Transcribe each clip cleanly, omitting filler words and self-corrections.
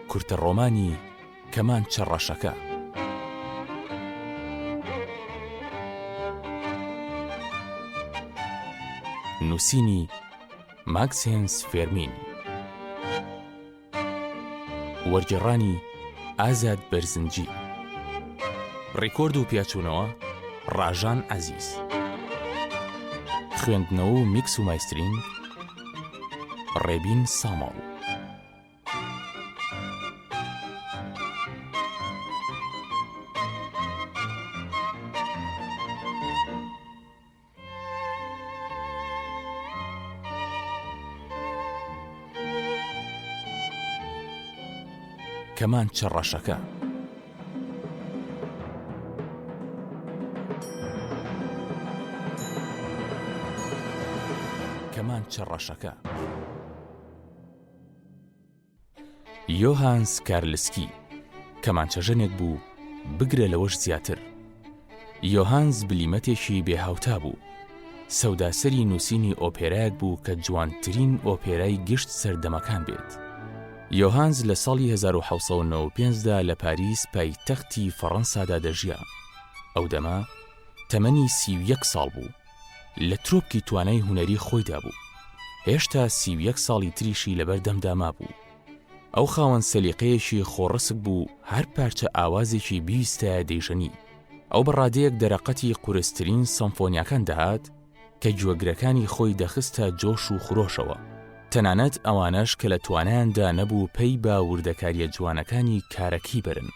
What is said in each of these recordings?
کورتە ڕۆمانی کەمانچە ڕەشەکە. نووسینی ماکسێنس فێرمین. وەرگێڕانی ئازاد بەرزنجی. ڕیکۆرد و پیاچوونەوە ڕاژان عەزیز. خوێندنەوە و میکس و مایسترینگ ڕێبین ساماڵ. کەمانچە ڕەشەکە. کەمانچە ڕەشەکە. یۆهانس کارلسکی کەمانچەژەنێک بوو، بگرە لەوەش زیاتر. یۆهانس بلیمەتێکی بێ هاوتا بوو. سەوداسەری نووسینی ئۆپێرایەک بوو کە جوانترین ئۆپێرای گشت سەردەمەکان بێت. یۆهانس لە ساڵی 1795 دا لە پاریس پایتەختی فەڕەنسادا دەژیا. ئەو دەمە تەمەنی 31 ساڵ بوو. لە ترۆپکی توانای هونەری خۆیدا بوو. هێشتا 31 ساڵی تریشی لەبەر دەمدا مابوو. ئەو خاوەن سەلیقەیەکی خۆڕسک بوو هەر پارچە ئاوازێکی بیویستایە دەیژەنی. ئەو بە ڕادەیەک دەرەقەتی قورسترین سەمفۆنیاکان دەهات کە گوێگرەکانی خۆی دەخستە جۆش و خرۆشەوە. تەنانەت ئەوانەش کە لە توانایاندا نەبوو پەی بە وردەکارییە جوانەکانی کارەکەی بەرن.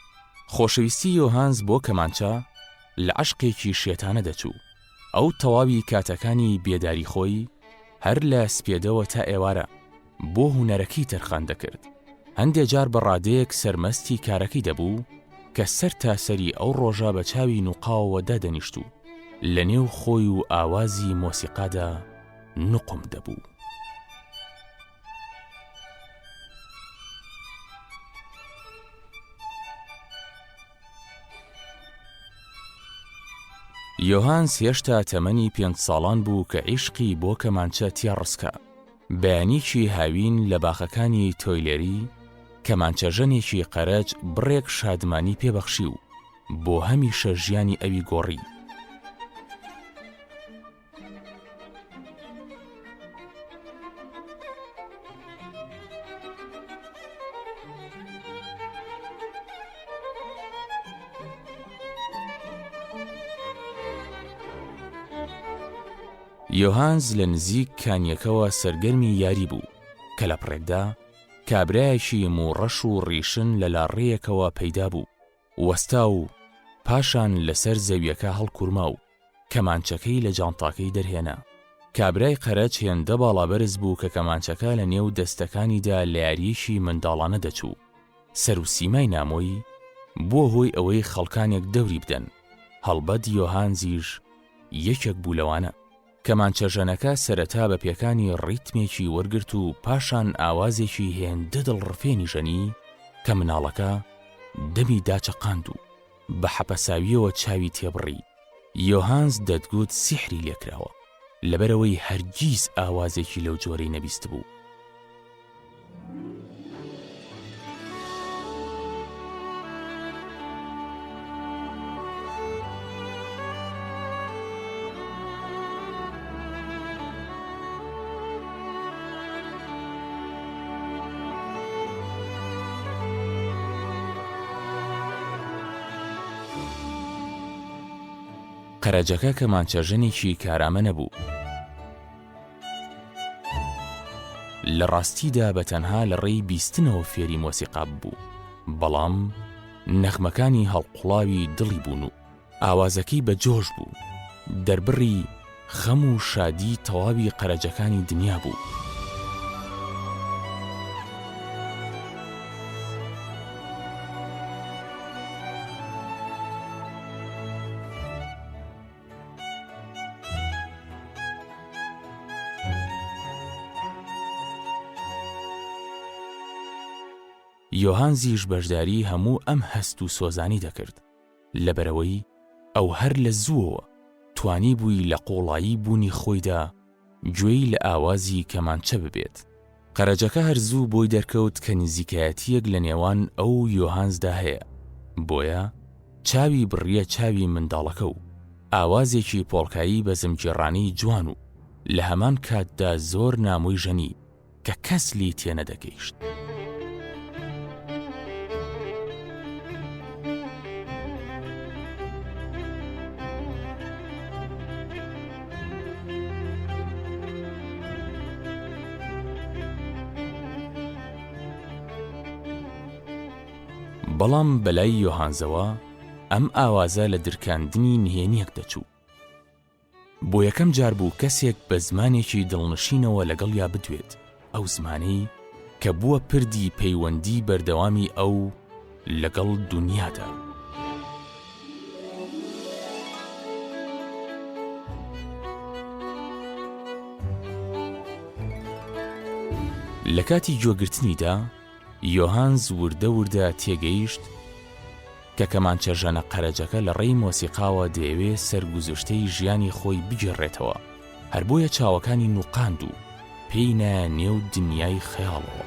خۆشەویستی یۆهانس بۆ کەمانچە لە عەشقێکی شێتانە دەچوو. ئەو تەواوی کاتەکانی بێداری خۆی هەر لە سپێدەوە تا ئێوارە بۆ هونەرەکەی تەرخان دەکرد. هەندێ جار بە ڕادەیەک سەرمەستی کارەکەی دەبوو کە سەر تا سەری ئەو ڕۆژە بە چاوی نوقاوەوە دادەنیشت و لە نێو خۆی و ئاوازی مۆسیقادا نوقم دەبوو. یۆهانس هێشتا تەمەنی پێنج ساڵان بوو کە عیشقی بۆ کەمانچە تیاڕسکا. بەیانیکی هاوین لە باخەکانی تۆیلێری، کەمانچەژەنێکی قەرەج بڕێک شادمانی پێ بەخشی و بۆ هەمیشە ژیانی ئەوی گۆڕی. یۆهانز لە نزیک کانیەکەوە سەرگەرمی یاری بوو کە لە پڕێکدا کابرایەکی مووڕەش و ڕیشن لە لاڕێیەکەوە پەیدا بوو وەستا و پاشان لەسەر زەویەکە هەڵکورما و کەمانچەکەی لە جانتاکەی دەرهێنا. کابرای قەرەج هێندە باڵابەرز بوو کە کەمانچەکە لە نێو دەستەکانیدا لە یارییەکی منداڵانە دەچوو. سەر و سیمای نامۆی بووە هۆی ئەوەی خەڵکانێک دەوری بدەن، هەڵبەت یۆهانزیش یەکێک بوو لەوانە. کەمانچەژەنەکە سەرەتا بە پێکانی ڕیتمێکی وەرگرت و پاشان ئاوازێکی هێندە دڵڕفێنی ژەنی کە مناڵەکە دەمی داچەقاند و بە حەپەساوییەوە چاوی تێبڕی. یۆهانس دەتگوت سیحری لێکراوە، لەبەرئەوەی هەرگیز ئاوازێکی لەو جۆرەی نەبیستبوو. قەرەجەکە کەمانچەژەنێکی کارامە نەبوو. لە ڕاستیدا بە تەنها لە ڕێی بیستنەوە فێری مۆسیقا ببوو، بەڵام نەغمەکانی هەڵقوڵاوی دڵی بوون و ئاوازەکەی بە جۆش بوو، دەربڕی خەم و شادی تەواوی قەرەجەکانی دنیا بوو. یۆهانزیش بەشداری هەموو ئەم هەست و سۆزانی دەکرد، لەبەرئەوەی ئەو هەر لە زووەوە توانیبووی لە قووڵایی بوونی خۆیدا گوێی لە ئاوازی کەمانچە ببێت. قەرەجەکە هەر زوو بۆی دەرکەوت کە نزیکایەتییەک لە نێوان ئەو و یۆهانسدا هەیە، بۆیە چاوی بڕییە چاوی منداڵەکە و ئاوازێکی پۆڵکایی بەزمگێڕانەی جوان و لە هەمان کاتدا زۆر نامۆی ژەنی کە کەس لێی تێنەدەگەیشت. بەڵام بەلای یۆهانزەوە ئەم ئاوازە لە درکاندنی نهێنیەک دەچوو. بۆ یەکەم جار بوو کەسێک بە زمانێکی دڵنشینەوە لەگەڵیا بدوێت، ئەو زمانەی کە بووە پردی پەیوەندی بەردەوامی ئەو لەگەڵ دونیادا. لە کاتی گوێگرتنیدا، یۆهانز وردە وردە تێگەیشت کە کەمانچەژەنە قەرەجەکە لە ڕێی مۆسیقاوە دەیەوێ سەرگوزشتەی ژیانی خۆی بگێڕێتەوە، هەر بۆیە چاوەکانی نووقاند و پێی نایە نێو دنیای خەیاڵەوە.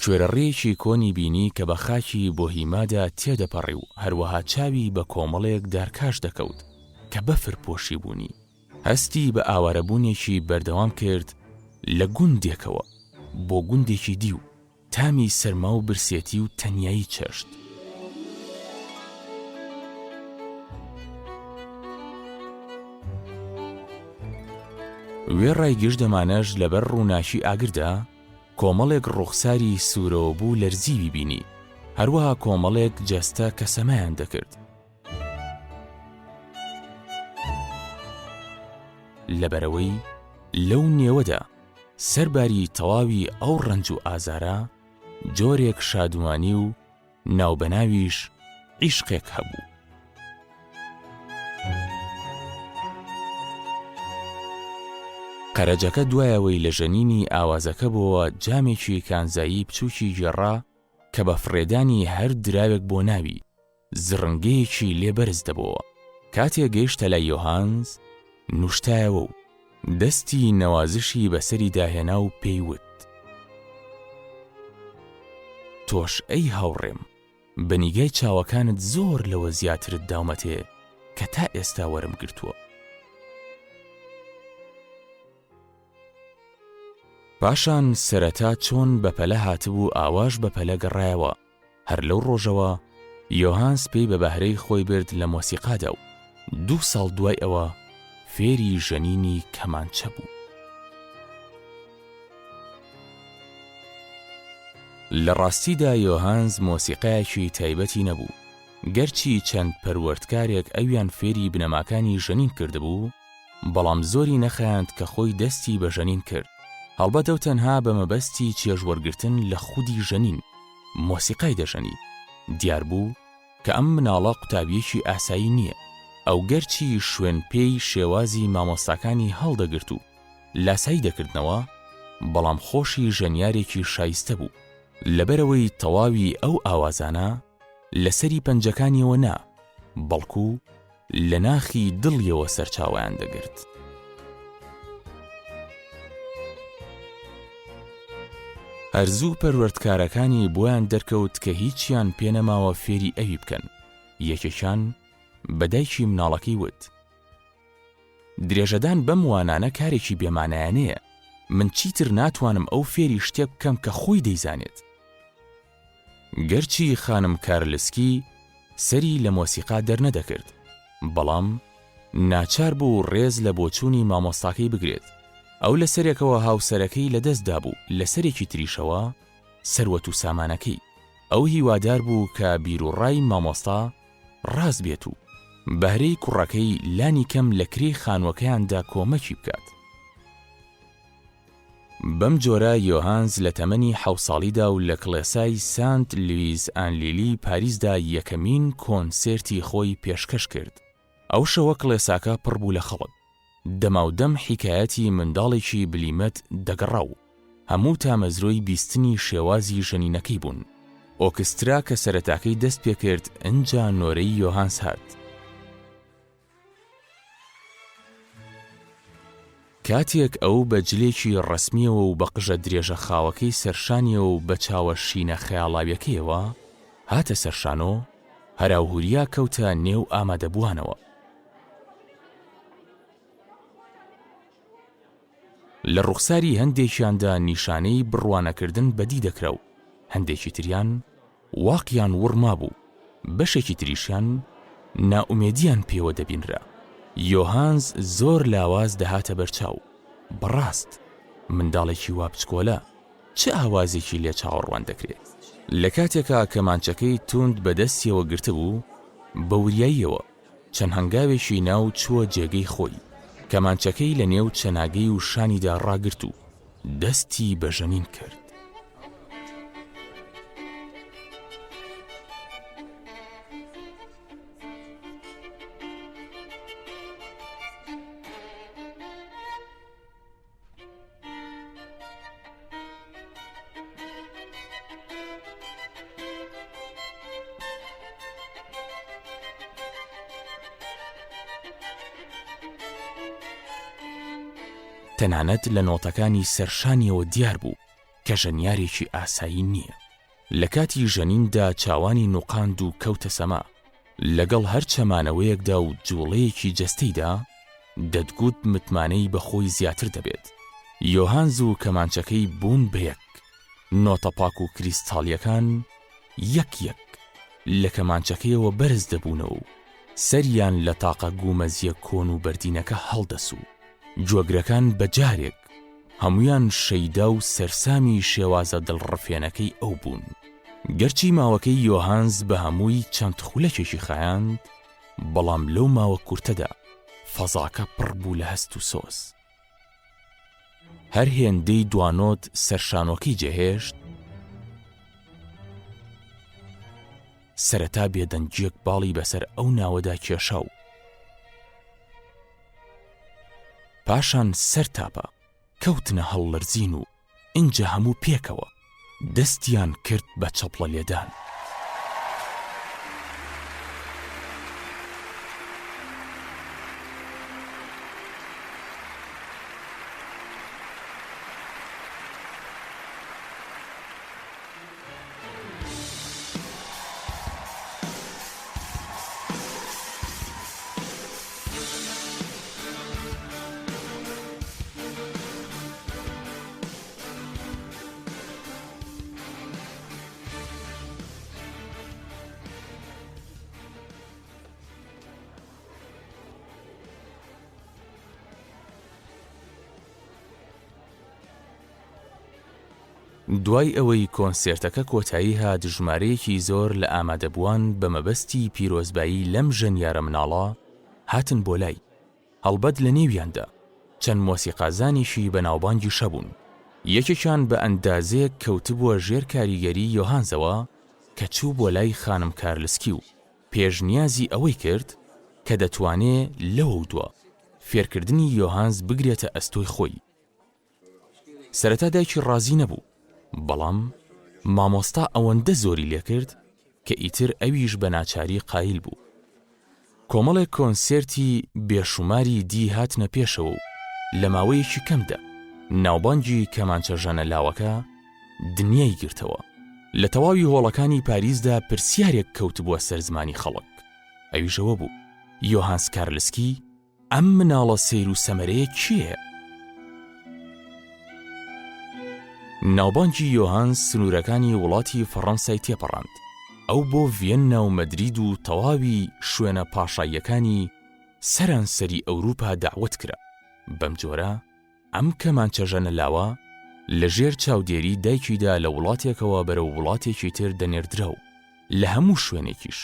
کوێرەڕێیەکی کۆنی بینی کە بە خاکی بۆهیمادا تێدەپەڕی و هەروەها چاوی بە کۆمەڵێک دارکاش دەکەوت کە بەفر پۆشیبوونی. هەستی بە ئاوارەبوونێکی بەردەوام کرد لە گوندێکەوە بۆ گوندێکی دی و تامی سەرما و برسێتی و تەنیایی چەشت. وێڕای گشت ئەمانەش لەبەر ڕووناکی ئاگردا، کۆمەڵێک ڕووخساری سوورەوەبوو لەرزیوی بینی، هەروەها کۆمەڵێک جەستە کە سەمایان دەکرد. لەبەرئەوەی لەو نێوەدا سەرباری تەواوی ئەو ڕەنج و ئازارە، جۆرێک شادومانی و ناوبەناویش عیشقێک هەبوو. قەرەجەکە دوایەوەی لە ژەنینی ئاوازەکە بۆوە جامێکی کانزایی بچووکی گێڕا کە بە فڕێدانی هەر دراوێک بۆ ناوی، زڕنگەیەکی لێ بەرز دەبۆوە. کاتێ گەیشتە لای یۆهانز، نوشتایەوە و دەستی نەوازشی بەسەریدا هێنا و پێی وت. تۆش ئەی هاوڕێم، بە نیگای چاوەکانت زۆر لەوە زیاترت داومەتێ کە تا ئێستا وەرم گرتووە. پاشان سەرەتا چۆن بەپەلە هاتبوو ئاواش بەپەلە گەڕایەوە، هەر لەو ڕۆژەوە یۆهانس پێی بە بەهرەی خۆی برد لە مۆسیقادا و دوو ساڵ دوای ئەوە فێری ژەنینی کەمانچە بوو. لە ڕاستیدا یۆهانز مۆسیقایەکی تایبەتی نەبوو، گەرچی چەند پەروەردکارێک ئەویان فێری بنەماکانی ژەنین کردبوو، بەڵام زۆری نەخایاند کە خۆی دەستی بە ژەنین کرد، هەڵبەت ئەو تەنها بە مەبەستی چێژوەرگرتن لە خودی ژەنین، مۆسیقای دەژەنی، دیار بوو کە ئەم مناڵە قوتابییەکی ئاسایی نییە، ئەو گەرچی شوێن پێی شێوازی مامۆستاکانی هەڵدەگرت و لاسایی دەکردنەوە، بەڵام خۆشی ژەنیارێکی شایستە بوو، لەبەرئەوەی تەواوی ئەو ئاوازانە لە سەری پەنجەکانیەوە نا، بەڵکو لە ناخی دڵیەوە سەرچاوەیان دەگرت. هەر زوو پەروەردکارەکانی بۆیان دەرکەوت کە هیچیان پێ نەماوە فێری ئەوی بکەن، یەکێکیان بە دایکی مناڵەکەی وت، درێژەدان بەم وانانە کارێکی بێمانایانەیە، من چیتر ناتوانم ئەو فێری شتێک بکەم کە خۆی دەیزانێت. گەرچی خانم کارلسکی سەری لە مۆسیقا دەرنەدەکرد، بەڵام ناچار بوو ڕێز لە بۆچوونی مامۆستاکەی بگرێت. ئەو لە سەرێکەوە هاوسەرەکەی لە دەست دابوو، لە سەرێکی تریشەوە سەروەت و سامانەکەی. ئەو هیوادار بوو کە بیروڕای مامۆستا ڕاست بێت و بەهرەی کوڕەکەی لانی کەم لە کرێی خانووەکەیاندا کۆمەکی بکات. بەم جۆرە یۆهانز لە تەمەنی حەو ساڵیدا و لە کڵێسای سانت لویس ئان لیلی پاریسدا یەکەمین کۆنسێرتی خۆی پێشکەش کرد. ئەو شەوە کڵێساکە پڕ بوو لە خەڵک. دەماودەم حیکایەتی منداڵێکی بلیمەت دەگەڕا و. هەموو تامەزرۆی بیستنی شێوازی ژەنینەکەی بوون. ئۆکسترا کە سەرەتاکەی دەست پێکرد ئنجا نۆرەی یۆهانس هات. کاتێک ئەو بە جلێکی ڕەسمییەوە و بە قژە درێژە خاوەکەی سەرشانیەوە و بە چاوە شینە خەیاڵاویەکەیەوە هاتە سەر شانۆ، هەراوهوریا کەوتە نێو ئامادەبووانەوە. لە ڕوخساری هەندێکیاندا نیشانەی بڕوانەکردن بەدی دەکرا و هەندێکی تریان واقیان وڕ مابوو، بەشێکی تریشیان نائومێدیان پێوە دەبینرا. یۆهانز زۆر لاواز دەهاتە بەرچاو. بەڕاست منداڵێکی وا بچکۆلە چ ئاوازێکی لێ چاوەڕوان دەکرێ؟ لە کاتێکا کەمانچەکەی توند بە دەستیەوە گرتبوو، بە وریاییەوە چەند هەنگاوێکی نا و چووە جێگەی خۆی، کەمانچەکەی لە نێو چەناگەی و شانیدا ڕاگرت و دەستی بە ژەنین کرد. تەنانەت لە نۆتەکانی سەرشانیەوە دیار بوو کە ژەنیارێکی ئاسایی نییە. لە کاتی ژەنیندا چاوانی نوقاند و کەوتە سەما، لەگەڵ هەر چەمانەوەیەکدا و جووڵەیەکی جەستەیدا، دەتگوت متمانەی بە خۆی زیاتر دەبێت. یۆهانز و کەمانچەکەی بوون بە یەک. نۆتە پاک و کریستاڵییەکان یەک یەک لە کەمانچەکەیەوە بەرز دەبوونەوە و سەریان لە تاقە گومەزییە کۆن و بەردینەکە هەڵدەسوو. گوێگرەکان بە جارێک هەموویان شەیدا و سەرسامی شێوازە دڵڕفێنەکەی ئەو بوون. گەرچی ماوەکەی یۆهانز بە هەمووی چەند خولەکێکی خایاند، بەڵام لەو ماوە کورتەدا فەزاکە پڕ بوو لە هەست و سۆز. هەر هێندەی دوانۆت سەرشانۆکەی جێهێشت، سەرەتا بێدەنگییەک باڵی بەسەر ئەو ناوەدا کێشا و پاشان سەر تاپە کەوتنە هەڵلەرزین و ئینجا هەموو پێکەوە دەستیان کرد بە چەپڵە لێدان. دوای ئەوەی کۆنسێرتەکە کۆتایی هات ژمارەیەکی زۆر لە ئامادەبووان بە مەبەستی پیرۆزبایی لەم ژەنیارە مناڵە هاتن بۆ لای، هەڵبەت لە نێویاندا چەند مۆسیقازانێکی بەناوبانگیش هەبوون، یەکێکیان بە ئەندازەیەک کەوتبووە ژێر کاریگەری یۆهانزەوە کە چوو بۆ لای خانم کارلسکی و پێشنیازی ئەوەی کرد کە دەتوانێ لەوەودوا فێرکردنی یۆهانز بگرێتە ئەستۆی خۆی. سەرەتا دایکی ڕازی نەبوو، بەڵام مامۆستا ئەوەندە زۆری لێکرد کە ئیتر ئەویش بە ناچاری قایل بوو. کۆمەڵێک کۆنسێرتی بێشوماری دی هاتنە پێشەوە و لە ماوەیەکی کەمدا ناوبانگی کەمانچەژەنە لاوەکە دنیای گرتەوە. لە تەواوی هۆڵەکانی پاریسدا پرسیارێک کەوتبووە سەر زمانی خەڵک، ئەویش ئەوە بوو، یۆهانس کارلسکی ئەم مناڵە سەیر و سەمەرەیە کێیە؟ ناوبانگی یۆهانس سنوورەکانی وڵاتی فەڕەنسای تێپەڕاند. ئەو بۆ ڤیەننا و مەدرید و تەواوی شوێنە پاشاییەکانی سەرانسەری ئەوروپا دەعوەت کرا. بەم جۆرە ئەم کەمانچەژەنە لاوە لە ژێر چاودێری دایکیدا لە وڵاتێکەوە بەرەو وڵاتێکی تر دەنێردرا و لە هەموو شوێنێکیش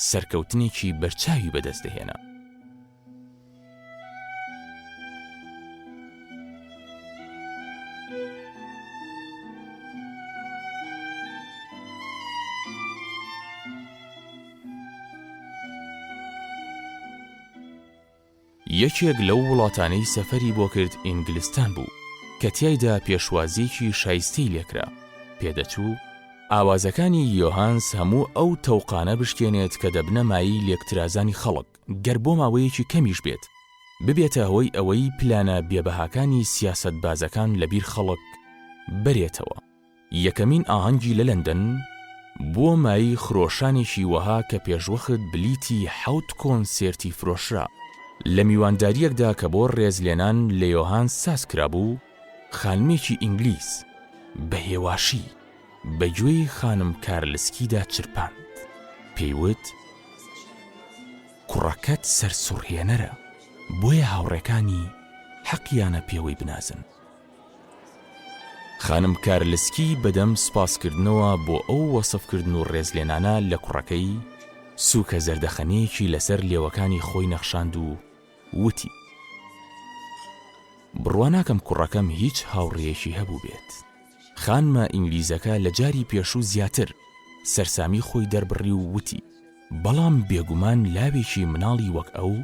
سەرکەوتنێکی بەرچاوی بەدەست دەهێنا. یەکێک لەو وڵاتانەی سەفەری بۆ کرد ئینگلستان بوو. کە تیایدا پێشوازییەکی شایستەی لێکرا. پێدەچوو ئاوازەکانی یۆهانس هەموو ئەو تەوقانە بشکێنێت کە دەبنە مایەی لێکترازانی خەڵک، گەر بۆ ماوەیەکی کەمیش بێت، ببێتە هۆی ئەوەی پلانە بێبەهاکانی سیاسەتبازەکان لەبیر خەڵک بەرێتەوە. یەکەمین ئاهەنگی لە لەندەن، بووە مایەی خرۆشانێکی وەها کە پێشوەخت بلیتی حەوت کۆنسێرتی فرۆشرا. لە میواندارییەکدا کە بۆ ڕێزلێنان لە یۆهانس ساز کرابوو، خانمێکی ئینگلیز بە هێواشی بە گوێی خانم کارلسکیدا چرپاند، پێی وت، کوڕەکەت سەرسوڕهێنەرە، بۆیە هاوڕێکانی حەقیانە پێوەی بنازن. خانم کارلسکی بەدەم سوپاسکردنەوە بۆ ئەو وەسفکردن و ڕێزلێنانە لە کوڕەکەی، سووکە زەردەخەنەیەکی لەسەر لێوەکانی خۆی نەخشاند و وتی، بڕوا ناکەم کوڕەکەم هیچ هاوڕێیەکی هەبووبێت. خانمە ئینگلیزەکە لە جاری پێشوو زیاتر سەرسامی خۆی دەربڕی و وتی، بەڵام بێگومان لاوێکی مناڵی وەک ئەو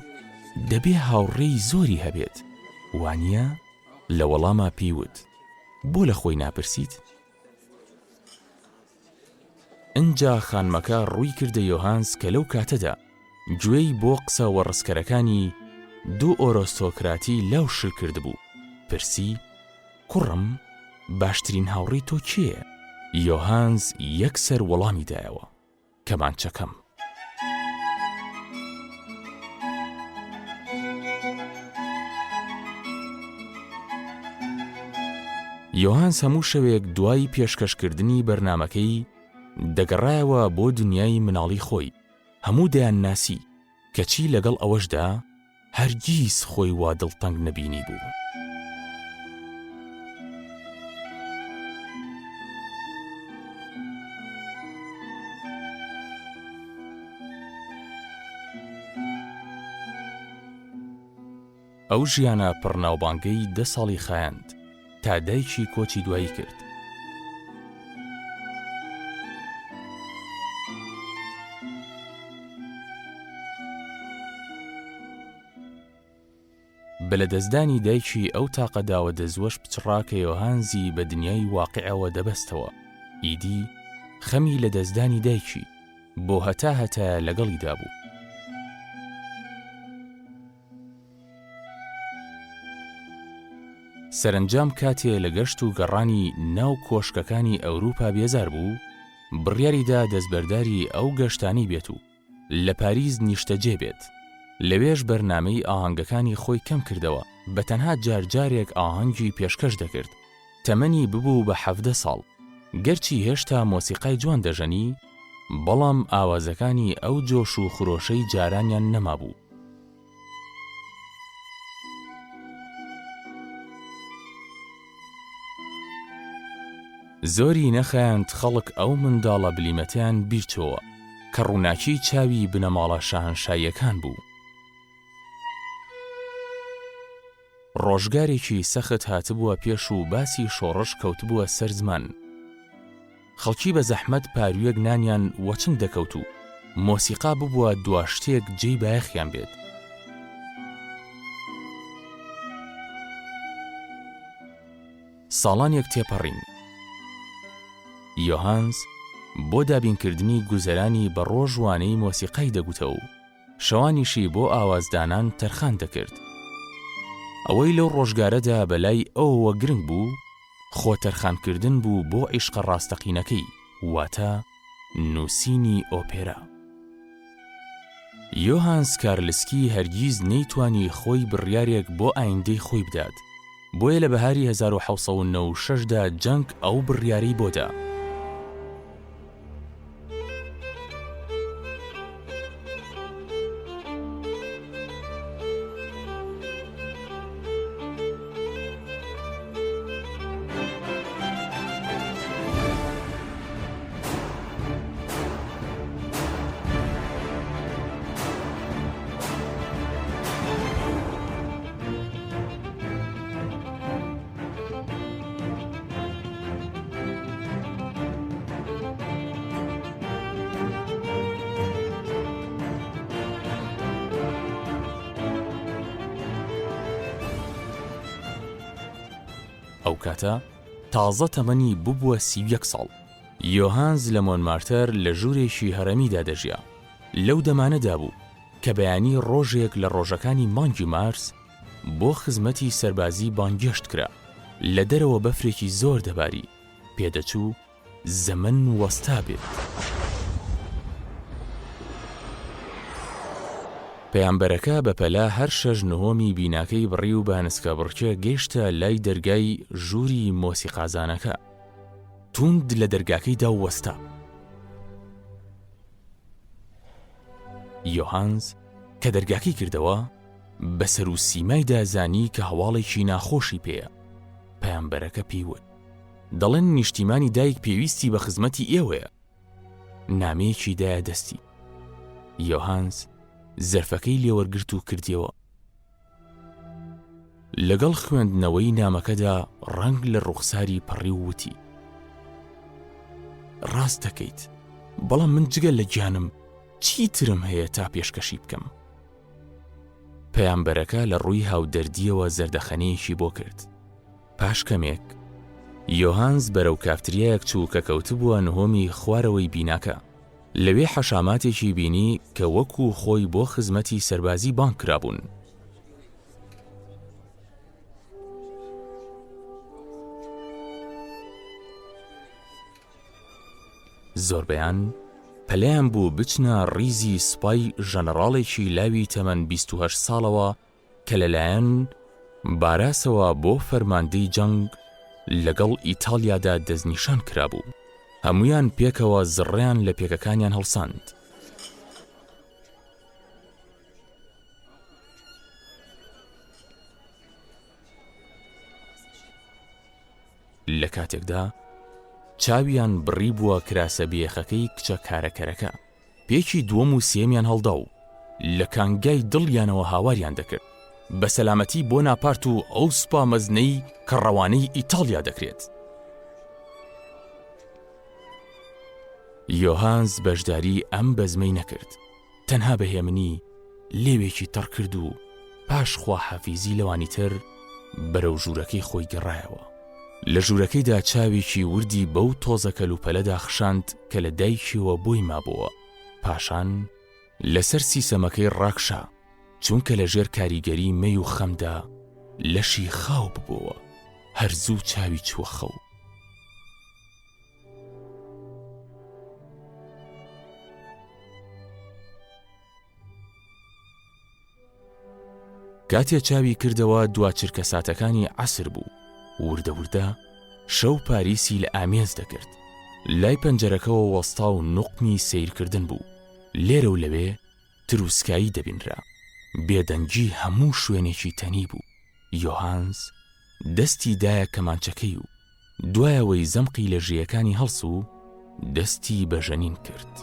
دەبێ هاوڕێی زۆری هەبێت، وانییە؟ لە وەڵاما پێی وت، بۆ لە خۆی ناپرسیت؟ ئنجا خانمەکە ڕووی کردە یۆهانس کە لەو کاتەدا گوێی بۆ قسە وەڕسکەرەکانی دوو ئۆرۆستۆکراتی لاو شل کردبوو، پرسی، کوڕم، باشترین هاوڕێی تۆ کێیە؟ یۆهانس یەکسەر وەڵامی دایەوە. کەمانچەکەم. یۆهانس هەموو شەوێک دوای پێشکەشکردنی بەرنامەکەی دەگەڕایەوە بۆ دنیای مناڵی خۆی، هەموو دەیانناسی، کەچی لەگەڵ ئەوەشدا هەرگیز خۆی وا دڵتەنگ نەبینیبوو. ئەو ژیانە پڕ ناوبانگەی دە ساڵی خایاند تا دایکی کۆچی دوایی کرد. بە لەدەستدانی دایکی ئەو تاقە داوە دەزووەش پچڕا کە یۆهانزی بە دنیای واقیعەوە دەبەستەوە، ئیدی خەمی لەدەستدانی دایکی بۆ هەتا هەتایە لەگەڵیدا بوو. سەرەنجام کاتێ لە گەشت و گەڕانی ناو کۆشکەکانی ئەوروپا بێزار بوو، بڕیاریدا دەستبەرداری ئەو گەشتانەی بێت و لە پاریس نیشتەجێ بێت. لەوێش بەرنامەی ئاهەنگەکانی خۆی کەم کردەوە، بە تەنها جار جارێک ئاهەنگی پێشکەش دەکرد. تەمەنی ببوو بە 17 ساڵ. گەرچی هێشتا مۆسیقای جوان دەژەنی، بەڵام ئاوازەکانی ئەو جۆش و خرۆشەی جارانیان نەمابوو. زۆری نەخایاند خەڵک ئەو منداڵە بلیمەتەیان بیرچۆوە کە ڕووناکی چاوی بنەماڵە شاهەنشاییەکان بوو. ڕۆژگارێکی سەخت هاتبووە پێش و باسی شۆڕش کەوتبووە سەر زمان. خەڵکی بە زەحمەت پاروویەک نانیان وەچنگ دەکەوت و مۆسیقا ببووە دوا شتێک جێی بایەخیان بێت. ساڵانێک تێپەڕین. یۆهانس بۆ دابینکردنی گوزەرانی بە ڕۆژ وانەی مۆسیقای دەگوتەوە و شەوانیشی بۆ ئاوازدانان تەرخان دەکرد. ئەوەی لەو ڕۆژگارەدا بە لای ئەوەوە گرنگ بوو، خۆ تەرخانکردن بوو بۆ عیشقە ڕاستەقینەکەی، واتە نووسینی ئۆپێرا. یۆهانس کارلسکی هەرگیز نەیتوانی خۆی بڕیارێک بۆ ئایندەی خۆی بدات، بۆیە لە بەهاری 1796 دا جەنگ ئەو بڕیارەی بۆ دا. ئەو کاتە تازە تەمەنی ببووە 31 ساڵ. یۆهانز لە مۆنمارتەر لە ژوورێکی هەڕەمیدا دەژیا. لەو دەمانەدا بوو کە بەیانی ڕۆژێک لە ڕۆژەکانی مانگی مارس بۆ خزمەتی سەربازی بانگێشت کرا. لە دەرەوە بەفرێکی زۆر دەباری، پێدەچوو زەمەن وەستابێت. پەیامبەرەکە بەپەلە هەر شەش نهۆمی بیناکەی بڕی و بە نسکەبڕکێ گەیشتە لای دەرگای ژووری مۆسیقازانەکە. توند لە دەرگاکەی دا و وەستا. یۆهانز کە دەرگاکەی کردەوە، بە سەر و سیمایدا زانی کە هەواڵێکی ناخۆشی پێیە. پەیامبەرەکە پێی وت. دەڵێن نیشتیمانی دایک پێویستی بە خزمەتی ئێوەیە. نامەیەکی دایە دەستی. یۆهانس زەرفەکەی لێوەرگرت و کردیەوە. لەگەڵ خوێندنەوەی نامەکەدا ڕەنگ لە ڕوخساری پەڕی و وتی: ڕاست دەکەیت، بەڵام من جگە لە گیانم چی ترم هەیە تا پێشکەشی بکەم؟ پەیامبەرەکە لە ڕووی هاودەردییەوە زەردەخەنەیەکی بۆ کرد. پاش کەمێک، یۆهانز بەرەو کافتریایەک چوو کە کەوتبووە نهۆمی خوارەوەی بیناکە. لەوێ حەشاماتێکی بینی کە وەکوو خۆی بۆ خزمەتی سەربازی بانگ کرابوون. زۆربەیان پەلەیان بوو بچنە ڕیزی سوپای ژەنەڕاڵێکی لاوی تەمەن 28 ساڵەوە کە لەلایەن باراسەوە بۆ فەرماندەی جەنگ لەگەڵ ئیتاڵیادا دەستنیشان کرابوو. هەموویان پێکەوە زڕیان لە پێکەکانیان هەڵساند. لە کاتێکدا چاویان بڕیبووە کراسە بێخەکەی کچە کارەکەرەکە، پێکی دووەم و سێیەمیان هەڵدا و لە کانگای دڵیانەوە هاواریان دەکرد، بە سەلامەتی بۆناپارت و ئەو سوپا مەزنەی کە ڕەوانەی ئیتاڵیا دەکرێت. یۆهانس بەشداری ئەم بەزمەی نەکرد. تەنها بە هێمنی لێوێکی تەڕ کرد و پاش خواحافیزی لەوانی تر بەرەو ژوورەکەی خۆی گەڕایەوە. لە ژوورەکەیدا چاوێکی وردی بەو تۆزە کەلوپەلەدا خشاند کە لە دایکیەوە بۆی مابۆوە، پاشان لەسەر سیسەمەکەی ڕاکشا، چونکە لە ژێر کاریگەری مەی و خەمدا لەشی خاو ببۆوە، هەر زوو چاوی چووە خەو. کاتێ چاوی کردەوە دوا چرکەساتەکانی عەسر بوو، وردە وردە شەو پاریسی لە ئامێز دەکرد. لای پەنجەرەکەوە وەستا و نوقمی سەیرکردن بوو، لێرە و لەوێ تروسکایی دەبینرا. بێدەنگی هەموو شوێنێکی تەنی بوو. یۆهانس دەستی دایە کەمانچەکەی و دوایەوەی زەمقی لە ژێیەکانی هەڵسوو، دەستی بە ژەنین کرد.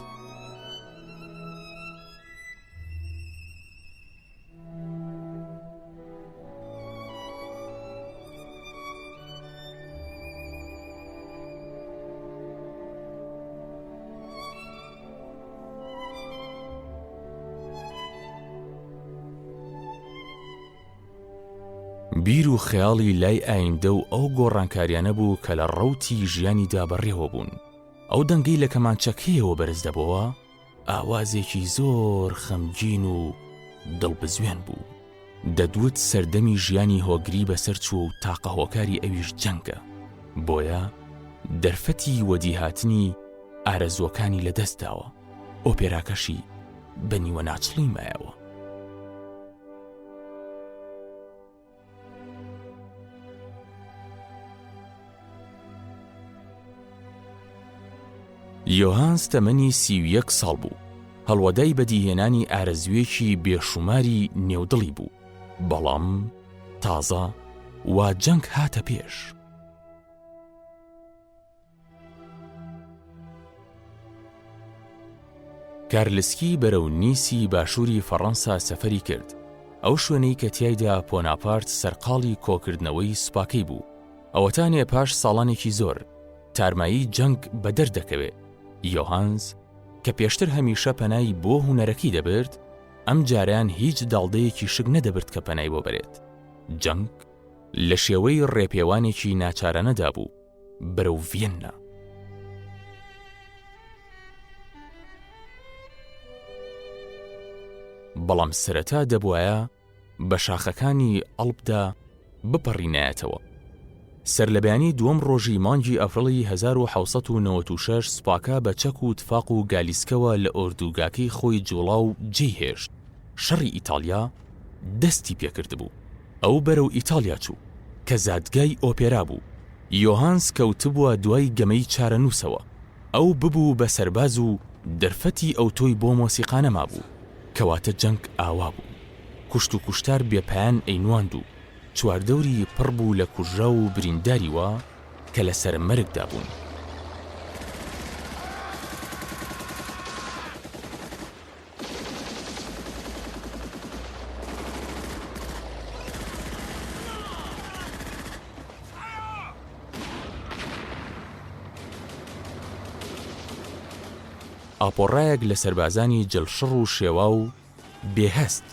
بیر و خەیاڵی لای ئایندە و ئەو گۆڕانکاریانە بوو کە لە ڕەوتی ژیانیدا بەڕێوە بوون. ئەو دەنگەی لە کەمانچەکەیەوە بەرز دەبۆوە، ئاوازێکی زۆر خەمگین و دڵبزوێن بوو. دەتوت سەردەمی ژیانی هۆگری بەسەر چووە و تاقە هۆکاری ئەویش جەنگە. بۆیە دەرفەتی وەدیهاتنی ئارەزووەکانی لەدەست داوە. ئۆپێراکەشی بە نیوەناچڵی مایەوە. یۆهانس تەمەنی 31 ساڵ بوو، هەڵوەدای بەدیهێنانی ئارەزوویەکی بێشوماری نێو دڵی بوو، بەڵام تازە وا جەنگ هاتە پێش. کارلسکی بەرەو نیسی باشووری فەڕەنسا سەفەری کرد، ئەو شوێنەی کە تیایدا پۆناپارت سەرقاڵی کۆکردنەوەی سوپاکەی بوو. ئەوەتانێ پاش ساڵانێکی زۆر، تارمایی جەنگ بەدەر دەکەوێ. یۆهانس، کە پێشتر هەمیشە پەنای بۆ هونەرەکەی دەبرد، ئەم جارەیان هیچ داڵدەیەکی شک نەدەبرد کە پەنای بۆ بەرێت. جەنگ. لە شێوەی ڕێپێوانێکی ناچارانەدا بوو بەرەو ڤیەننا. بەڵام سەرەتا دەبوایە بە شاخەکانی ئەڵپدا بپەڕینایەتەوە. سەرلەبەیانی دووەم ڕۆژی مانگی ئەپڕڵی 1796 سوپاکە بە چەک و تفاق و گالیسکەوە لە ئۆردوگاکەی خۆی جوڵا و جێی هێشت. شەڕی ئیتاڵیا دەستی پێکردبوو. ئەو بەرەو ئیتاڵیا چوو، کە زادگای ئۆپێرا بوو. یۆهانس کەوتبووە دوای گەمەی چارەنووسەوە. ئەو ببوو بە سەرباز و دەرفەتی ئەوتۆی بۆ مۆسیقا نەمابوو. کەواتە جەنگ ئاوا بوو. کوشت و کوشتار بێ پایان ئەینواند و چواردەوری پڕ بوو لە کوژراو و برینداری وا کە لە سەرە مەرگدا بوون. ئاپۆڕایەک لە سەربازانی جلشڕ و شێواو و بێ هەست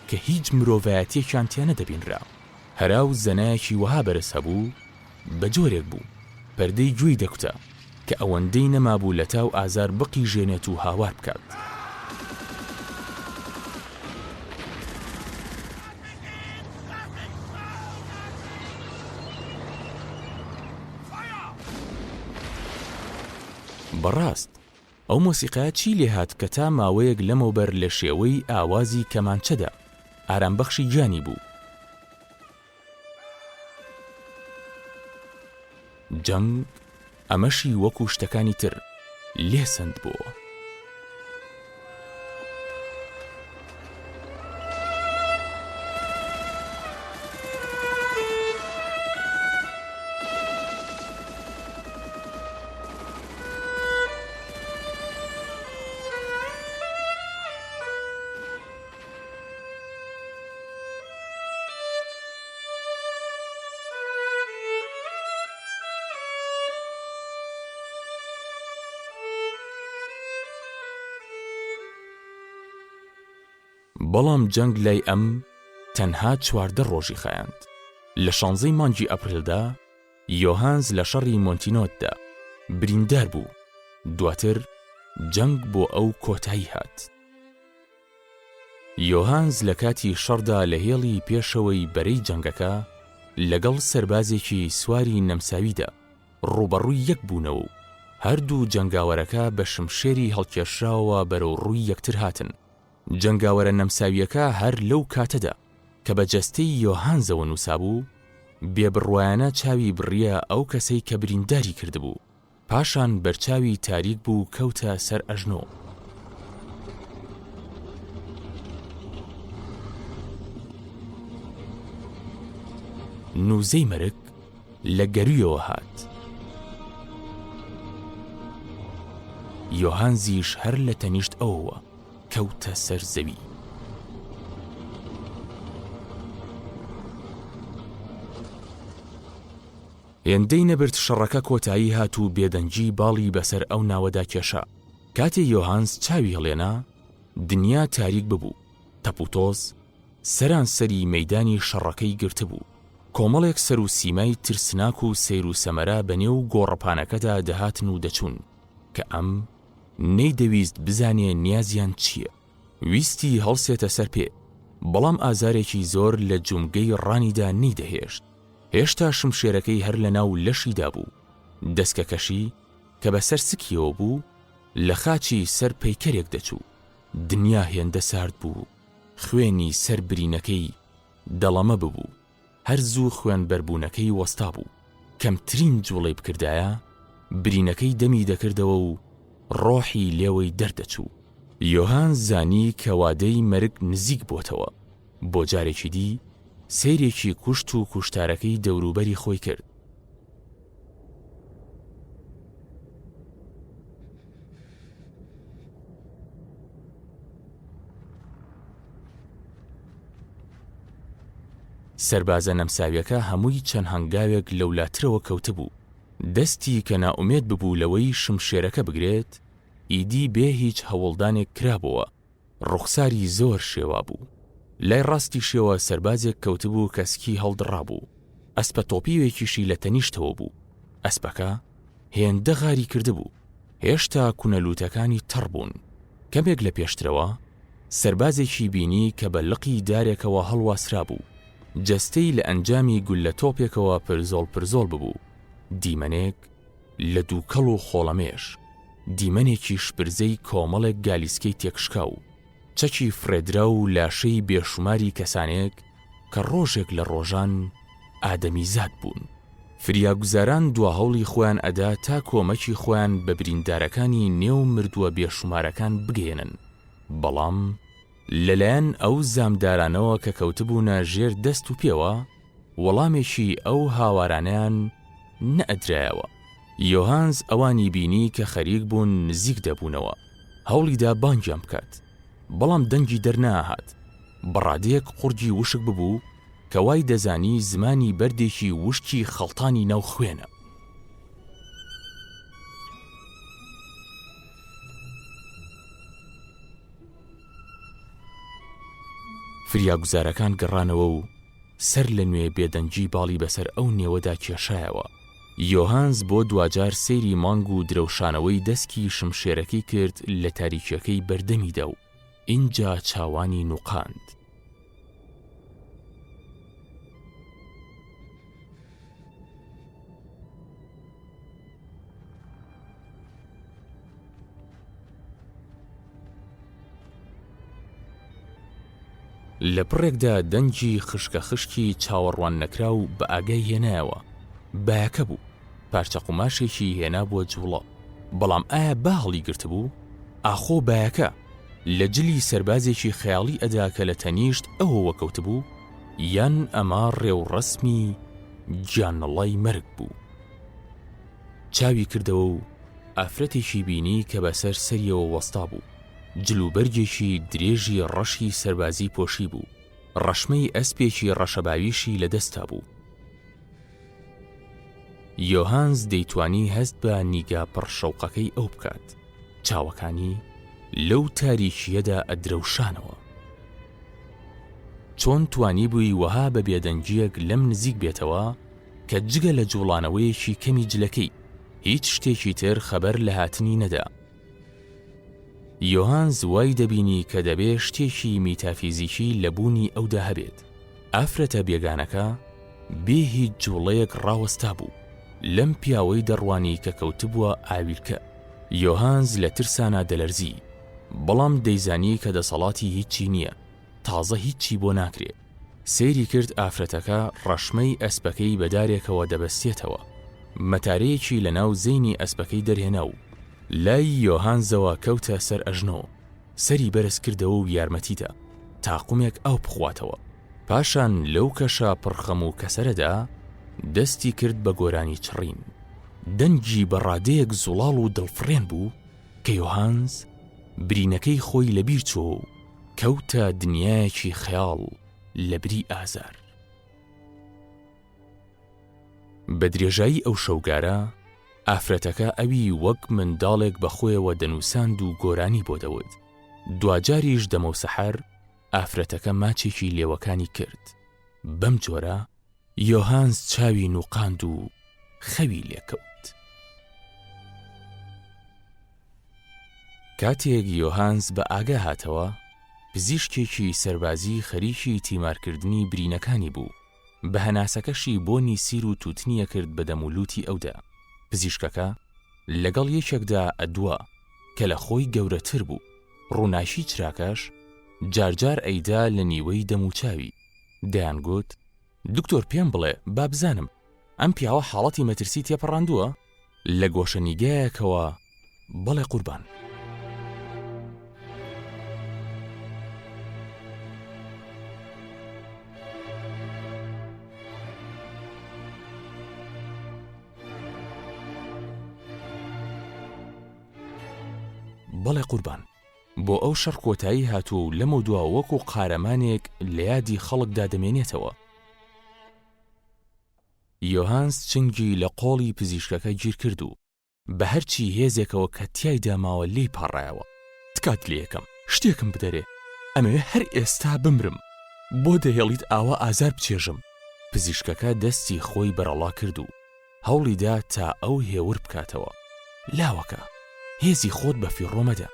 کە هیچ مرۆڤایەتیەکیان تیا نەدەبینرا. هەرا و زەنایەکی وەها بەرز هەبوو بە جۆرێک بوو پەردەی گوێی دەکوتا کە ئەوەندەی نەمابوو لە تاو ئازار بقیژێنێت و هاوار بکات. بەڕاست ئەو مۆسیقایە چی لێهات کە تا ماوەیەک لەمەوبەر لە شێوەی ئاوازی کەمانچەدا ئارامبەخشی گیانی بوو؟ جەنگ ئەمەشی وەکو شتەکانی تر لێ سەندبۆوە. بەڵام جەنگ لای ئەم تەنها 14 ڕۆژی خایاند. لە شانزەی مانگی ئەپریلدا یۆهانز لە شەڕی مۆنتینۆتدا بریندار بوو، دواتر جەنگ بۆ ئەو کۆتایی هات. یۆهانز لە کاتی شەڕدا لە هێڵی پێشەوەی بەرەی جەنگەکە لەگەڵ سەربازێکی سواری نەمساویدا ڕووبەڕووی یەک بوونەوە و هەردوو جەنگاوەرەکە بە شمشێری هەڵکێشراوەوە بەرەو ڕووی یەکتر هاتن. جەنگاوەرە نەمساوییەکە هەر لەو کاتەدا کە بە جەستەی یۆهانزەوە نووسابوو، بێبڕوایانە چاوی بڕییە ئەو کەسەی کە برینداری کردبوو، پاشان بەرچاوی تاریک بوو و کەوتە سەر ئەژنۆ. نووزەی مەرگ لە گەروویەوە هات. یۆهانزیش هەر لە تەنیشت ئەوەوە کەوتە سەر زەوی. هێندەی نەبرد شەڕەکە کۆتایی هات و بێدەنگی باڵی بەسەر ئەو ناوەدا کێشا. کاتێ یۆهانس چاوی هەڵێنا، دنیا تاریک ببوو، تەپوتۆز سەرانسەری مەیدانی شەڕەکەی گرتبوو. کۆمەڵێک سەر و سیمای ترسناک و سەیر و سەمەرە بە نێو گۆڕەپانەکەدا دەهاتن و دەچوون، کە ئەم نەیدەویست بزانێ نیازیان چییە. ویستی هەڵسێتە سەر پێ، بەڵام ئازارێکی زۆر لە جومگەی ڕانیدا نەیدەهێشت. هێشتا شمشێرەکەی هەر لە ناو لەشیدا بوو، دەسکەکەشی کە بە سەر سکیەوە بوو، لە خاچی سەر پەیکەرێک دەچوو. دنیا هێندە سارد بوو، خوێنی سەر برینەکەی دەڵەمە ببوو، هەر زوو خوێنبەربوونەکەی وەستابوو، کەمترین جووڵەی بکردایە، برینەکەی دەمی دەکردەوە و ڕۆحی لێوەی دەردەچوو. یۆهان زانی کە وادەی مەرگ نزیک بۆتەوە، بۆ جارێکی دی سەیرێکی کوشت و کوشتارەکەی دەوروبەری خۆی کرد. سەربازە نەمساویەکە هەمووی چەند هەنگاوێک لەولاترەوە کەوتبوو. دەستی کە نائومێد ببوو لەوەی شمشێرەکە بگرێت، ئیدی بێ هیچ هەوڵدانێک کرابۆوە. ڕوخساری زۆر شێوابوو. لای ڕاستیشیەوە سەربازێک کەوتبوو کە سکی هەڵدڕابوو. ئەسپە تۆپیوێکیشی لە تەنیشتەوە بوو. ئەسپەکە هێندە غاری کردبوو، هێشتا کونە لووتەکانی تەڕ بوون. کەمێک لە پێشترەوە، سەربازێکی بینی کە بە لقی دارێکەوە هەڵواسرابوو. جەستەی لە ئەنجامی گوللە تۆپێکەوە پرزۆڵ پرزۆڵ ببوو. دیمەنێک لە دووکەڵ و خۆڵەمێش. دیمەنێکی شپرزەی کۆمەڵێک گالیسکەی تێکشکاو. چەکی فڕێدراو و لاشەی بێشوماری کەسانێک کە ڕۆژێک لە ڕۆژان ئادەمیزاد بوون. فریاگوزاران دواهەوڵی خۆیان ئەدا تا کۆمەکی خۆیان بە بریندارەکانی نێو مردووە بێشومارەکان بگەیەنن، بەڵام لەلایەن ئەو زامدارانەوە کە کەوتبوونە ژێر دەست و پێوە، وەڵامێکی ئەو هاوارانەیان نەئەدرایەوە. یۆهانز ئەوانی بینی کە خەریک بوون نزیک دەبوونەوە. هەوڵیدا بانگیان بکات، بەڵام دەنگی دەرنەئەهات. بە ڕادەیەک قوڕگی وشک ببوو کە وای دەزانی زمانی بەردێکی وشکی خەڵتانی ناو خوێنە. فریاگوزارەکان گەڕانەوە و سەر لە نوێ بێدەنگی باڵی بەسەر ئەو نێوەدا کێشایەوە. یۆهانز بۆ دواجار سەیری مانگ و درەوشانەوەی دەسکی شمشێرەکەی کرد لە تاریکیەکەی بەردەمیدا و ئینجا چاوانی نوقاند. لە پڕێکدا دەنگی خشکە خشکی چاوەڕوان نەکراو بە ئاگای هێنایەوە. بایەکە بوو. پارچە قوماشێکی هێنابووە جووڵە. بەڵام ئایا با هەڵیگرتبوو؟ ئاخۆ بایەکە لە جلی سەربازێکی خەیاڵی ئەدا کە لە تەنیشت ئەوەوە کەوتبوو؟ یان ئەمە ڕێوڕەسمی گیانەڵای مەرگ بوو؟ چاوی کردەوە و ئافرەتێکی بینی کە بەسەر سەریەوە وەستابوو. جلوبەرگێکی درێژی ڕەشی سەربازی پۆشیبوو، ڕەشمەی ئەسپێکی ڕەشەباویشی لە دەستا بوو. یۆهانز دەیتوانی هەست بە نیگا پڕ شەوقەکەی ئەو بکات، چاوەکانی لەو تاریکییەدا ئەدرەوشانەوە. چۆن توانیبووی وەها بە بێدەنگییەک لەم نزیک بێتەوە کە جگە لە جووڵانەوەیەکی کەمی جلەکەی، هیچ شتێکی تر خەبەر لە هاتنی نەدا. یۆهانز وای دەبینی کە دەبێ شتێکی میتافیزیکی لە بوونی ئەودا هەبێت. ئافرەتە بێگانەکە بێ هیچ جووڵەیەک ڕاوەستابوو، لەم پیاوەی دەڕوانی کە کەوتبووە ئاویلکە. یۆهانز لە ترسانا دەلەرزی، بەڵام دەیزانی کە دەسەڵاتی هیچی نییە، تازە هیچی بۆ ناکرێ. سەیری کرد ئافرەتەکە ڕەشمەی ئەسپەکەی بە دارێکەوە دەبەستێتەوە. مەتارەیەکی لە ناو زەینی ئەسپەکەی دەرهێنا و لای یۆهانزەوە کەوتە سەر ئەژنۆ، سەری بەرز کردەوە و یارمەتی دا تاقومێک ئاو بخواتەوە. پاشان لەو کەشە پڕ خەم و کەسەرەدا دەستی کرد بە گۆرانی چڕین. دەنگی بە ڕادەیەک زوڵاڵ و دڵفڕێن بوو کە یۆهانز برینەکەی خۆی لەبیر چۆ و کەوتە دنیایەکی خەیاڵ لەبری ئازار. بە درێژایی ئەو شەوگارە، ئافرەتەکە ئەوی وەک منداڵێک بە خۆیەوە دەنووساند و گۆرانی بۆ دەوت. دواجاریش دەمەو سەحەر، ئافرەتەکە ماچێکی لێوەکانی کرد. بەم جۆرە، یۆهانس چاوی نووقاند و خەوی لێ کەوت. کاتێک یۆهانس بە ئاگا هاتەوە، پزیشکێکی سەربازی خەریکی تیمارکردنی برینەکانی بوو، بە هەناسەکەشی بۆنی سیر و تووتنی ئەکرد بە دەم و لووتی ئەودا. پزیشکەکە لەگەڵ یەکێکدا ئەدوا کە لە خۆی گەورەتر بوو، ڕووناکی چراکەش جارجار ئەیدا لە نیوەی دەموچاوی. دەیانگوت، دکتۆر پێم بڵێ با بزانم ئەم پیاوە حاڵەتی مەترسی تێپەڕاندووە؟ لە گۆشەنیگایەکەوە، بەڵێ قوربان. بەڵێ قوربان. بۆ ئەو شەڕ کۆتایی هاتووە و لەمەودوا وەکو قارەمانێک لە یادی خەڵکدا دەمێنێتەوە. یۆهانس چنگی لە قۆڵی پزیشکەکە گیرکرد و بە هەرچی هێزێکەوە کە تیایدا ماوە لێی پاڕایەوە. تکات لێ ئەکەم شتێکم بدەرێ، ئەمەوێ هەر ئێستا بمرم، بۆ دەهێڵیت ئاوا ئازار بچێژم؟ پزیشکەکە دەستی خۆی بەرەڵا کرد و هەوڵی دا تا ئەو هێور بکاتەوە. لاوەکە، هێزی خۆت بە فیڕۆ مەدە.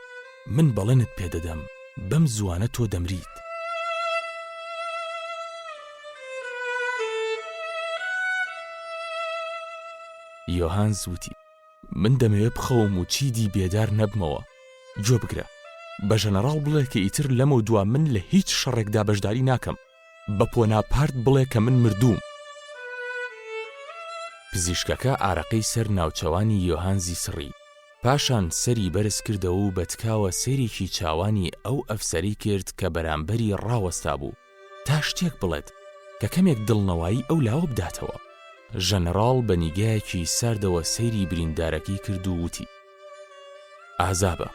من بەڵێنت پێ دەدەم بەم زووانە تۆ دەمریت. یۆهانس وتی. من دەمەوێ بخەوم و چیدی بێدار نەبمەوە. گوێ بگرە، بە ژەنەڕاڵ بڵێ کە ئیتر لەمەودوا من لە هیچ شەڕێکدا بەشداری ناکەم. بە پۆناپارت بڵێ کە من مردووم. پزیشکەکە ئارەقەی سەر ناوچەوانی یۆهانزی سڕی، پاشان سەری بەرز کردەوە و بە تکاوە سەیرێکی چاوانی ئەو ئەفسەرەی کرد کە بەرامبەری ڕاوەستابوو تا شتێک بڵێت کە کەمێک دڵنەوایی ئەو لاوە بداتەوە. ژەنەڕاڵ بە نیگایەکی ساردەوە سەیری بریندارەکەی کرد و وتی. ئازابە،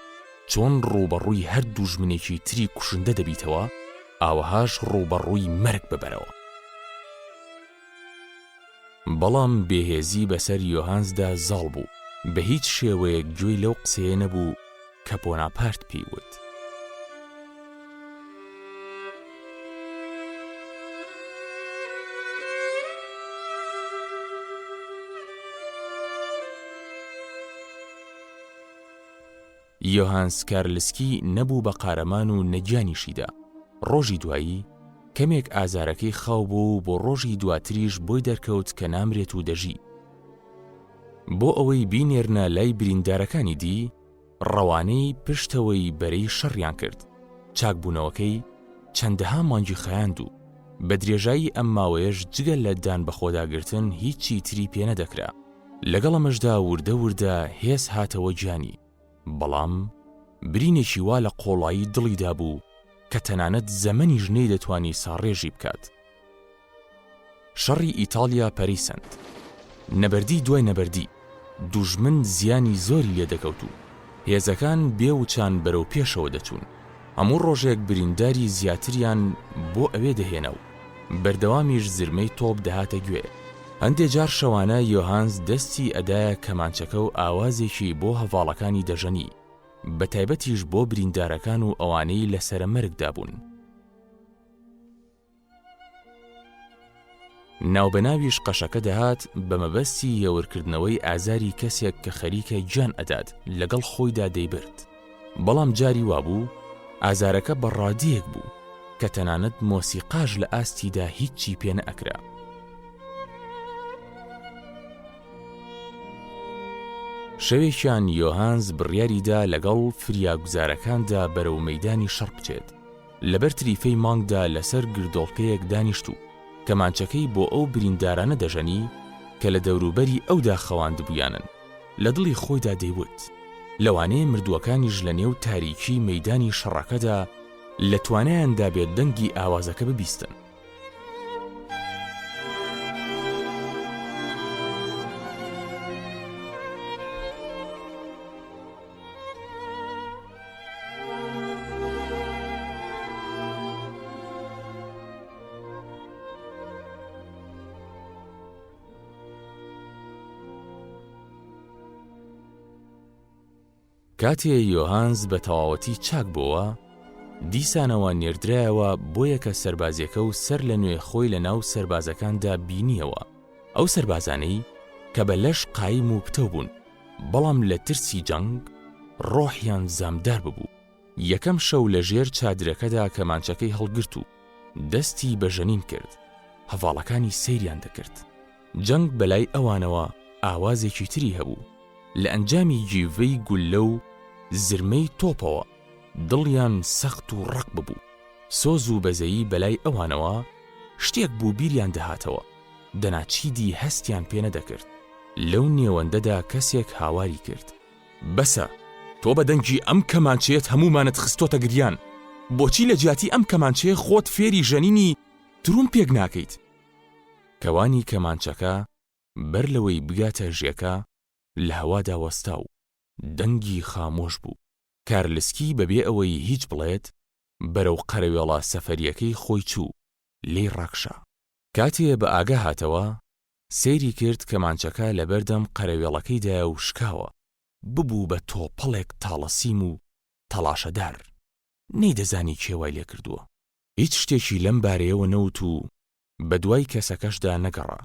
چۆن ڕووبەڕووی هەر دووژمنێکی تری کوشندە دەبیتەوە، ئاوەهاش ڕووبەڕووی مەرگ ببەرەوە. بەڵام بێهێزی بەسەر یۆهانسدا زاڵ بوو، بە هیچ شێوەیەک گوێی لەو قسەیە نەبوو کە بۆناپارت پێی وت. یۆهان سکارلسکی نەبوو بە قارەمان و نە گیانیشی دا. ڕۆژی دوایی، کەمێک ئازارەکەی خاو بۆ و بۆ ڕۆژی دواتریش بۆی دەرکەوت کە نامرێت و دەژی. بۆ ئەوەی بینێرنە لای بریندارەکانی دی، ڕەوانەی پشتەوەی بەرەی شەڕیان کرد. چاکبوونەوەکەی چەندەها مانگی خایاند و بە درێژایی ئەم ماوەیەش جگە لە دانبەخۆداگرتن هیچی تری پێ نەدەکرا. لەگەڵ ئەمەشدا وردە وردە هێز هاتەوە گیانی، بەڵام برینێکی وا لە قۆڵایی دڵیدا بوو کە تەنانەت زەمەنیش نەیدەتوانی ساڕێژی بکات. شەڕی ئیتاڵیا پەرەی سەند. نەبەردی دوای نەبەردی، دوژمن زیانی زۆری لێ دەکەوت و هێزەکان بێ وچان بەرەو پێشەوە دەچوون. هەموو ڕۆژێک برینداری زیاتریان بۆ ئەوێ دەهێنا و بەردەوامیش زرمەی تۆپ دەهاتە گوێ. هەندێ جار شەوانە یۆهانس دەستی ئەدایە کەمانچەکە و ئاوازێکی بۆ هەڤاڵەکانی دەژەنی، بەتایبەتیش بۆ بریندارەکان و ئەوانەی لە سەرەمەرگدا بوون. ناوبەناویش قەشەکە دەهات بە مەبەستی هێورکردنەوەی ئازاری کەسێک کە خەریکە گیان ئەدات لەگەڵ خۆیدا دەیبرد. بەڵام جاری وابوو ئازارەکە بە ڕادەیەک بوو کە تەنانەت مۆسیقاش لە ئاستیدا هیچی پێ نەئەکرا. شەوێکیان یۆهانز بڕیاری دا لەگەڵ فریاگوزارەکاندا بەرەو مەیدانی شەڕ بچێت. لەبەر تریفەی مانگدا لەسەر گردۆڵکەیەک دانیشت و کەمانچەکەی بۆ ئەو بریندارانە دەژەنی کە لە دەوروبەری ئەودا خەواندبوویانن. لە دڵی خۆیدا دەیوت، لەوانەیە مردووەکانیش لە نێو تاریکیی مەیدانی شەڕەکەدا لە توانایاندا بێت دەنگی ئاوازەکە ببیستن. کاتێ یۆهانس بە تەواوەتی چاک بۆوە، دیسانەوە نێردرایەوە بۆ یەکە سەربازیەکە و سەر لە نوێ خۆی لە ناو سەربازەکاندا بینیەوە، ئەو سەربازانەی کە بە لەش قایم و پتەو بوون، بەڵام لە ترسی جەنگ ڕۆحیان زامدار ببوو. یەکەم شەو لە ژێر چادرەکەدا کەمانچەکەی هەڵگرت و دەستی بە ژەنین کرد، هەڤاڵەکانی سەیریان دەکرد. جەنگ بەلای ئەوانەوە ئاوازێکی تری هەبوو، لە ئەنجامی گیڤەی گوللە و زرمەی تۆپەوە دڵیان سەخت و ڕەق ببوو. سۆز و بەزەیی بەلای ئەوانەوە شتێک بوو بیریان دەهاتەوە، دەنا چیدی هەستیان پێ نەدەکرد. لەو نێوەندەدا کەسێک هاواری کرد. بەسە! تۆ بە دەنگی ئەم کەمانچەیەت هەموومانت خستۆتە گریان، بۆچی لە جیاتی ئەم کەمانچەیە خۆت فێری ژەنینی ترومپێک ناکەیت؟ کەوانی کەمانچەکە بەر لەوەی بگاتە ژێکە لە هەوادا وەستا و دەنگی خامۆش بوو. کارلسکی بەبێ ئەوەی هیچ بڵێت بەرەو قەرەوێڵە سەفەرییەکەی خۆی چوو، لێی ڕاکشا. کاتێ بە ئاگا هاتەوە، سەیری کرد کەمانچەکە لەبەردەم قەرەوێڵەکەیدایە و شکاوە، ببوو بە تۆپەڵێک تاڵەسیم و تەڵاشەدار. نەیدەزانی کێ وای لێ کردووە. هیچ شتێکی لەم بارەیەوە نەوت و. بەدوای کەسەکەشدا نەگەڕا.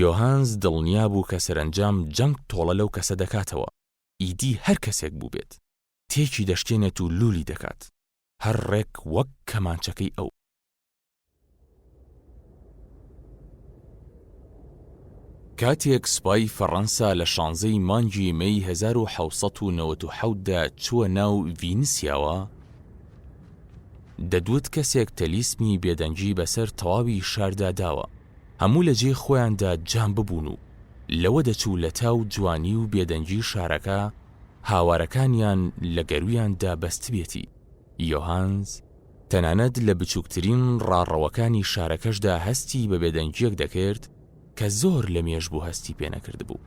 یۆهانز دڵنیا بوو کە سەرەنجام جەنگ تۆڵە لەو کەسە دەکاتەوە، ئیدی هەر کەسێک بووبێت. تێکی دەشکێنێت و لوولی دەکات. هەر ڕێک وەک کەمانچەکەی ئەو. کاتێک سوپای فەڕەنسا لە شانزەی مانگی مەی 1797 دا چووە ناو ڤینسیاوە، دەدوت کەسێک تەلیسمی بێدەنگی بەسەر تەواوی شاردا داوە. هەموو لە جێی خۆیاندا جام ببوون و لەوە دەچوو لە تاو جوانی و بێدەنگی شارەکە هاوارەکانیان لە گەروویاندا بەستبێتی. یۆهانز تەنانەت لە بچووکترین ڕاڕەوەکانی شارەکەشدا هەستی بە بێدەنگییەک دەکرد کە زۆر لە مێژ بوو هەستی پێ نەکردبوو.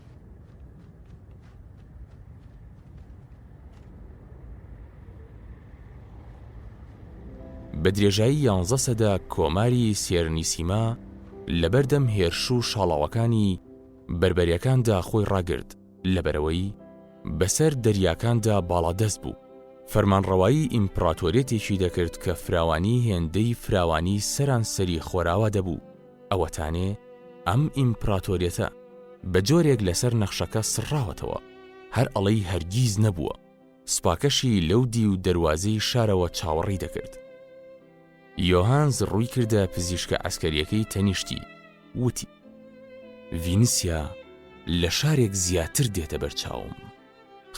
بە درێژایی یانزە سەدە کۆماری سێرنیسیما لەبەردەم هێرش و شاڵاوەکانی بەربەریەکاندا خۆی ڕاگرت، لەبەرئەوەی بەسەر دەریاکاندا باڵادەست بوو، فەرمانڕەوایی ئیمپڕاتۆریەتێکی دەکرد کە فراوانی هێندەی فراوانی سەرانسەری خۆراوا دەبوو، ئەوەتانێ ئەم ئیمپڕاتۆریەتە بە جۆرێک لەسەر نەخشەکە سڕاوەتەوە هەر ئەڵێی هەرگیز نەبووە، سوپاکەشی لەو دیو دەروازەی شارەوە چاوەڕێی دەکرد. یۆهانز ڕووی کردە پزیشکە عەسکەریەکەی تەنیشتی، وتی. ڤینسیا لە شارێک زیاتر دێتە بەر چاوم.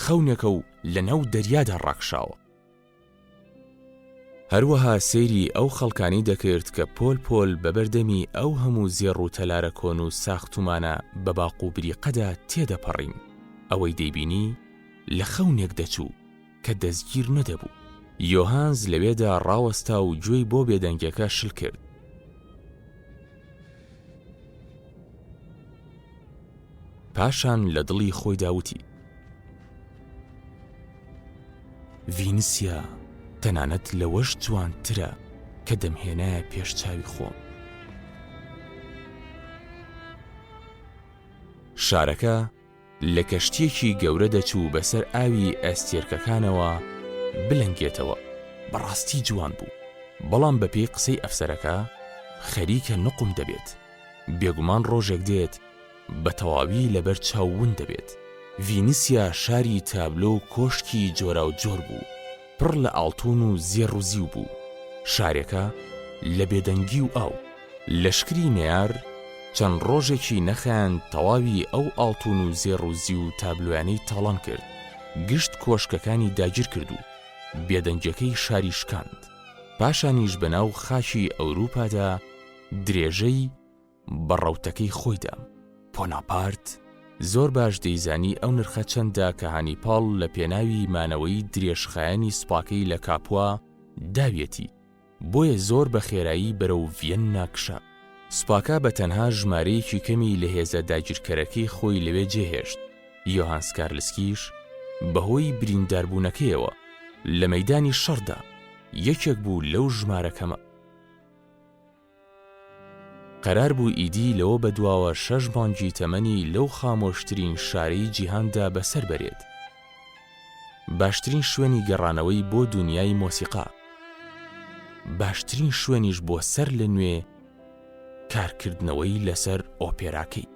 خەونێکە و لە ناو دەریادا ڕاکشاوە. هەروەها سەیری ئەو خەڵکانەی دەکرد کە پۆل پۆل بە بەر دەمی ئەو هەموو زێڕ و تەلارە کۆن و ساختومانە بە باق و بریقەدا تێدەپەڕین. ئەوەی دەیبینی لە خەونێک دەچوو. کە دەستگیر نەدەبوو. یۆهانز لەوێدا ڕاوەستا و گوێی بۆ بێدەنگیەکە شل کرد. پاشان لە دڵی خۆیدا وتی. ڤینسیا تەنانەت لەوەش جوانترە کە دەمهێنایە پێش چاوی خۆم. شارەکە لە کەشتییەکی گەورە دەچوو بەسەر ئاوی ئەستێرکەکانەوە بلەنگێتەوە، بەڕاستی جوان بوو، بەڵام بەپێی قسەی ئەفسەرەکە خەریکە نوقم دەبێت، بێگومان ڕۆژێک دێت بە تەواوی لەبەر چاو ون دەبێت. ڤینسیا شاری تابلۆ و کۆشکی جۆراوجۆر بوو، پڕ لە ئاڵتوون و زێڕ و زیو بوو، شارێکە لە بێدەنگی و ئاو. لەشکری نەیار چەند ڕۆژێکی نەخایاند تەواوی ئەو ئاڵتوون و زێڕ و زیو و تابلۆیانەی تاڵان کرد، گشت کۆشکەکانی داگیر کرد و بێدەنگیەکەی شاری شکاند. پاشانیش بەناو خاکی ئەوروپادا درێژەی بە ڕەوتەکەی خۆی دا. پۆناپارت زۆر باش دەیزانی ئەو نرخە چەندە کە هانیپاڵ لە پێناوی مانەوەی درێژخایەنی سوپاکەی لە کاپوا داویەتی، بۆیە زۆر بە خێرایی بەرەو ڤیەننا کشا. سوپاکە بە تەنها ژمارەیەکی کەمی لە هێزە داگیرکەرەکەی خۆی لەوێ جێهێشت، یۆهانس کارلسکیش بەهۆی برینداربوونەکەیەوە لە مەیدانی شەڕدا یەکێک بوو لەو ژمارە کەمە. قەرار بوو ئیدی لەوە بەدواوە شەش مانگی تەمەنی لەو خامۆشترین شارەی جیهاندا بەسەر بەرێت. باشترین شوێنی گەڕانەوەی بۆ دونیای مۆسیقا. باشترین شوێنیش بۆ سەر لە نوێ کارکردنەوەی لەسەر ئۆپێراکەی.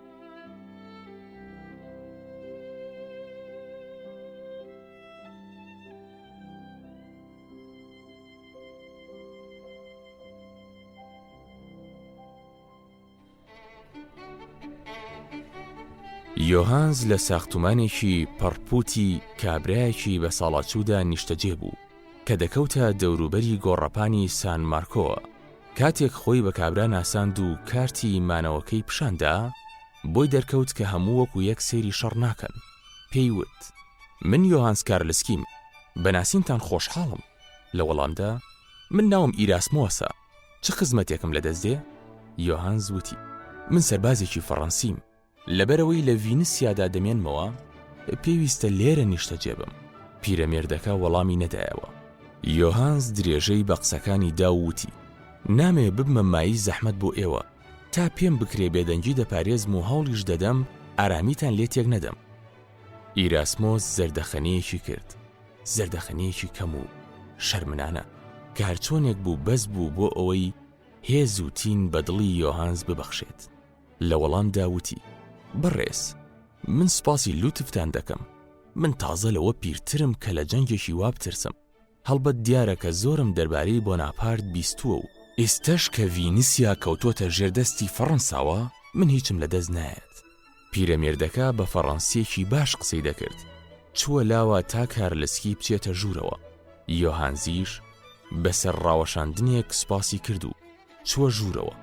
یۆهانز لە ساختومانێکی پەڕپووتی کابرایەکی بەساڵاچوودا نیشتەجێ بوو کە دەکەوتە دەوروبەری گۆڕەپانی سان مارکۆوە. کاتێک خۆی بە کابرا ناساند و کارتی مانەوەکەی پیشان دا، بۆی دەرکەوت کە هەموو وەکو یەک سەیری شەڕ ناکەن. پێی وت. من یۆهانز کارلسکیم. بە ناسینتان خۆشحاڵم. لە وەڵامدا، من ناوم ئیراسمۆسە، چ خزمەتێکم لە دەست دێ؟ یۆهانز وتی، من سەربازێکی فەڕەنسیم، لەبەرئەوەی لە ڤینسیادا دەمێنمەوە، پێویستە لێرە نیشتەجێ بم. پیرەمێردەکە وەڵامی نەدایەوە. یۆهانز درێژەی بە قسەکانی دا و وتی، نامەوێ ببمە مایەی زەحمەت بۆ ئێوە، تا پێم بکرێ بێدەنگی دەپارێزم و هەوڵیش دەدەم ئارامیتان لێ تێک نەدەم. ئیراسمۆس زەردەخەنەیەکی کرد، زەردەخەنەیەکی کەم و شەرمنانە، کە هەرچۆنێک بوو بەس بوو بۆ ئەوەی. هێز و تین بە دڵی یۆهانز ببەخشێت. لە وەڵامدا وتی، بەڕێز، من سوپاسی لوتفتان دەکەم. من تازە لەوە پیرترم کە لە جەنگێکی وا بترسم. هەڵبەت دیارە کە زۆرم دەربارەی بۆناپارت بیستووە و ئیستەش کە ڤینسیا کەوتۆتە ژێر دەستی فەڕەنساوە من هیچم لە دەست نایەت. پیرەمێردەکە بە فەڕەنسییەکی باش قسەی دەکرد. چووە لاوە تا کارلسکی بچێتە ژوورەوە. یۆهانزیش بە سەر ڕاوەشاندنێک سوپاسی کرد و چووە ژوورەوە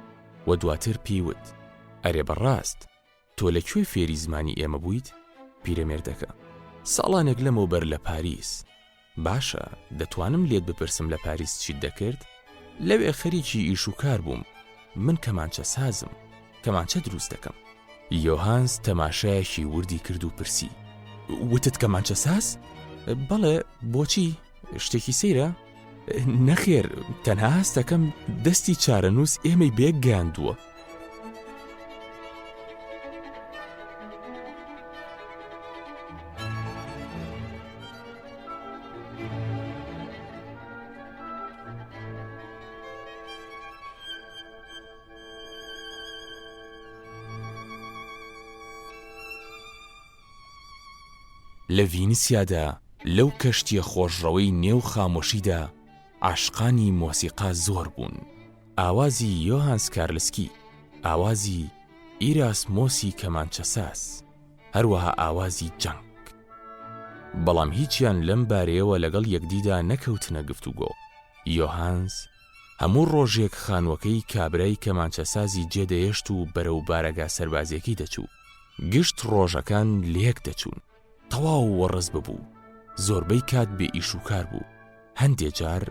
و دواتر پێی وت، ئەرێ بەڕاست تۆ لە کوێ فێری زمانی ئێمە بوویت؟ پیرەمێردەکە، ساڵانێک لەمەوبەر لە پاریس. باشە، دەتوانم لێت بپرسم لە پاریس چیت دەکرد؟ لەوێ خەریکی ئیش و کار بووم. من کەمانچەسازم. کەمانچە دروست دەکەم. یۆهانس تەماشایەکی وردی کرد و پرسی، وتت کەمانچەساز؟ بەڵێ، بۆچی؟ شتێکی سەیرە؟ نەخێر، تەنها هەستەکەم دەستی چارەنووس ئێمەی بەیەک گەیاندووە. لە ڤینسیادا، لەو کەشتییە خۆشڕەوەی نێو خامۆشیدا، عاشقانی مۆسیقا زۆر بوون. ئاوازی یۆهانس کارلسکی، ئاوازی ئیراسمۆسی کەمانچەساز، هەروەها ئاوازی جەنگ. بەڵام هیچیان لەم بارەیەوە لەگەڵ یەکدیدا نەکەوتنە گفتوگۆ. یۆهانس هەموو ڕۆژێک خانووەکەی کابرای کەمانچەسازی جێدەهێشت و بەرەو بارەگا سەربازییەکەی دەچوو. گشت ڕۆژەکان لەیەک دەچوون. تەواو وەڕس ببوو. زۆربەی کات بێ ئیش و کار بوو. هەندێ جار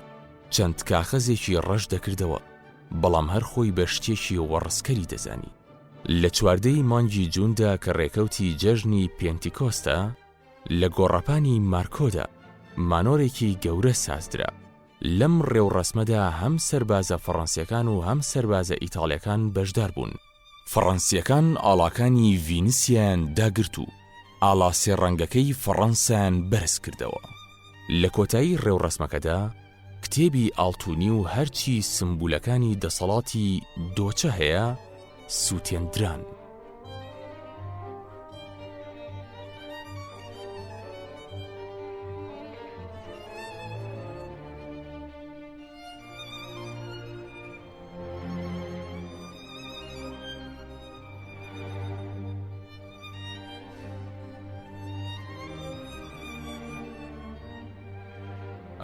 چەند کاخەزێکی ڕەش دەکردەوە، بەڵام هەر خۆی بە شتێکی وەڕسکەری دەزانی. لە چواردەی مانگی جووندا کە ڕێکەوتی جەژنی پێنتیکۆستە، لە گۆڕەپانی مارکۆدا مانۆرێکی گەورە سازدرا. لەم ڕێوڕەسمەدا هەم سەربازە فەڕەنسیەکان و هەم سەربازە ئیتاڵیەکان بەشدار بوون. فەڕەنسیەکان ئاڵاکانی ڤینسیایان داگرت و ئاڵا سێ ڕەنگەکەی فەڕەنسایان بەرز کردەوە. لە کۆتایی ڕێوڕەسمەکەدا کتێبی ئاڵتونی و هەرچی سمبولەکانی دەسەڵاتی دۆچە هەیە سووتێندران.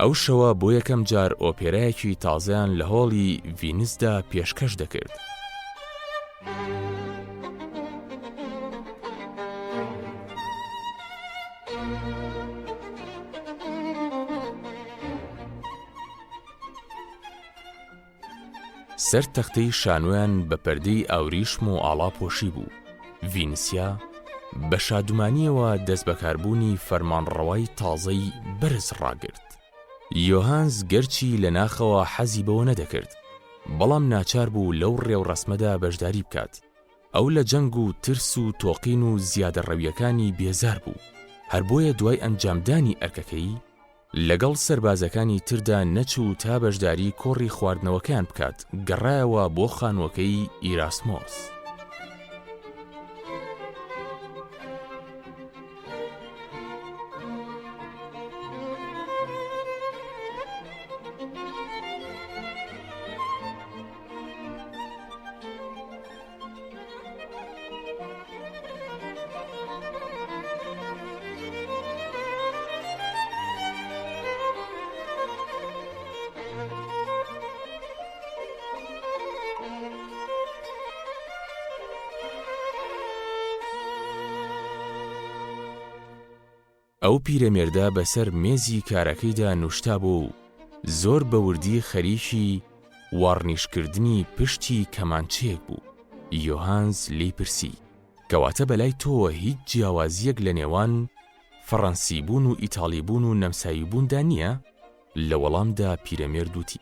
ئەو شەوە بۆ یەکەم جار ئۆپێرایەکی تازەیان لە هۆڵی ڤینسدا پێشکەش دەکرد. سەر تەختەی شانۆیان بە پەردەی ئاوریشم و ئاڵا پۆشی بوو. ڤینسیا بە شادومانییەوە دەستبەکاربوونی فەرمانڕەوای تازەی بەرز ڕاگرت. یۆهانس گەرچی لە ناخەوە حەزی بەوە نەدەکرد، بەڵام ناچار بوو لەو ڕێوڕەسمەدا بەشداری بکات. ئەو لە جەنگ و ترس و تۆقین و زیادەڕەوییەکانی بێزار بوو، هەر بۆیە دوای ئەنجامدانی ئەرکەکەی، لەگەڵ سەربازەکانی تردا نەچوو تا بەشداری کۆڕی خواردنەوەکەیان بکات، گەڕایەوە بۆ خانووەکەی ئیراسمۆس. ئەو پیرەمێردە بەسەر مێزی کارەکەیدا نوشتابوو و زۆر بە وردی خەریکی واڕنیشکردنی پشتی کەمانچەیەک بوو. یۆهانز لێی پرسی، کەواتە بەلای تۆوە هیچ جیاوازییەک لە نێوان فەڕەنسیبوون و ئیتاڵیبوون و نەمساویبووندا نییە؟ لە وەڵامدا پیرەمێرد وتی،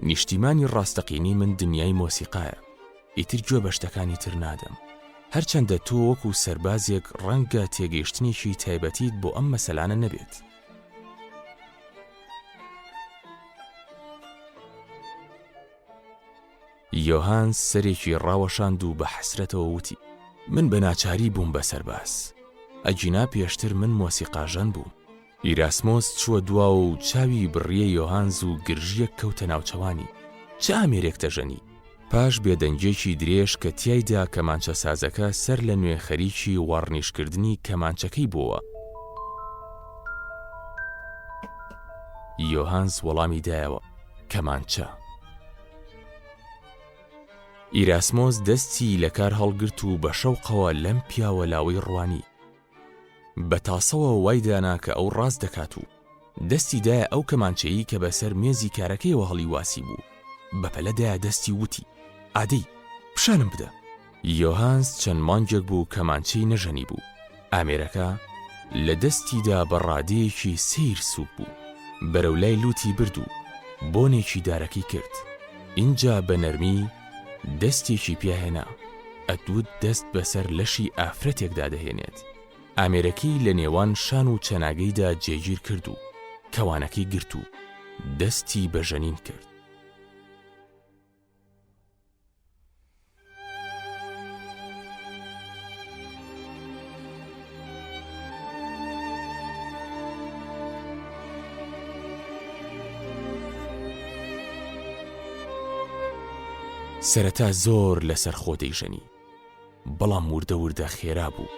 نیشتیمانی ڕاستەقینەی من دنیای مۆسیقایە، ئیتر گوێ بە شتەکانی تر نادەم. هەرچەندە تۆ وەکو سەربازێک ڕەنگە تێگەیشتنێکی تایبەتیت بۆ ئەم مەسەلانە نەبێت. یۆهانس سەرێکی ڕاوەشاند و بە حەسرەتەوە وتی، من بە ناچاری بووم بە سەرباز. ئەگینا پێشتر من مۆسیقاژەن بووم. ئیراسمۆس چووە دواوە و چاوی بڕییە یۆهانز و گرژییەک کەوتە ناوچەوانی. چ ئامێرێک دەژەنی؟ پاش بێدەنگییەکی درێژ کە تیایدا کەمانچەسازەکە سەر لە نوێ خەریکی واڕنیشکردنی کەمانچەکەی بۆوە، یۆهانز وەڵامی دایەوە، کەمانچە. ئیراسمۆس دەستی لە کار هەڵگرت و بە شەوقەوە لەم پیاوە لاوەی ڕوانی. بە تاسەوە وای دانا کە ئەو ڕاست دەکات و دەستی دایە ئەو کەمانچەیی کە بەسەر مێزی کارەکەیەوە هەڵیواسیبوو، بەپەلە دایە دەستی و وتی، ئادەی، پیشانم بدە. یۆهانس چەند مانگێک بوو کەمانچەی نەژەنیبوو، ئامێرەکە لە دەستیدا بە ڕادەیەکی سەیر سووک بوو، بەرەو لای لووتی برد و بۆنێکی دارەکەی کرد، ئینجا بە نەرمی دەستێکی پیا هێنا، ئەتوت دەست بەسەر لەشی ئافرەتێکدا دەهێنێت. ئامێرەکەی لە نێوان شان و چەناگەیدا جێگیر کرد و کەوانەکەی گرت و دەستی بە ژەنین کرد. سەرەتا زۆر لەسەر خۆ دەیژەنی بەڵام وردە وردە خێرا بوو.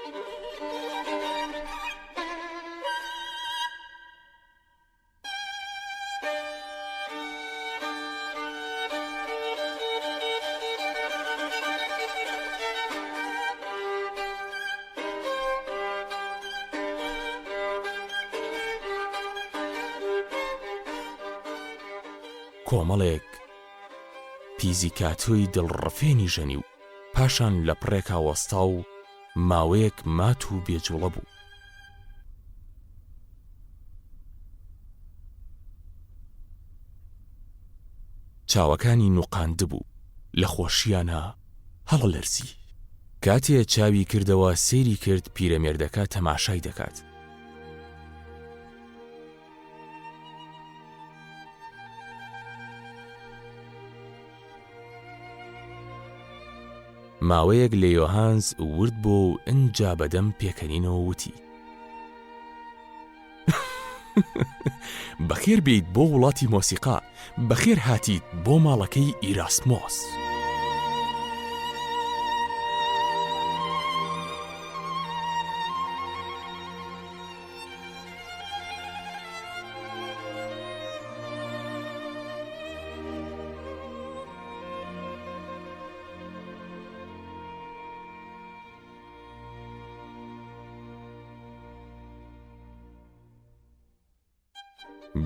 کۆمەڵێک پیزیکاتۆی دڵڕفێنی ژەنی و پاشان لە پڕێکا وەستا و ماوەیەک مات و بێجوڵە بوو. چاوەکانی نوقاندبوو، لە خۆشییانا هەڵەلەرزی. کاتێ چاوی کردەوە سەیری کرد پیرەمێردەکە تەماشای دەکات. ماوەیەک لە یۆهانس ورد بۆ و ئنجا بەدەم پێکەنینەوە وتی. بەخێر بێیت بۆ وڵاتی مۆسیقا، بەخێر هاتیت بۆ ماڵەکەی ئیراسمۆس.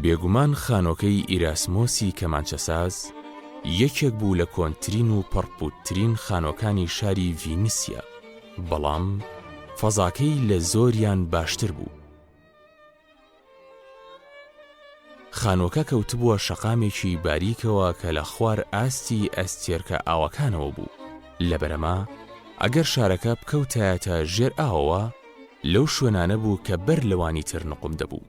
بێگومان خانۆکەی ئیراسمۆسی کەمانچەساز یەکێک بوو لە کۆنترین و پڕپوتترین خانۆکانی شاری ڤینسیا، بەڵام فەزاکەی لە زۆریان باشتر بوو. خانووەکە کەوتبووە شەقامێکی باریکەوە کە لە خوار ئاستی ئەستێرکە ئاوەکانەوە بوو. لەبەرئەمە ئەگەر شارەکە بکەوتایەتە ژێر ئاوەوە، لەو شوێنانە بوو کە بەر لەوانی تر نوقم دەبوو.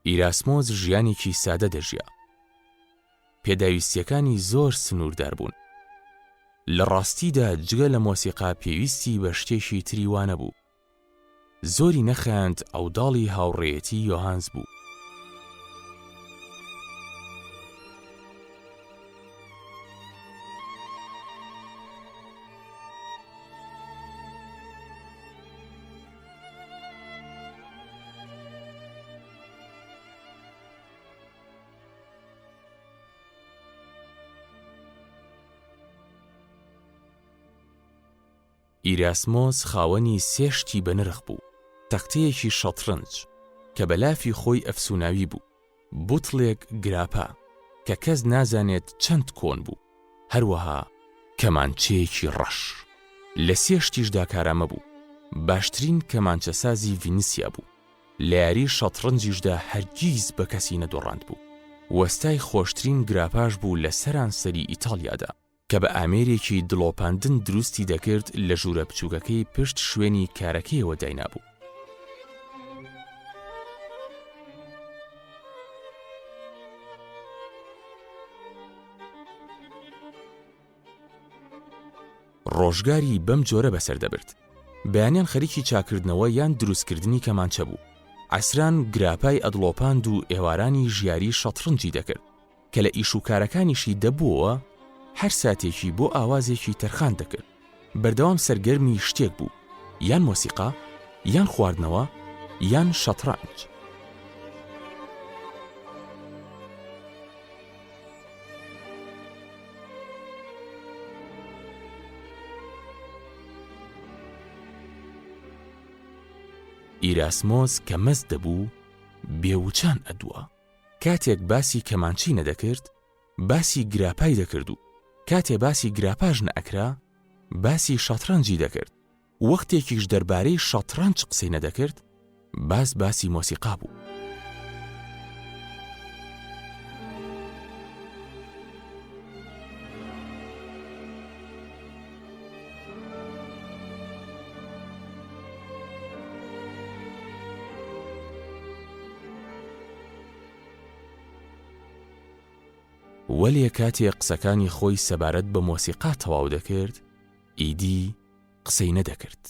ئیراسمۆس ژیانێکی سادە دەژیا. پێداویستییەکانی زۆر سنووردار بوون. لە ڕاستیدا جگە لە مۆسیقا پێویستی بە شتێکی تری وا نەبوو. زۆری نەخایاند عەوداڵی هاوڕێیەتی یۆهانس بوو. ئیراسمۆس خاوەنی سێ شتی بەنرخ بوو، تەختەیەکی شەترەنج، کە بە لافی خۆی ئەفسووناوی بوو، بوتڵێک گراپا. کە کەس نازانێت چەند کۆن بوو، هەروەها کەمانچەیەکی ڕەش. لە سێ شتیشدا کارامە بوو، باشترین کەمانچەسازی ڤینسیا بوو، لە یاری شەتڕەنجیشدا هەرگیز بە کەسی نەدۆڕاندبوو. وەستای خۆشترین گراپاش بوو لە سەرانسەری ئیتاڵیادا. کە بە ئامێرێکی دڵۆپاندن دروستی دەکرد لە ژوورە بچووکەکەی پشت شوێنی کارەکەیەوە داینابوو. ڕۆژگاری بەم جۆرە بەسەر دەبرد. بەیانیان خەریکی چاکردنەوە یان دروستکردنی کەمانچە بوو. عەسران گراپای ئەدڵۆپاند و ئێوارانی ژیاری شەتڕنجی دەکرد. کە لە ئیش و کارەکانیشی دەبووەوە، هەر ساتێکی بۆ ئاوازێکی تەرخان دەکرد. بەردەوام سەرگەرمی شتێک بوو، یان مۆسیقا، یان خواردنەوە، یان شەتڕەنج. ئیراسمۆس کە مەست دەبوو، بێوچان ئەدوا. کاتێک باسی کەمانچەی نەدەکرد باسی گراپای دەکرد و کاتێ باسی گراپاش نەئەکرا باسی شەتڕەنجی دەکرد، وەختێکیش دەربارەی شەتڕەنج قسەی نەدەکرد باس باسی مۆسیقا بوو. وەلێ کاتێ قسەکانی خۆی سەبارەت بە مۆسیقا تەواو دەکرد، ئیدی قسەی نەدەکرد.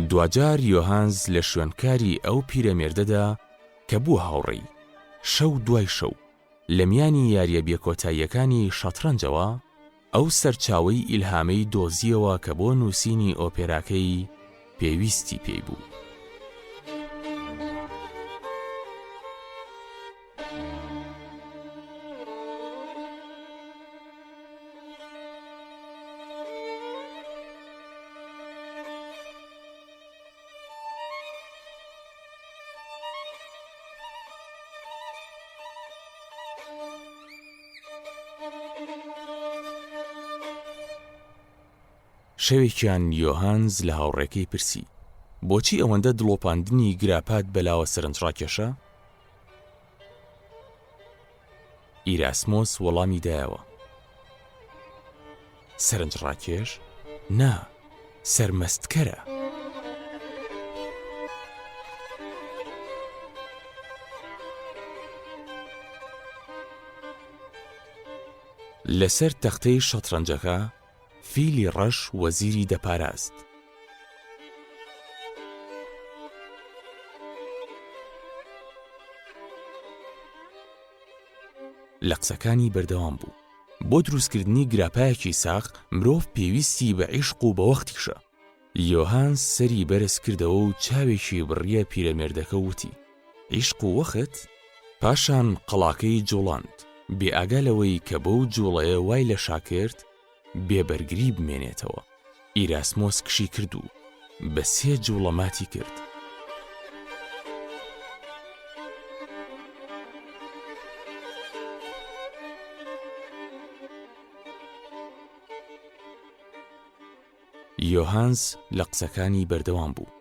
دواجار یۆهانز لە شوێنکاری ئەو پیرەمێردەدا کە بووە هاوڕێی، شەو دوای شەو، لە میانی یارییە بێکۆتاییەکانی شەترەنجەوە، ئەو سەرچاوەی ئیلهامەی دۆزییەوە کە بۆ نووسینی ئۆپێراکەی پێویستی پێی بوو. شەوێکیان یۆهانز لە هاوڕێکەی پرسی، بۆچی ئەوەندە دڵۆپاندنی گراپات بەلاوە سەرنجڕاکێشە؟ ئیراسمۆس وەڵامی دایەوە، سەرنجڕاکێش؟ نا، سەرمەستکەرە. لەسەر تەختەی شەترەنجەکە فیلی ڕەش وەزیری دەپاراست. لە قسەکانی بەردەوام بوو. بۆ دروستکردنی گراپایەکی ساغ مرۆڤ پێویستی بە عیشق و بە وەختیشە. یۆهانس سەری بەرز کردەوە و چاوێکی بڕیە پیرەمێردەکە و وتی، عیشق و وەخت؟ پاشان قەڵاکەی جوڵاند، بێ ئاگا لەوەی کە بەو جوڵەیە وای لە شا کرد بێ بەرگری بمێنێتەوە. ئیراسمۆس کشی کرد و بە سێ جوڵە ماتی کرد. یۆهانس لە قسەکانی بەردەوام بوو.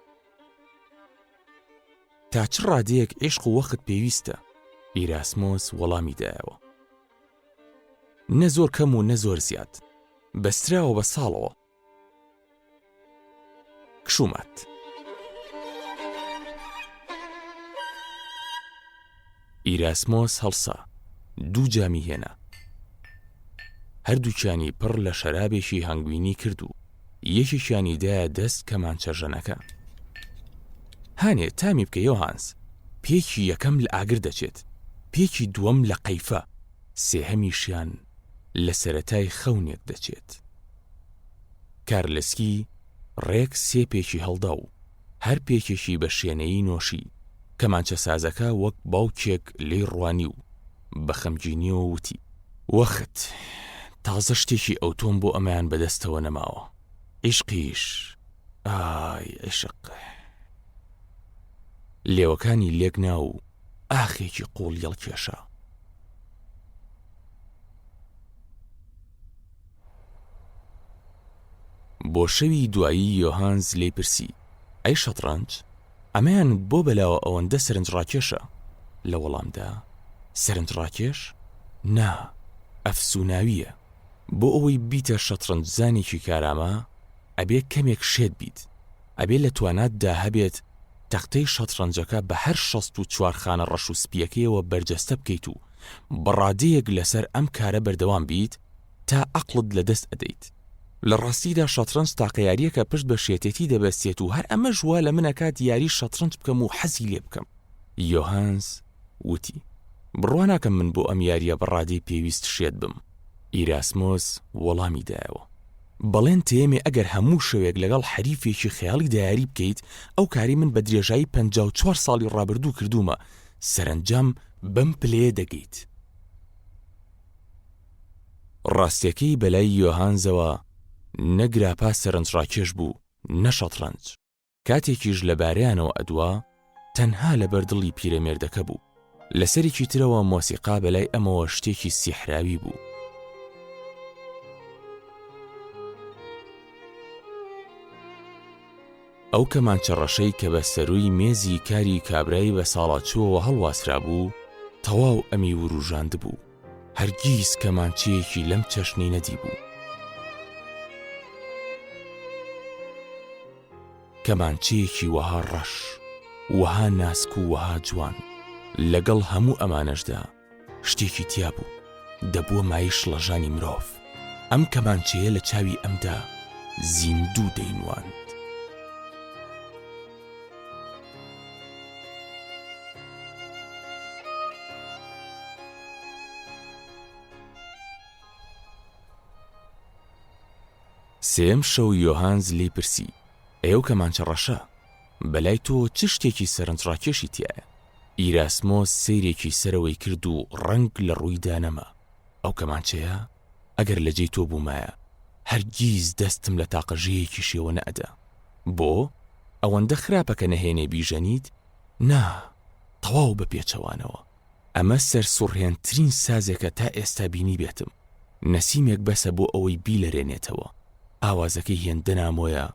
تا چ ڕادەیەک عیشق و وەخت پێویستە؟ ئیراسمۆس وەڵامی دایەوە. نە زۆر کەم و نە زۆر زیاد. بەستراوە بە ساڵەوە. کشومات. ئیراسمۆس هەڵسا، دوو جامی هێنا. هەردووکیانی پڕ لە شەرابێکی هەنگوینی کرد و یەکێکیانی دایە دەست کەمانچەژەنەکە. هانێ تامی بکە یۆهانس. پێکی یەکەم لە ئاگر دەچێت، پێکی دووەم لە قەیفە، سێهەمیشیان لە سەرەتای خەونێک دەچێت. کارلسکی ڕێک سێ پێکی هەڵدا و هەر پێکێکی بە شێنەیی نۆشی. کەمانچەسازەکە وەک باوکێک لێی ڕوانی و بە خەمگینییەوە وتی. وەخت، تازە شتێکی ئەوتۆم بۆ ئەمەیان بەدەستەوە نەماوە. عیشقیش، ئای عیشق. لێوەکانی لێک نا و ئاخێکی قووڵی هەڵکێشا. بۆ شەوی دوایی یۆهانز لێی پرسی، ئەی شەتڕەنج؟ ئەمەیانت بۆ بەلاوە ئەوەندە سەرنجڕاکێشە؟ لە وەڵامدا، سەرنجڕاکێش؟ نا، ئەفسووناوییە. بۆ ئەوەی ببیتە شەتڕەنجزانێکی کارامە، ئەبێ کەمێک شێت بیت. ئەبێ لە تواناتدا هەبێت تەختەی شەتڕەنجەکە بە هەر 64 خانە ڕەش و سپییەکەیەوە بەرجەستە بکەیت و بە ڕادەیەک لەسەر ئەم کارە بەردەوام بیت تا عەقڵت لە دەست ئەدەیت. لە ڕاستیدا شەتڕەنج تاقە یارییەکە پشت بە شێتێتی دەبەستێت و هەر ئەمەش وا لە من ئەکات یاری شەتڕەنج بکەم و حەزی لێ بکەم. یۆهانس وتی، بڕوا ناکەم من بۆ ئەم یارییە بە ڕادەی پێویست شێت بم. ئیراسمۆس وەڵامی دایەوە، بەڵێن تێمێ ئەگەر هەموو شەوێک لەگەڵ حەریفێکی خەیاڵیدا یاری بکەیت، ئەو کارەی من بە درێژایی 54 ساڵی ڕابردوو کردوومە، سەرەنجام بەم پلەیە دەگەیت. ڕاستیەکەی بەلای یۆهانزەوە نە گراپا سەرنجڕاکێش بوو نە شەتڕەنج. کاتێکیش لە بارەیانەوە ئەدوا تەنها لەبەر دڵی پیرەمێردەکە بوو. لە سەرێکی ترەوە مۆسیقا بەلای ئەمەوە شتێکی سیحراوی بوو. ئەو کەمانچە ڕەشەی کە بە سەرووی مێزی کاری کابرای بەساڵاچووەوە هەڵواسرابوو، تەواو ئەمی ورووژاندبوو. هەرگیز کەمانچەیەکی لەم چەشنەی نەدیبوو. کەمانچەیەکی وەها ڕەش، وەها ناسک و وەها جوان. لەگەڵ هەموو ئەمانەشدا شتێکی تیا بوو، دەبووە مایەی شڵەژانی مرۆڤ. ئەم کەمانچەیە لە چاوی ئەمدا زیندوو دەینواند. سێیەم شەو یۆهانز لێی پرسی، ئەی ئەو کەمانچە ڕەشە، بەلای تۆوە چ شتێکی سەرنجڕاکێشی تیایە؟ ئیراسمۆس سەیرێکی سەرەوەی کرد و ڕەنگ لە ڕوویدا نەما، ئەو کەمانچەیە؟ ئەگەر لە جێی تۆ بوومایە، هەرگیز دەستم لە تاقە ژێیەکیشیەوە نەئەدا. بۆ؟ ئەوەندە خراپە کە نەهێنێ بیژەنیت؟ نا، تەواو بە پێچەوانەوە. ئەمە سەرسوڕهێنترین سازێکە تا ئێستا بینیبێتم. نەسیمێک بەسە بۆ ئەوەی بیلەرێنێتەوە. ئاوازەکەی هێندە نامۆیە،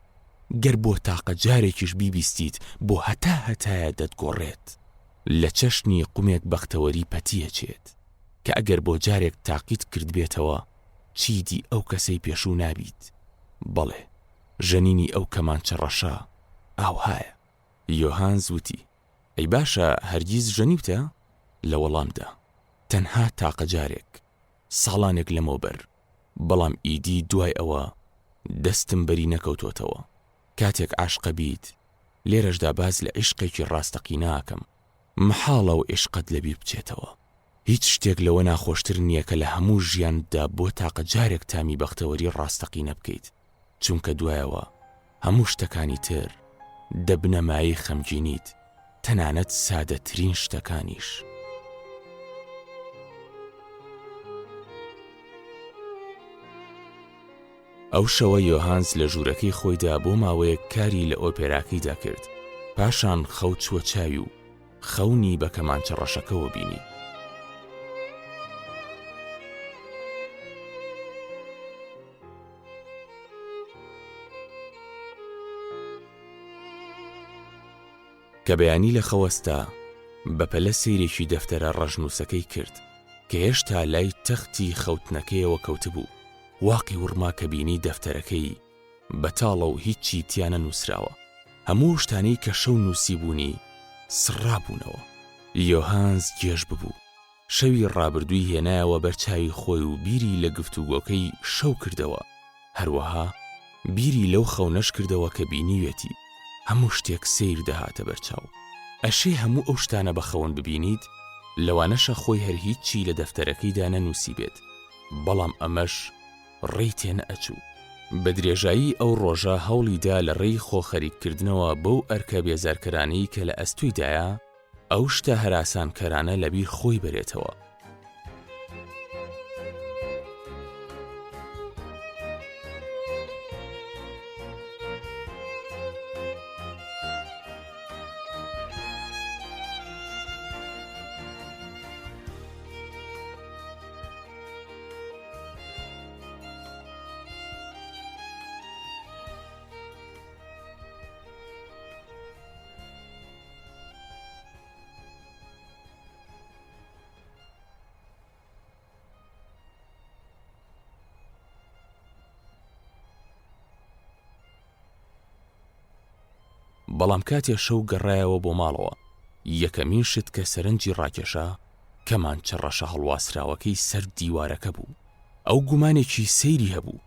گەر بۆ تاقە جارێکیش بیبیستیت بۆ هەتا هەتایە دەتگۆڕێت. لە چەشنی قومێک بەختەوەری پەتی ئەچێت، کە ئەگەر بۆ جارێک تاقیت کردبێتەوە چیدی ئەو کەسەی پێشوو نابیت. بەڵێ، ژەنینی ئەو کەمانچە ڕەشە ئاوهایە. یۆهانز وتی، ئەی باشە هەرگیز ژەنیوتە؟ لە وەڵامدا، تەنها تاقە جارێک، ساڵانێک لەمەوبەر، بەڵام ئیدی دوای ئەوە دەستم بەری نەکەوتۆتەوە. کاتێک عاشقە بیت، لێرەشدا باس لە عیشقێکی ڕاستەقینە ئەکەم، مەحاڵە ئەو عیشقەت لەبیر بچێتەوە. هیچ شتێک لەوە ناخۆشتر نییە کە لە هەموو ژیانتدا بۆ تاقە جارێک تامی بەختەوەری ڕاستەقینە بکەیت، چونکە دوایەوە هەموو شتەکانی تر دەبنە مایەی خەمگینیت، تەنانەت سادەترین شتەکانیش. ئەو شەوە یۆهانس لە ژوورەکەی خۆیدا بۆ ماوەیەک کاری لە ئۆپێراکەیدا کرد، پاشان خەو چووە چاوی و خەونی بە کەمانچە ڕەشەکەوە بینی. کە بەیانی لە خەوەستا بەپەلە سەیرێکی دەفتەرە ڕەشنووسەکەی کرد کە هێشتا لای تەختی خەوتنەکەیەوە کەوتبوو، واقی وڕما کە بینی دەفتەرەکەی بەتاڵە و هیچی تیا نەنووسراوە. هەموو ئەو شتانەی کە شەو نووسیبوونی سڕابوونەوە. یۆهانس گێژ ببوو. شەوی ڕابردووی هێنایەوە بەر چاوی خۆی و بیری لە گفتوگۆکەی شەو کردەوە، هەروەها بیری لەو خەونەش کردەوە کە بینیوێتی، هەموو شتێک سەیر دەهاتە بەرچاو. ئەشێ هەموو ئەو شتانە بە خەون ببینیت؟ لەوانەشە خۆی هەر هیچی لە دەفتەرەکەیدا نەنووسیبێت، بەڵام ئەمەش ڕێی تێنەئەچوو. بە درێژایی ئەو ڕۆژە هەوڵی دا لە ڕێی خۆ خەریککردنەوە بەو ئەرکە بێزارکەرانەی کە لە ئەستۆیدایە، ئەو شتە هەراسانکەرانە لەبیر خۆی بەرێتەوە. بەڵام کاتێ شەو گەڕایەوە بۆ ماڵەوە یەکەمین شت کە سەرنجی ڕاکێشا کەمانچە ڕەشە هەڵواسراوەکەی سەر دیوارەکە بوو ئەو گومانێکی سەیری هەبوو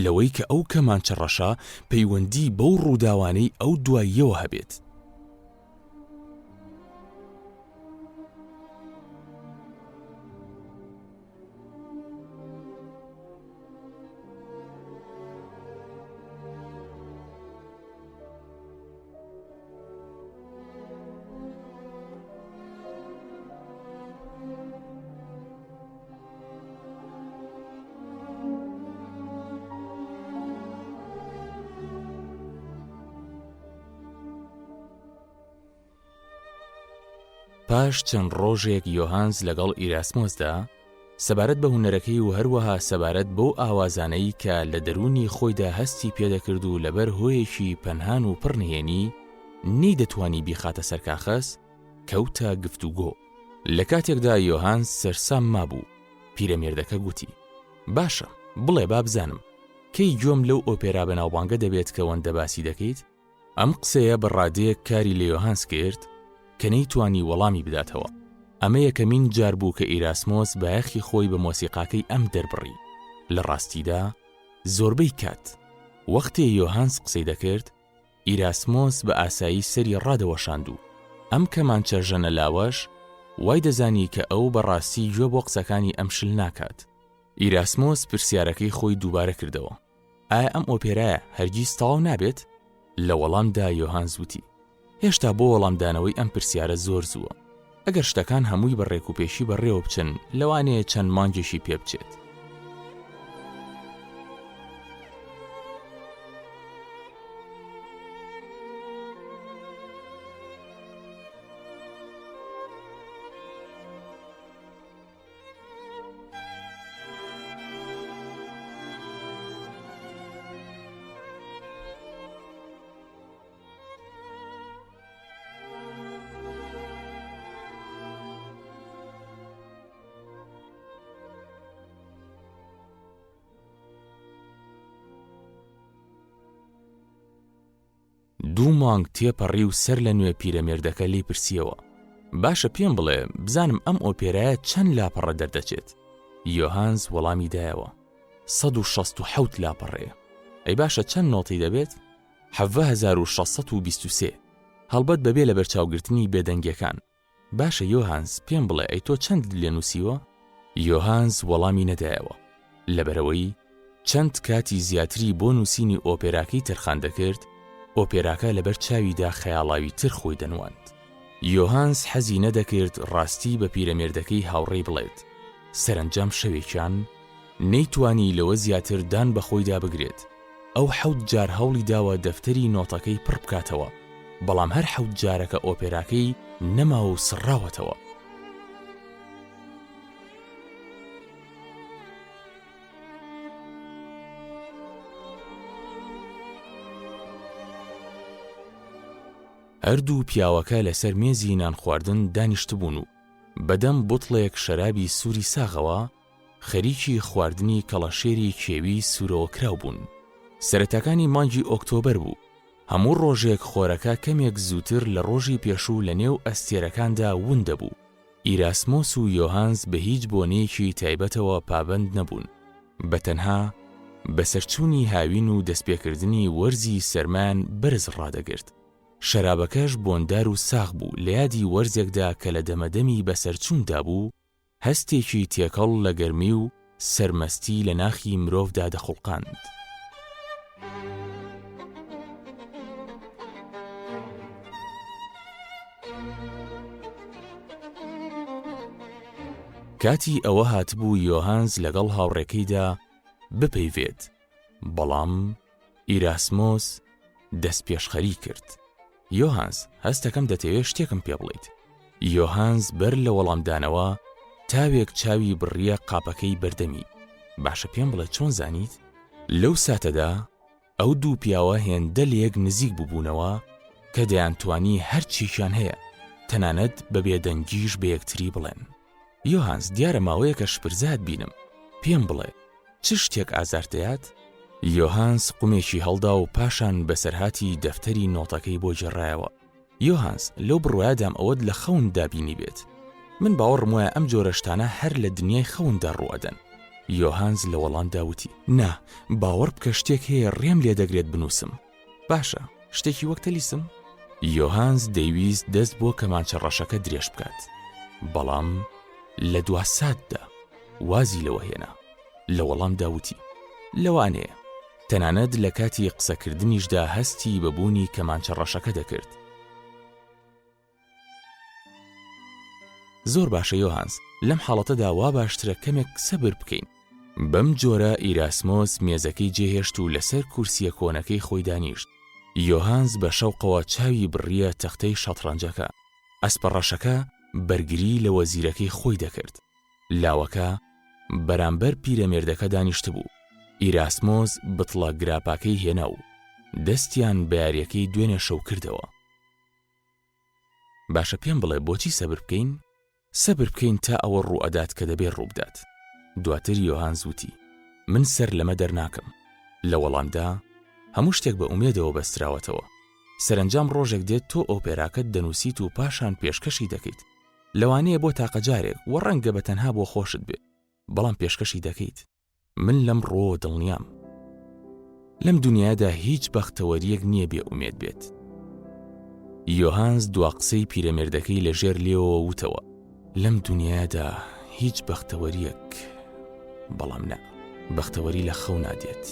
لەوەی کە ئەو کەمانچە ڕەشە پەیوەندی بەو ڕووداوانەی ئەو دواییەوە هەبێت. پاش چەند ڕۆژێک یۆهانس لەگەڵ ئیراسمۆسدا سەبارەت بە هونەرەکەی و هەروەها سەبارەت بەو ئاوازانەی کە لە دەروونی خۆیدا هەستی پێدەکرد و لەبەر هۆیەکی پەنهان و پڕ نهێنی نەیدەتوانی بیخاتە سەر کاخەز، کەوتە گفتوگۆ. لە کاتێکدا یۆهانس سەرسام مابوو، پیرەمێردەکە گوتی، باشە، بڵێ با بزانم، کەی گوێم لەو ئۆپێرا بەناوبانگە دەبێت کە وەندە باسی دەکەیت؟ ئەم قسەیە بە ڕادەیەک کاری لە یۆهانس کرد کە نەیتوانی وەڵامی بداتەوە. ئەمە یەکەمین جار بوو کە ئیراسمۆس بایەخی خۆی بە مۆسیقاکەی ئەم دەربڕی. لە ڕاستیدا زۆربەی کات، وەختێ یۆهانس قسەی دەکرد، ئیراسمۆس بە ئاسایی سەری ڕادەوەشاند و ئەم کەمانچە ژەنە لاوەش وای دەزانی کە ئەو بە ڕاستی گوێ بۆ قسەکانی ئەم شل ناکات. ئیراسمۆس پرسیارەکەی خۆی دووبارە کردەوە. ئایا ئەم ئۆپێرایە هەرگیز تەواو نابێت؟ لە وەڵامدا یۆهانس وتی، هێشتا بۆ وەڵامدانەوەی ئەم پرسیارە زۆر زووە. ئەگەر شتەکان هەمووی بە ڕێکوپێکی بەڕێوە بچن، لەوانەیە چەند مانگێکی پێ بچێت. دوو مانگ تێپەڕی و سەر لە نوێ پیرەمێردەکە لێی پرسیەوە باشە پێم بڵێ بزانم ئەم ئۆپێرایە چەند لاپەڕە دەردەچێت یۆهانس وەڵامی دایەوە 167 لاپەڕەیە ئەی باشە چەند نۆتی دەبێت 1623 هەڵبەت بەبێ لەبەرچاوگرتنی بێدەنگیەکان باشە یۆهانس پێم بڵێ ئەی تۆ چەندت لێ نووسیوە؟ یۆهانس وەڵامی نەدایەوە، لەبەرئەوەی چەند کاتی زیاتری بۆ نووسینی ئۆپێراکەی تەرخان دەکرد، ئۆپێراکە لەبەر چاویدا خەیاڵاویتر خۆی دەنواند. یۆهانس حەزی نەدەکرد ڕاستی بە پیرەمێردەکەی هاوڕێی بڵێت، سەرەنجام شەوێکیان نەیتوانی لەوە زیاتر دان بە خۆیدا بگرێت، ئەو حەوت جار هەوڵی داوە دەفتەری نۆتەکەی پڕ بکاتەوە، بەڵام هەر حەوت جارەکە ئۆپێراکەی نەماوە و سڕاوەتەوە. هەردوو پیاوەکە لەسەر مێزی نانخواردن دانیشتبوون و بەدەم بوتڵێک شەرابی سووری ساغەوە، خەریکی خواردنی کەڵەشێری کێوی سوورەوەکراو بوون. سەرەتاکانی مانگی ئۆکتۆبەر بوو. هەموو ڕۆژێک خۆرەکە کەمێک زووتر لە ڕۆژی پێشوو لە نێو ئەستێرەکاندا ون دەبوو. ئیراسمۆس و یۆهانس بە هیچ بۆنەیەکی تایبەتەوە پابەند نەبوون. بە تەنها بەسەرچوونی هاوین و دەستپێکردنی وەرزی سەرمایان بەرز ڕادەگرت. شەرابەکەش بۆندار و ساغ بوو لە یادی وەرزێکدا کە لە دەمەدەمی بەسەرچووندا بوو، هەستێکی تێکەڵ لە گەرمی و سەرمەستی لە ناخی مرۆڤدا دەخوڵقاند. کاتی ئەوە هاتبوو یۆهانز لەگەڵ هاوڕێکەیدا بپەیڤێت، بەڵام ئیراسمۆس دەستپێشخەری کرد. یۆهانز، هەستەکەم دەتەوێ شتێکم پێ بڵێیت. یۆهانز بەر لە وەڵامدانەوە تاوێک چاوی بڕییە قاپەکەی بەردەمی. باشە پێم بڵێ چۆن زانیت؟ لەو ساتەدا ئەو دوو پیاوە هێندە لەیەک نزیک بووبوونەوە کە دەیانتوانی هەرچییەکیان هەیە، تەنانەت بە بێدەنگیش بە یەکتری بڵێن. یۆهانز، دیارە ماوەیەکە شپرزەت بینم. پێم بڵێ، چ شتێک ئازارت دەیات؟ یۆهانس قومێکی هەڵدا و پاشان بەسەرهاتی دەفتەری نۆتەکەی بۆ گێڕایەوە. یۆهانس، لەو بڕوایەدام ئەوەت لە خەوندا بینیبێت. من باوەڕم وایە ئەم جۆرە شتانە هەر لە دنیای خەوندا ڕووئەدەن. یۆهانس لە وەڵامدا وتی. نا، باوەڕ بکە شتێک هەیە ڕێم لێ دەگرێت بنووسم. باشە، شتێکی وەک تەلیسم؟ یۆهانس دەیویست دەست بۆ کەمانچە ڕەشەکە درێژ بکات، بەڵام لە دوا ساتدا وازی لەوە هێنا. لە وەڵامدا وتی، لەوانەیە. تەنانەت لە کاتی قسەکردنیشدا هەستی بە بوونی کەمانچە ڕەشەکە دەکرد. زۆر باشە یۆهانس، لەم حاڵەتەدا وا باشترە کەمێک سەبر بکەین. بەم جۆرە ئیراسمۆس مێزەکەی جێهێشت و لەسەر کورسییە کۆنەکەی خۆی دانیشت. یۆهانس بە شەوقەوە چاوی بڕییە تەختەی شەتڕەنجەکە. ئەسپە ڕەشەکە بەرگری لە وەزیرەکەی خۆی دەکرد. لاوەکە بەرامبەر پیرەمێردەکە دانیشتبوو. ئیراسمۆس بتڵە گراپاکەی هێنا و دەستیان بە یارییەکەی دوێنێ شەو کردەوە. باشە پێم بڵێ بۆچی سەبر بکەین؟ سەبر بکەین تا ئەوە ڕووئەدات کە دەبێ ڕووبدات. دواتر یۆهانز وتی، من سەر لەمە دەرناکەم. لە وەڵامدا، هەموو شتێک بە ئومێدەوە بەستراوەتەوە. سەرەنجام ڕۆژێک دێت تۆ ئۆپێراکەت دەنووسیت و پاشان پێشکەشی دەکەیت. لەوانەیە بۆ تاقە جارێک و ڕەنگە بە تەنها بۆ خۆشت بێ، بەڵام پێشکەشی دەکەیت. من لەم ڕووەوە دڵنیام. لەم دنیادا هیچ بەختەوەرییەک نییە بێ ئومێد بێت. یۆهانس دوا قسەی پیرەمێردەکەی لە ژێر لێوەوە وتەوە، لەم دنیادا هیچ بەختەوەرییەک، بەڵام نا، بەختەوەری لە خەونا دێت.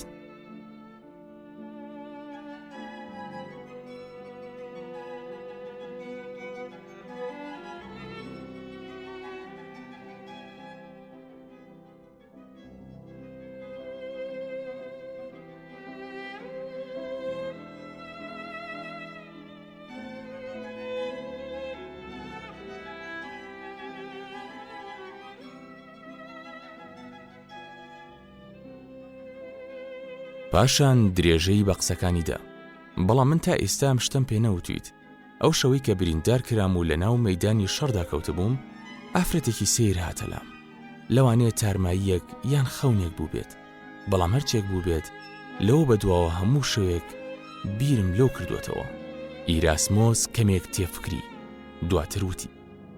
پاشان درێژەی بە قسەکانی دا. بەڵام من تا ئێستا ئەم شتەم پێ نەوتویت. ئەو شەوەی کە بریندار کرام و لە ناو مەیدانی شەڕدا کەوتبووم، ئافرەتێکی سەیر هاتە لام. لەوانەیە تارماییەک یان خەونێک بووبێت، بەڵام هەرچێک بووبێت، لەوە بەدواوە هەموو شەوێک بیرم لەو کردووەتەوە. ئیراسمۆس کەمێک تێفکری، دواتر وتی،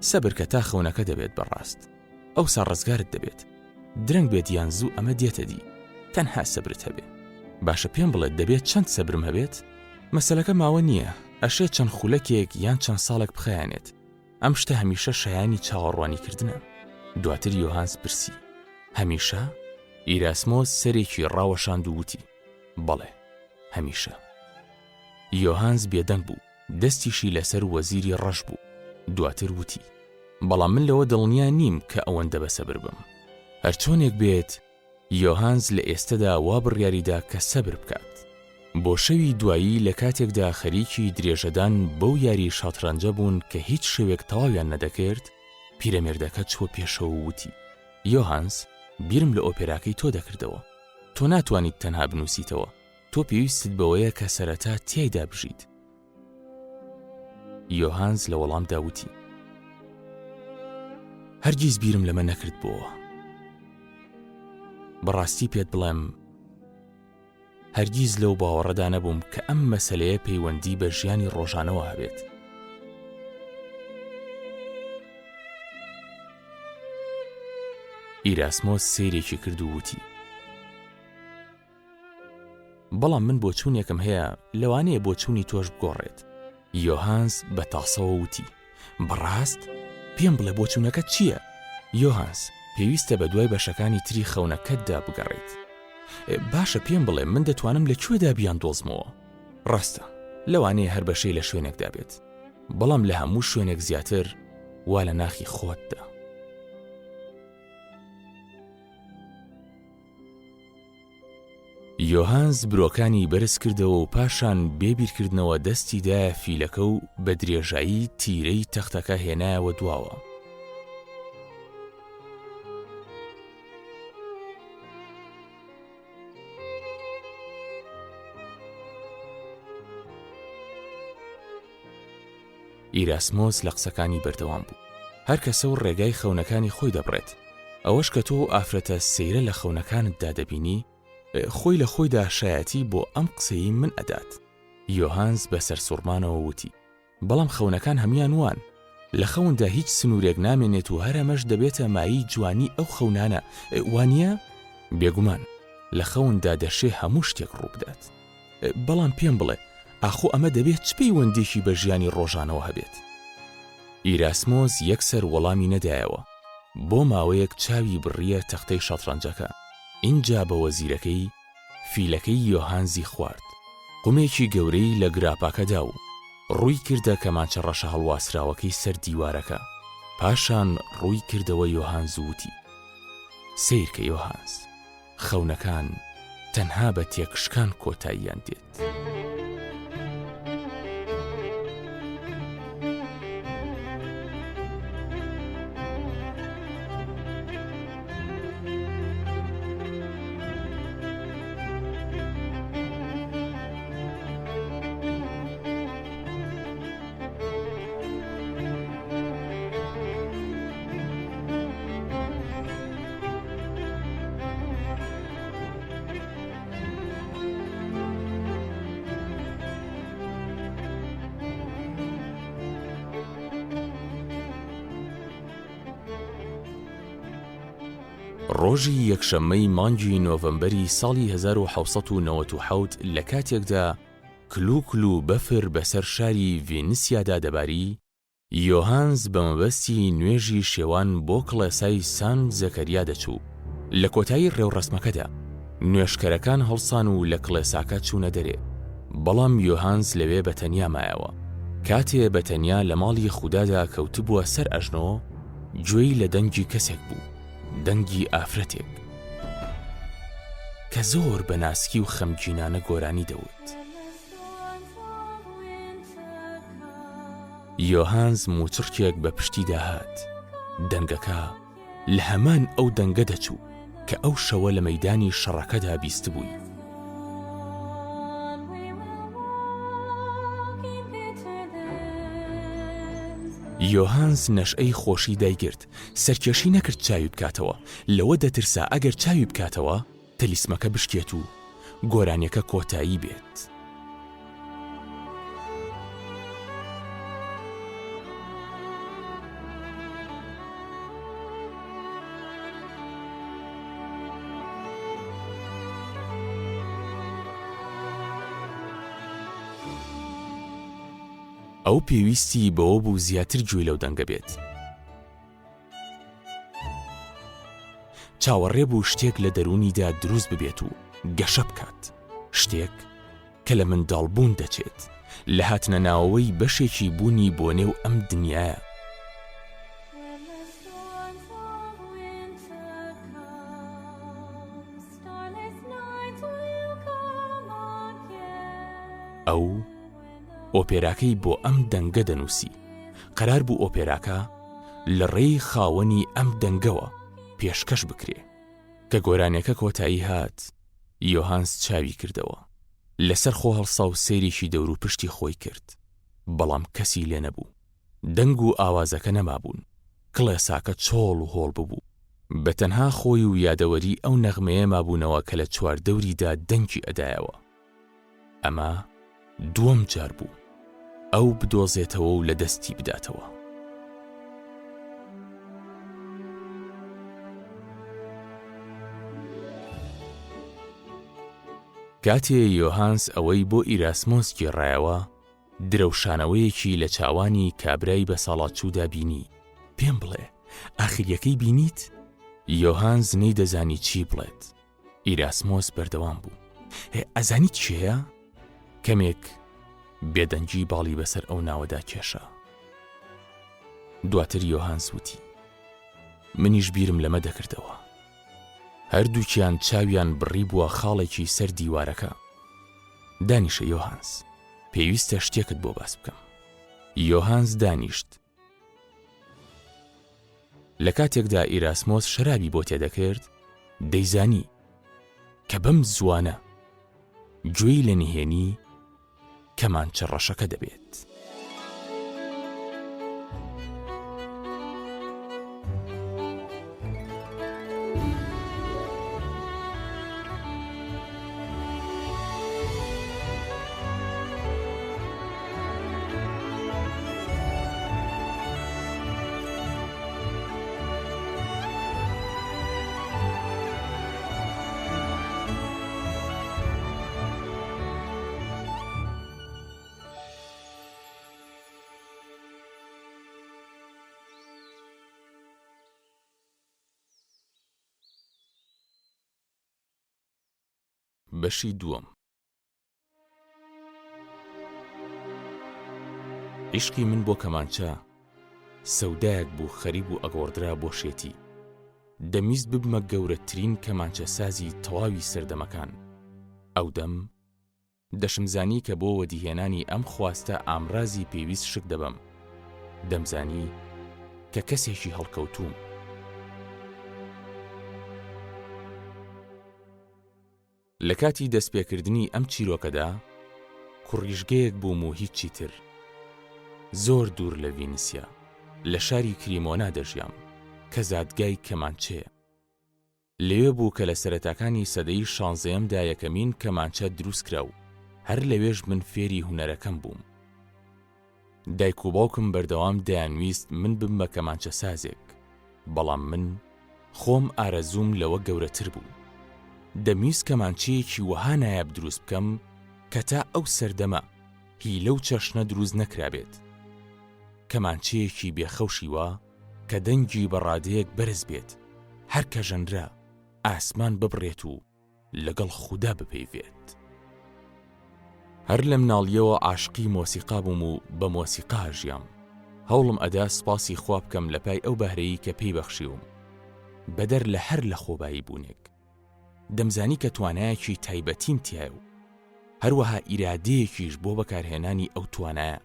سەبر کە تا خەونەکە دەبێت بە ڕاست. ئەوسا ڕزگارت دەبێت. درەنگ بێت یان زوو ئەمە دێتە دی. تەنها سەبرت هەبێ. باشە پێم بڵێ دەبێت چەند سەبرم هەبێت؟ مەسەلەکە ماوە نییە، ئەشێ چەند خولەکێک یان چەند ساڵێک بخایەنێت. ئەم شتە هەمیشە شایانی چاوەڕوانیکردنە. دواتر یۆهانس پرسی، هەمیشە؟ ئیراسمۆس سەرێکی ڕاوەشاند و وتی، بەڵێ، هەمیشە. یۆهانس بێدەنگ بوو، دەستیشی لەسەر وەزیری ڕەش بوو. دواتر وتی، بەڵام من لەوە دڵنیا نیم کە ئەوەندە بەسەبر بم. هەرچۆنێک بێت، یۆهانس لە ئێستەدا وا بڕیاریدا کە سەبر بکات. بۆ شەوی دوایی لە کاتێکدا خەریکی درێژەدان بەو یاری شەترەنجە بوون کە هیچ شەوێک تەواویان نەدەکرد، پیرەمێردەکە چووە پێشەوە و وتی، یۆهانس، بیرم لە ئۆپێراکەی تۆ دەکردەوە. تۆ ناتوانیت تەنها بنووسیتەوە، تۆ پێویستت بەوەیە کە سەرەتا تیایدا بژیت. یۆهانس لە وەڵامدا وتی، هەرگیز بیرم لەمە نەکردبۆوە. بەڕاستی پێت بڵێم، هەرگیز لەو باوەڕەدا نەبووم کە ئەم مەسەلەیە پەیوەندی بە ژیانی ڕۆژانەوە هەبێت. ئیراسمۆس سەیرێکی کرد و وتی، بەڵام من بۆچوونێکم هەیە لەوانەیە بۆچوونی تۆش بگۆڕێت. یۆهانس بە تاسەوە وتی، بەڕاست؟ پێم بڵێ بۆچوونەکەت چییە؟ یۆهانس، پێویستە بە دوای بەشەکانی تری خەونەکەتدا بگەڕێیت. باشە پێم بڵێ من دەتوانم لە کوێدا بیاندۆزمەوە؟ ڕاستە، لەوانەیە هەر بەشەی لە شوێنێکدا بێت، بەڵام لە هەموو شوێنێک زیاتر وا لە ناخی خۆتدا. یۆهانس برۆکانی بەرز کردەوە و پاشان بێ بیرکردنەوە دەستی دایە فیلەکە و بە درێژایی تیرەی تەختەکە هێنایەوە دواوە. ئیراسمۆس لە قسەکانی بەردەوام بوو. هەر کەسە و ڕێگای خەونەکانی خۆی دەبڕێت. ئەوەش کە تۆ ئەو ئافرەتە سەیرە لە خەونەکانتدا دەبینی، خۆی لە خۆیدا شایەتی بۆ ئەم قسەی من ئەدات. یۆهانس بە سەرسوڕمانەوە وتی. بەڵام خەونەکان هەموویان وان. لە خەوندا هیچ سنوورێک نامێنێت و هەر ئەمەش دەبێتە مایەی جوانی ئەو خەونانە، وا نییە؟ بێگومان، لە خەوندا دەشێ هەموو شتێک ڕووبدات. بەڵام پێم بڵێ، ئاخۆ ئەمە دەبێت چ پەیوەندییەکی بە ژیانی ڕۆژانەوە هەبێت؟ ئیراسمۆس یەکسەر وەڵامی نەدایەوە. بۆ ماوەیەک چاوی بڕییە تەختەی شەتڕەنجەکە، ئینجا بە وەزیرەکەی فیلەکەی یۆهانزی خوارد. قومێکی گەورەی لە گراپاکە دا و ڕووی کردە کەمانچە ڕەشە هەڵواسراوەکەی سەر دیوارەکە. پاشان ڕووی کردەوە یۆهانز و وتی، سەیرکە یۆهانز. خەونەکان تەنها بە تێکشکان کۆتاییان دێت. ڕۆژی یەکشەممەی مانگی نۆڤەمبەری ساڵی 1997 لە کاتێکدا کلوکل و بەفر بەسەر شاری ڤێنسیادا دەباری، یۆهانس بە مەبەستی نوێژی شێوان بۆ کڵێسای سان زەکەریا دەچوو. لە کۆتایی ڕێوڕەسمەکەدا، نوێژکەرەکان هەڵسان و لە کڵێساکە چوونە دەرێ، بەڵام یۆهانس لەوێ بە تەنیا مایەوە. کاتێ بە تەنیا لە ماڵی خودادا کەوتبووە سەر ئەژنۆ، گوێی لە دەنگی کەسێک بوو، دەنگی ئافرەتێک، کە زۆر بە ناسکی و خەمگینانە گۆرانی دەوت. یۆهانز موچڕکێک بە پشتیدا هات. دەنگەکە لە هەمان ئەو دەنگە دەچوو کە ئەو شەوە لە مەیدانی شەڕەکەدا بیستبووی. یۆهانز نەشئەی خۆشی دایگرت، سەرکێشی نەکرد چاوی بکاتەوە، لەوە دەترسا ئەگەر چاوی بکاتەوە، تەلیسمەکە بشکێت و گۆرانیەکە کۆتایی بێت. ئەو پێویستی بەوە بوو زیاتر گوێی لەو دەنگە بێت. چاوەڕێ بوو شتێک لە دەروونیدا دروست ببێت و گەشە بکات، شتێک کە لە منداڵبوون دەچێت، لە هاتنە ناوەوەی بەشێکی بوونی بۆ نێو ئەم دنیایە. ئەو ئۆپێراکەی بۆ ئەم دەنگە دەنووسی، قەرار بوو ئۆپێراکە لە ڕێی خاوەنی ئەم دەنگەوە پێشکەش بکرێ. کە گۆرانیەکە کۆتایی هات، یۆهانس چاوی کردەوە. لەسەر خۆ هەڵسا و سەیرێکی دەوروپشتی خۆی کرد، بەڵام کەسی لێ نەبوو. دەنگ و ئاوازەکە نەمابوون. کڵێساکە چۆڵ و هۆڵ ببوو. بە تەنها خۆی و یادەوەری ئەو نەغمەیە مابوونەوە کە لە چواردەوریدا دەنگی ئەدایەوە. ئەمە دووەم جار بوو ئەو بدۆزێتەوە و لە دەستی بداتەوە. کاتێ یۆهانس ئەوەی بۆ ئیراسمۆس گێڕایەوە. درەوشانەوەیەکی لە چاوانی کابرای بەساڵاچوودا بینی. پێم بڵێ، ئاخرییەکەی بینیت؟ یۆهانز نەیدەزانی چی بڵێت. ئیراسمۆس بەردەوام بوو. هێ، ئەزانیت کێیە؟ کەمێک بێدەنگی باڵی بەسەر ئەو ناوەدا کێشا. دواتر یۆهانس وتی. منیش بیرم لەمە دەکردەوە. هەردووکیان چاویان بڕیبووە خاڵێکی سەر دیوارەکە. دانیشە یۆهانس، پێویستە شتێکت بۆ باس بکەم. یۆهانس دانیشت. لە کاتێکدا ئیراسمۆس شەرابی بۆ تێدەکرد، دەیزانی کە بەم زووانە گوێی لە نهێنی کەمانچە ڕەشەکە دەبێت. بەشی دووەم عیشقی من بۆ کەمانچە سەودایەک بوو خەریب و ئەگۆڕدرا بۆ شێتی. دەمویست ببمە گەورەترین کەمانچەسازی تەواوی سەردەمەکان. ئەودەم دەشمزانی کە بۆ وەدیهێنانی ئەم خواستە ئامرازی پێویست شک دەبەم. دەمزانی کە کەسێکی هەڵکەوتووم. لە کاتی دەستپێکردنی ئەم چیرۆکەدا کوڕیژگەیەک بووم و هیچی تر. زۆر دوور لە ڤینسیا، لە شاری کریمۆنا دەژیام، کە زادگای کەمانچەیە. لەوێ بوو کە لە سەرەتاکانی سەدەی شانزەیەمدا یەکەمین کەمانچە دروستکرا و هەر لەوێش من فێری هونەرەکەم بووم. دایک و باوکم بەردەوام دەیانویست من ببمە کەمانچەسازێک، بەڵام من خۆم ئارەزووم لەوە گەورەتر بوو. دەمویست کەمانچەیەکی وەها نایاب دروست بکەم کە تا ئەو سەردەمە هی لەو چەشنە دروست نەکرابێت. کەمانچەیەکی بێ خەوشی وا کە دەنگی بە ڕادەیەک بەرز بێت هەر کە ژەنرا ئاسمان ببڕێت و لەگەڵ خودا بپەیڤێت. هەر لە مناڵییەوە عاشقی مۆسیقا بووم و بە مۆسیقا ژیام. هەوڵم ئەدا سپاسی خوا بکەم لە پای ئەو بەهرەی کە پێی بەخشیوم. بەدەر لە هەر لەخۆبایی بوونێک. دەمزانی کە توانایەکی تایبەتیم تیایە و هەروەها ئیرادەیەکیش بۆ بەکارهێنانی ئەو توانایە.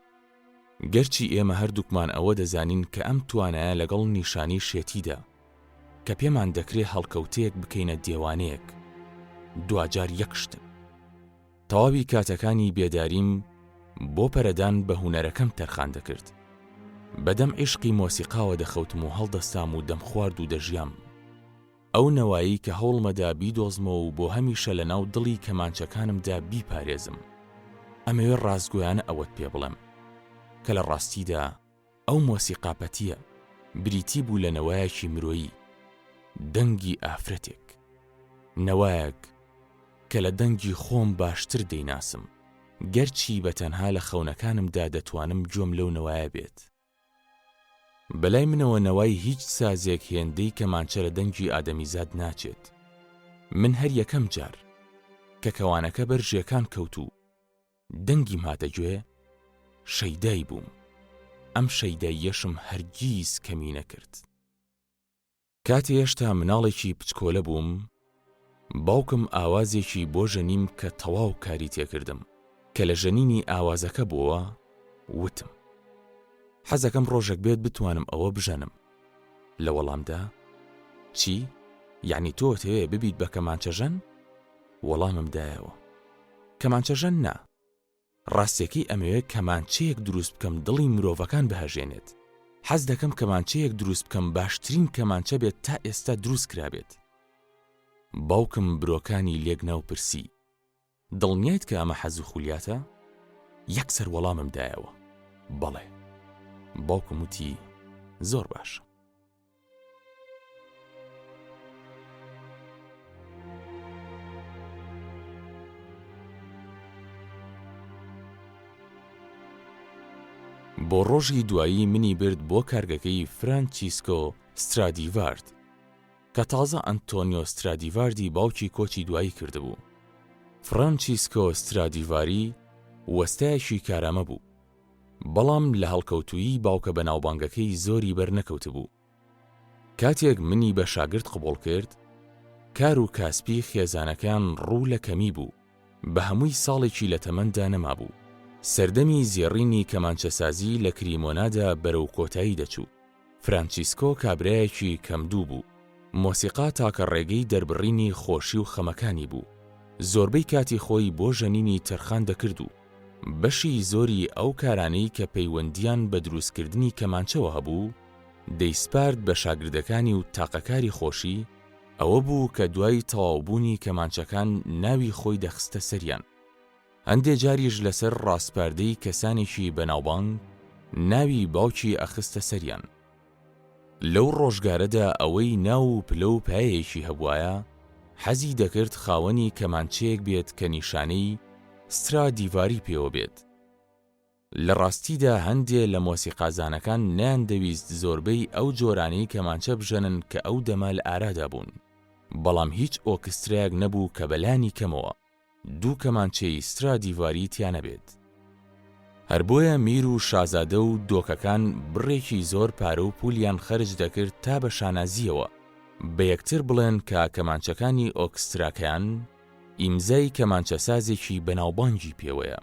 گەرچی ئێمە هەردووکمان ئەوە دەزانین کە ئەم توانایە لەگەڵ نیشانەی شێتیدا، کە پێمان دەکرێ هەڵکەوتەیەک بکەینە دێوانەیەک، دواجار یەک شتن. تەواوی کاتەکانی بێداریم بۆ پەرەدان بە هونەرەکەم تەرخان دەکرد. بەدەم عیشقی مۆسیقاوە دەخەوتم و هەڵدەستام و دەمخوارد و دەژیام. ئەو نەوایەی کە هەوڵمەدا بیدۆزمەوە و بۆ هەمیشە لەناو دڵی کەمانچەکانمدا بیپارێزم. ئەمەوێ ڕاستگۆیانە ئەوەت پێ بڵێم کە لە ڕاستیدا ئەو مۆسیقا پەتییە بریتی بوو لە نەوایەکی مرۆیی، دەنگی ئافرەتێک. نەوایەک کە لە دەنگی خۆم باشتر دەیناسم، گەرچی بە تەنها لە خەونەکانمدا دەتوانم گوێم لەو نەوایە بێت. بەلای منەوە نەوای هیچ سازێک هێندەی کەمانچە لە دەنگی ئادەمیزاد ناچێت. من هەر یەکەم جار کە کەوانەکە بەر ژێکان کەوت و دەنگیم هاتە گوێ، شەیدای بووم. ئەم شەیداییەشم هەرگیز کەمی نەکرد. کاتێ هێشتا مناڵێکی پچکۆلە بووم، باوکم ئاوازێکی بۆ ژەنیم کە تەواو کاری تێکردم. کە لە ژەنینی ئاوازەکە بۆوە، وتم. حەزەکەم ڕۆژێک بێت بتوانم ئەوە بژەنم. لە وەڵامدا، چی؟ یەعنی تۆ ئەتەوێ ببیت بە کەمانچەژەن؟ وەڵامم دایەوە. کەمانچەژەن نا. ڕاستیەکەی ئەمەوێ کەمانچەیەک دروست بکەم دڵی مرۆڤەکان بهەژێنێت. حەز دەکەم کەمانچەیەک دروست بکەم باشترین کەمانچە بێت تا ئێستا دروست کرابێت. باوکم برۆکانی لێک نا و پرسی، دڵنیایت کە ئەمە حەز و خولیاتە؟ یەکسەر وەڵامم دایەوە، بەڵێ. باوکم وتی، زۆر باشە. بۆ ڕۆژی دوایی منی برد بۆ کارگەکەی فرانچیسکۆ سترادیڤارد کە تازە ئەنتۆنیۆ سترادیڤاردی باوکی کۆچی دوایی کردبوو. فرانچیسکۆ سترادیڤاری وەستایەکی کارامە بوو، بەڵام لە هەڵکەوتوویی باوکە بەناوبانگەکەی زۆری بەرنەکەوتبوو. کاتێک منی بە شاگرد قبوڵ کرد، کار و کاسپی خێزانەکەیان ڕوو لە کەمی بوو، بە هەمووی ساڵێکی لە تەمەندا نەمابوو. سەردەمی زێڕینی کەمانچەسازی لە کریمۆنادا بەرەو کۆتایی دەچوو. فرانچیسکۆ کابرایەکی کەمدوو بوو. مۆسیقا تاکە ڕێگەی دەربڕینی خۆشی و خەمەکانی بوو. زۆربەی کاتی خۆی بۆ ژەنینی تەرخان دەکرد و بەشی زۆری ئەو کارانەی کە پەیوەندییان بە دروستکردنی کەمانچەوە هەبوو، دەیسپارد بە شاگردەکانی و تاقە کاری خۆشی ئەوە بوو کە دوای تەواوبوونی کەمانچەکان ناوی خۆی دەخستە سەریان. هەندێ جاریش لەسەر ڕاسپاردەی کەسانێکی بەناوبانگ ناوی باوکی ئەخستە سەریان. لەو ڕۆژگارەدا ئەوەی ناو و پلە و پایەیەکی هەبوایە حەزی دەکرد خاوەنی کەمانچەیەک بێت کە نیشانەی سترادیڤاری پێوە بێت. لە ڕاستیدا هەندێ لە مۆسیقازانەکان نەیاندەویست زۆربەی ئەو جۆرانەی کەمانچە بژەنن کە ئەو دەمە لە ئارادا بوون، بەڵام هیچ ئۆکسترایەک نەبوو کە بەلانی کەمەوە دوو کەمانچەی سترادیڤاری تیا نەبێت. هەر بۆیە میر و شازادە و دۆکەکان بڕێکی زۆر پارە و پولیان خەرج دەکرد تا بە شانازییەوە بە یەکتر بڵێن کە کەمانچەکانی ئۆکستراکەیان ئیمزای کەمانچەسازێکی بەناوبانگی پێوەیە.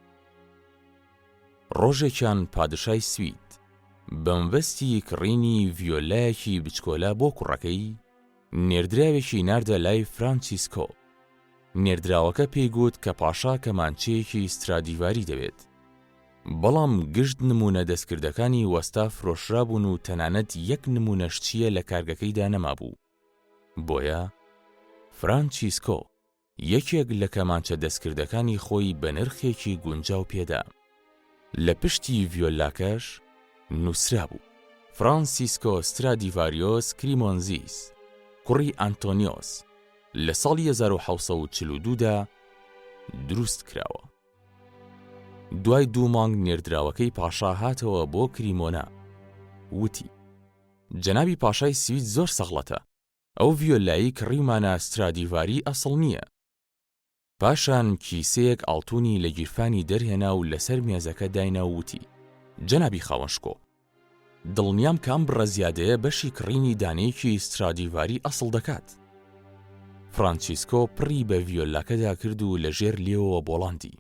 ڕۆژێکیان پادشای سوید بە مەبەستی کڕینی ڤیۆلایەکی بچکۆلە بۆ کوڕەکەی، نێردراوێکی ناردە لای فرانچیسکۆ. نێردراوەکە پێی گوت کە پاشا کەمانچەیەکی سترادیڤاری دەوێت. بەڵام گشت نموونە دەستکردەکانی وەستا فرۆشرابوون و تەنانەت یەک نموونەش چییە لە کارگەکەیدا نەمابوو. بۆیە فرانچیسکۆ یەکێک لە کەمانچە دەستکردەکانی خۆی بە نرخێکی گونجاو پێدا. لە پشتی ڤیۆلاکەش نووسرابوو، فرانسیسکۆ سترادیڤاریۆس کریمۆنزیس، کوڕی ئانتۆنیۆس، لە ساڵی 1742 دا دروست کراوە. دوای دوو مانگ نێردراوەکەی پاشا هاتەوە بۆ کریمۆنا. وتی، جەنابی پاشای سوید زۆر سەغڵەتە. ئەو ڤیۆلایەی کڕیومانە سترادیڤاری ئەسڵ نییە. پاشان کیسەیەک ئاڵتوونی لە گیرفانی دەرهێنا و لەسەر مێزەکە داینا و وتی، جەنابی خاوەن شکۆ، دڵنیام کە ئەم بڕە زیادەیە بەشی کڕینی دانەیەکی سترادیڤاری ئەسڵ دەکات. فرانچیسکۆ پڕی بە ڤیۆلاکەدا کرد و لە ژێر لێوەوە بۆڵاندی.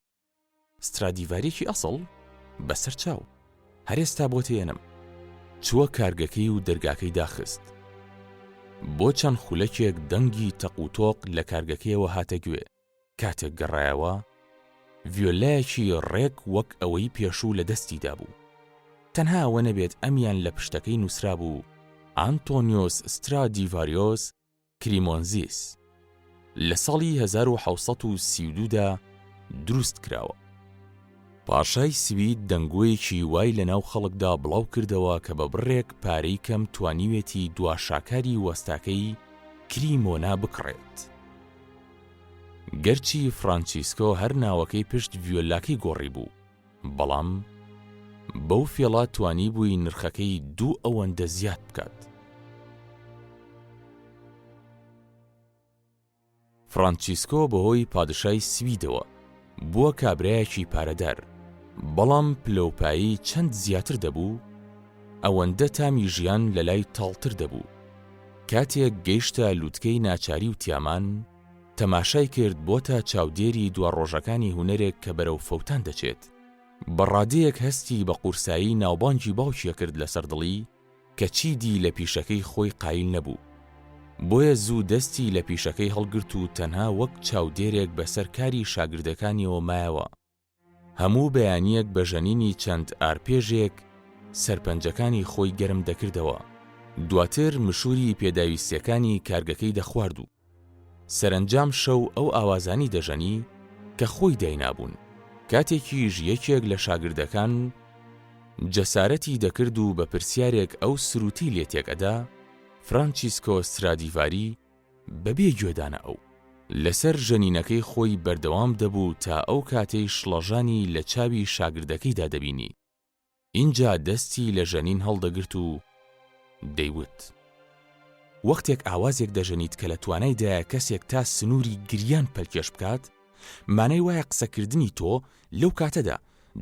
سترادیڤاریەکی ئەسڵ؟ بەسەر چاو. هەر ئێستا بۆت ئێنم. چووە کارگەکەی و دەرگاکەی داخست. بۆ چەند خولەکێک دەنگی تەق و تۆق لە کارگەکەیەوە هاتە گوێ. کاتێک گەڕایەوە، ڤیۆلایەکی ڕێک وەک ئەوەی پێشوو لە دەستیدا بوو. تەنها ئەوە نەبێت ئەمیان لە پشتەکەی نووسرابوو، ئانتۆنیۆس سترادیڤاریۆس کریمۆنزیس لە ساڵی 1732 دا دروست کراوە. پاشای سوید دەنگۆیەکی وای لەناو خەڵکدا بڵاو کردەوە کە بە بڕێک پارەی کەم توانیوێتی دوا شاکاری وەستاکەی کریمۆنا بکڕێت. گەرچی فرانچیسکۆ هەر ناوەکەی پشت ڤیۆلاکەی گۆڕیبوو، بەڵام بەو فێڵە توانیبووی نرخەکەی دوو ئەوەندە زیاد بکات. فرانچیسکۆ بەهۆی پادشای سویدەوە بووە کابرایەکی پارەدار، بەڵام پلەوپایەی چەند زیاتر دەبوو، ئەوەندە تامی ژیان لەلای تاڵتر دەبوو. کاتێک گەیشتە لوتکەی ناچاری و تیامان، تەماشای کرد بۆتە چاودێری دوا ڕۆژەکانی هونەرێک کە بەرەو فەوتان دەچێت. بە ڕادەیەک هەستی بە قورسایی ناوبانگی باوکی ئەکرد لەسەر دڵی کە چیدی لە پیشەکەی خۆی قایل نەبوو. بۆیە زوو دەستی لە پیشەکەی هەڵگرت و تەنها وەک چاودێرێک بەسەر کاری شاگردەکانیەوە مایەوە. هەموو بەیانییەک بە ژەنینی چەند ئارپێژێک سەرپەنجەکانی خۆی گەرم دەکردەوە، دواتر مشووری پێداویستییەکانی کارگەکەی دەخوارد و سەرەنجام شەو ئەو ئاوازانی دەژەنی کە خۆی داینابوون، کاتێکیش یەکێک لە شاگردەکان جەسارەتی دەکرد و بە پرسیارێک ئەو سرووتی لێ تێک ئەدا، فرانچیسکۆ سترادیڤاری بەبێ گوێدانە ئەو، لەسەر ژەنینەکەی خۆی بەردەوام دەبوو تا ئەو کاتەی شڵەژانی لە چاوی شاگردەکەیدا دەبینی. ئینجا دەستی لە ژەنین هەڵدەگرت و دەیوت، وەختێک ئاوازێک دەژەنیت کە لە توانایدایە کەسێک تا سنووری گریان پەلکێش بکات، مانای وایە قسەکردنی تۆ لەو کاتەدا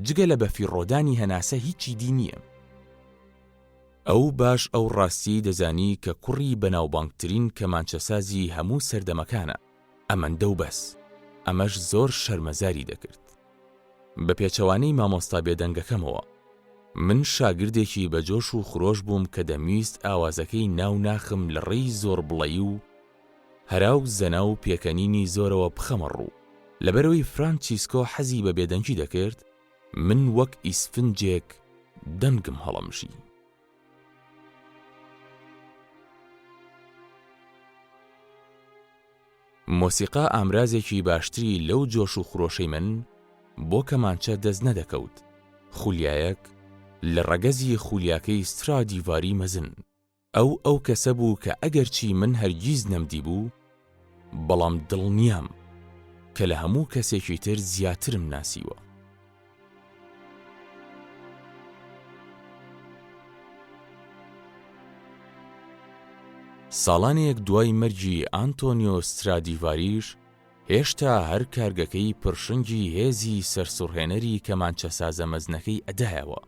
جگە لە بەفیڕۆدانی هەناسە هیچی دی نییە. ئەو باش ئەو ڕاستیەی دەزانی کە کوڕی بەناوبانگترین کەمانچەسازی هەموو سەردەمەکانە، ئەمەندە و بەس، ئەمەش زۆر شەرمەزاری دەکرد. بە پێچەوانەی مامۆستا بێدەنگەکەمەوە، من شاگردێکی بە جۆش و خرۆش بووم کە دەمویست ئاوازەکەی ناو ناخم لە ڕێی زۆربڵەیی و هەرا و زەنا و پێکەنینی زۆرەوە بخەمە ڕوو. لەبەرئەوەی فرانچیسکۆ حەزی بە بێدەنگی دەکرد، من وەک ئیسفنجێک دەنگم هەڵەمژی. مۆسیقا ئامرازێکی باشتری لەو جۆش و خرۆشەی من بۆ کەمانچە دەست نەدەکەوت، خولیایەک لە ڕەگەزی خولیاکەی سترادیڤاری مەزن. ئەو ئەو کەسە بوو کە ئەگەرچی من هەرگیز نەمدیبوو، بەڵام دڵنیام کە لە هەموو کەسێکی تر زیاترم ناسیوە. ساڵانێک دوای مەرگی ئانتۆنیۆ سترادیڤاریش، هێشتا هەر کارگەکەی پرشنگی هێزی سەرسوڕهێنەری کەمانچەسازە مەزنەکەی ئەدایەوە.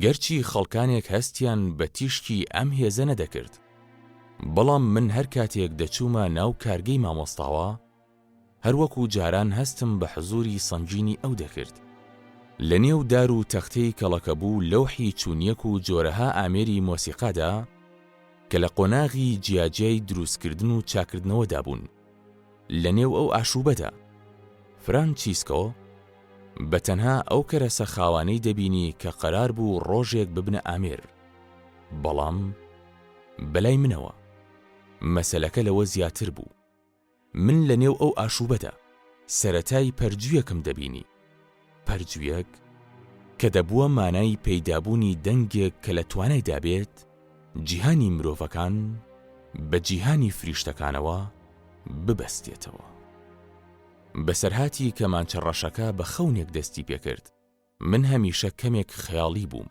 گەرچی خەڵکانێک هەستیان بە تیشکی ئەم هێزە نەدەکرد، بەڵام من هەر کاتێک دەچوومە ناو کارگەی مامۆستاوە، هەروەکو جاران هەستم بە حزوری سەنگینی ئەو دەکرد. لە نێو دار و تەختەی کەڵەکەبوو لەوحی چونیەک و جۆرەها ئامێری مۆسیقادا کە لە قۆناغی جیاجیای دروستکردن و چاکردنەوەدا بوون، لە نێو ئەو ئاشووبەدا، فرانچیسکۆ بە تەنها ئەو کەرەسە خاوانەی دەبینی کە قەرار بوو ڕۆژێک ببنە ئامێر. بەڵام بەلای منەوە مەسەلەکە لەوە زیاتر بوو. من لە نێو ئەو ئاشووبەدا سەرەتای پەرجوویەکم دەبینی، پەرجوویەک کە دەبووە مانای پەیدابوونی دەنگێک کە لە توانایدا بێت جیهانی مرۆڤەکان بە جیهانی فریشتەکانەوە ببەستێتەوە. بەسەرهاتی کەمانچە ڕەشەکە بە خەونێک دەستی پێکرد. من هەمیشە کەمێک خەیاڵی بووم.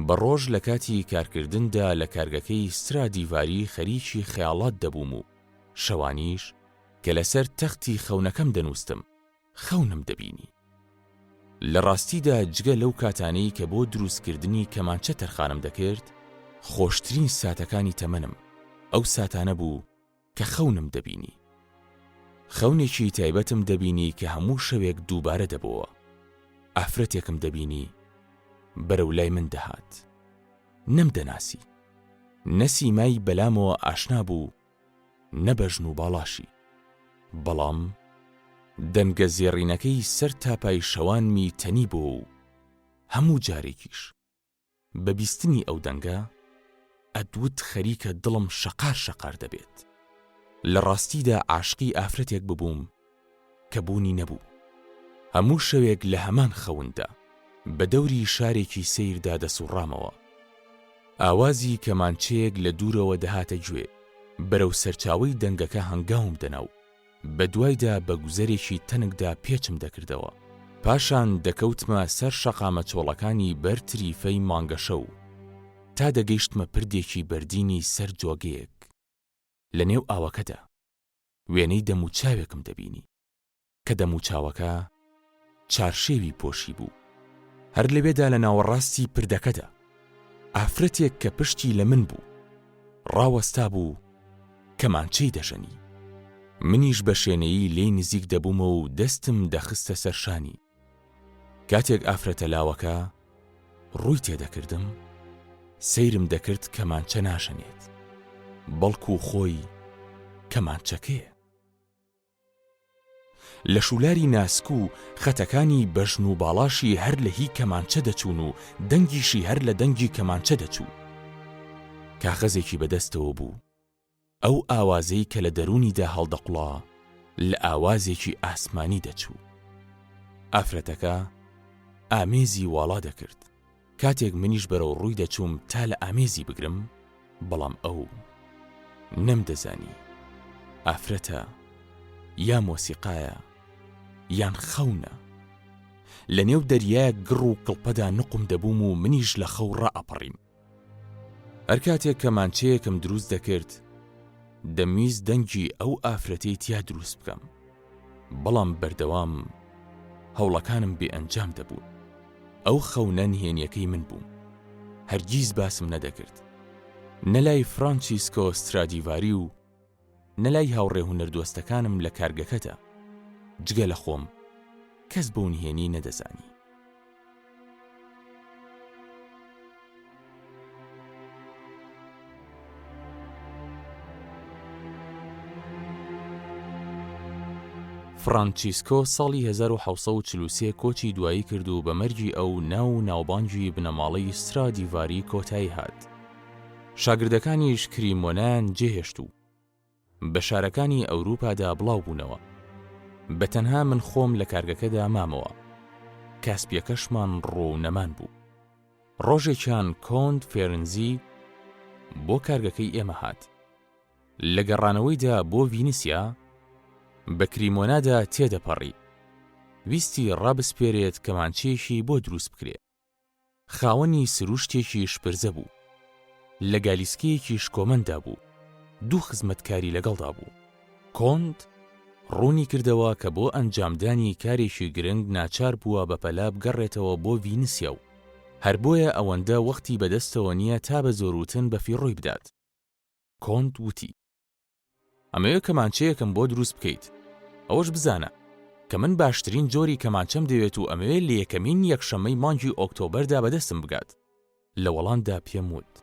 بە ڕۆژ لە کاتی کارکردندا لە کارگەکەی سترادیڤاری خەریکی خەیاڵات دەبووم و شەوانیش کە لەسەر تەختی خەونەکەم دەنووستم، خەونم دەبینی. لە ڕاستیدا جگە لەو کاتانەی کە بۆ دروستکردنی کەمانچە تەرخانم دەکرد، خۆشترین ساتەکانی تەمەنم ئەو ساتانە بوو کە خەونم دەبینی. خەونێکی تایبەتم دەبینی کە هەموو شەوێک دووبارە دەبۆوە. ئافرەتێکم دەبینی بەرەو لای من دەهات. نەمدەناسی. نە سیمای بەلامەوە ئاشنا بوو، نە بەژن و باڵاشی. بەڵام دەنگە زێڕینەکەی سەر تاپای شەوانمی تەنیبۆوە و هەموو جارێکیش. بە بیستنی ئەو دەنگە ئەتوت خەریکە دڵم شەقار شەقار دەبێت. لە ڕاستیدا عاشقی ئافرەتێک ببووم کە بوونی نەبوو. هەموو شەوێک لە هەمان خەوندا بە دەوری شارێکی سەیردا دەسوڕامەوە. ئاوازی کەمانچەیەک لە دوورەوە دەهاتە گوێ، بەرەو سەرچاوەی دەنگەکە هەنگاوم دەنا و بەدوایدا بە گوزەرێکی تەنکدا پێچم دەکردەوە. پاشان دەکەوتمە سەر شەقامە چۆڵەکانی بەر تریفەی مانگەشەو تا دەگەیشتمە پردێکی بەردینی سەر جۆگەیەک. لە نێو ئاوەکەدا وێنەی دەموچاوێکم دەبینی. کە دەموچاوەکە چارشێوی پۆشیبوو. هەر لەوێدا لە ناوەڕاستی پردەکەدا، ئافرەتێک کە پشتی لە من بوو، ڕاوەستابوو کەمانچەی دەژەنی. منیش بە شێنەیی لێی نزیک دەبوومەوە و دەستم دەخستە سەر شانی. کاتێک ئافرەتە لاوەکە ڕووی تێدەکردم، سەیرم دەکرد کەمانچە ناژەنێت، بەڵکو خۆی کەمانچەکەیە. لە شولاری ناسک و خەتەکانی بەژن و باڵاشی هەر لە هی کەمانچە دەچوون و دەنگیشی هەر لە دەنگی کەمانچە دەچوو. کاخەزێکی بە دەستەوە بوو. ئەو ئاوازەی کە لە دەروونیدا هەڵدەقوڵا لە ئاوازێکی ئاسمانی دەچوو. ئافرەتەکە ئامێزی واڵا دەکرد. کاتێک منیش بەرەو ڕووی دەچووم تا لە ئامێزی بگرم، بەڵام ئەو نەمدەزانی ئافرەتە یا مۆسیقایە یان خەونە. لە نێو دەریایەک گڕ و کڵپەدا نوقم دەبووم و منیش لە خەو ڕائەپەڕیم. هەر کاتێک کەمانچەیەکم دروست دەکرد، دەمویست دەنگی ئەو ئافرەتەی تیا دروست بکەم، بەڵام بەردەوام هەوڵەکانم بێ ئەنجام دەبوون. ئەو خەونە نهێنیەکەی من بوو. هەرگیز باسم نەدەکرد. نە لای فرانچیسکۆ سترادیڤاری و نە لای هاوڕێ هونەردۆستەکانم لە کارگەکەدا، جگە لە خۆم کەس بەو نهێنیەی نەدەزانی. فڕانچیسکۆ ساڵی 1743 کۆچی دوایی کرد و بە مەرگی ئەو ناو و ناوبانگی بنەماڵەی سترادیڤاری کۆتایی هات. شاگردەکانیش کریمۆنایان جێهێشت و بە شارەکانی ئەوروپادا بڵاو بوونەوە. بە تەنها من خۆم لە کارگەکەدا مامەوە. کاسپیەکەشمان ڕۆ و نەمان بوو. ڕۆژێکیان کۆنت فێرنزی بۆ کارگەکەی ئێمە هات. لە گەڕانەوەیدا بۆ ڤینسیا، بە کریمۆنادا تێدەپەڕی. ویستی ڕابسپێرێت کەمانچەیەکی بۆ دروست بکرێ. خاوەنی سروشتێکی شپرزە بوو. لە گالیسکەیەکی شکۆمەنددا بوو. دوو خزمەتکاری لەگەڵدا بوو. کۆنت ڕوونی کردەوە کە بۆ ئەنجامدانی کارێکی گرنگ ناچار بووە بەپەلە بگەڕێتەوە بۆ ڤینسیا و هەر بۆیە ئەوەندە وەختی بەدەستەوە نییە تا بە زۆروتن بەفیڕۆی بدات. کۆنت وتی. ئەمەوێ کەمانچەیەکم بۆ دروست بکەیت. ئەوەش بزانە کە من باشترین جۆری کەمانچەم دەوێت و ئەمەوێ لە یەکەمین یەکشەممەی مانگی ئۆکتۆبەردا بەدەستم بگات. لە وەڵامدا پێم وت.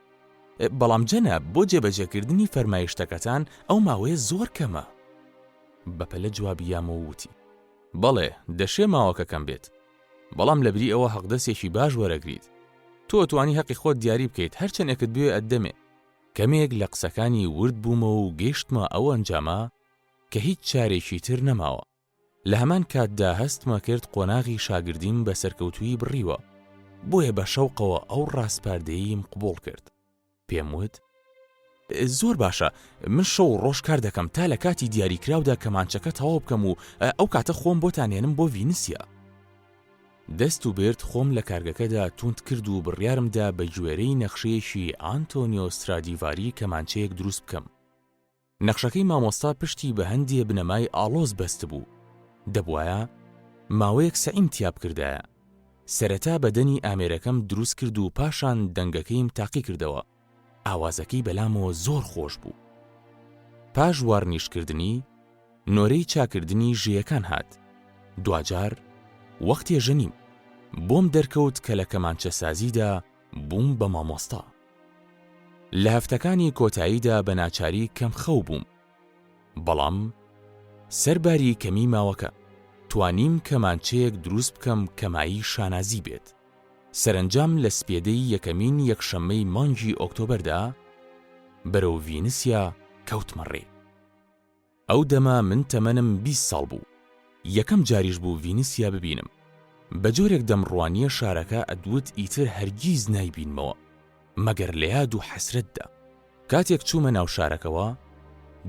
بەڵام جەناب بۆ جێبەجێکردنی فەرمایشتەکەتان ئەو ماوەیە زۆر کەمە. بەپەلە جوابی یامەوە وتی. بەڵێ، دەشێ ماوەکە کەم بێت. بەڵام لەبری ئەوە هەقدەستێکی باش وەرەگریت. تۆ ئەتوانی هەقی خۆت دیاری بکەیت هەرچەنێکت بوێ ئەتدەمێ. کەمێک لە قسەکانی ورد بوومەوە و گەیشتمە ئەو ئەنجامە کە هیچ چارێکی تر نەماوە. لە هەمان کاتدا هەستمە کرد قۆناغی شاگردیم بە سەرکەوتوویی بڕیوە، بۆیە بە شەوقەوە ئەو ڕاسپاردەیەیم قبوڵ کرد. پێم وت، زۆر باشە، من شەو و ڕۆژ کار دەکەم تا لە کاتی دیاریکراودا کەمانچەکە تەواو بکەم و ئەو کاتە خۆم بۆتان هێنم بۆ ڤینسیا. دەست و برد خۆم لە کارگەکەدا توند کرد و بڕیارم دا بە گوێرەی نەخشەیەکی ئانتۆنیۆ سترادیڤاری کەمانچەیەک دروست بکەم. نەخشەکەی مامۆستا پشتی بە هەندێ بنەمای ئاڵۆز بەستبوو، دەبوایە ماوەیەک سەعیم تیا بکردایە. سەرەتا بەدەنی ئامێرەکەم دروست کرد و پاشان دەنگەکەیم تاقی کردەوە، ئاوازەکەی بەلامەوە زۆر خۆش بوو. پاش وارنیشکردنی، نۆرەی چاکردنی ژێیەکان هات. دواجار وەختێ ژەنیم، بۆم دەرکەوت کە لە کەمانچەسازیدا بووم بە مامۆستا. لە هەفتەکانی کۆتاییدا بە ناچاری کەم خەو بووم، بەڵام سەرباری کەمی ماوەکە، توانیم کەمانچەیەک دروست بکەم کە مایەی شانازی بێت. سەرەنجام لە سپێدەی یەکەمین یەکشەممەی مانگی ئۆکتۆبەردا بەرەو ڤینسیا کەوتمە ڕێ. ئەو دەمە من تەمەنم 20 ساڵ بوو. یەکەم جاریش بوو ڤینسیا ببینم. بە جۆرێک دەمڕوانییە شارەکە ئەدوت ئیتر هەرگیز نایبینمەوە، مەگەر لە یاد و حەسرەتدا. کاتێک چوومە ناو شارەکەوە،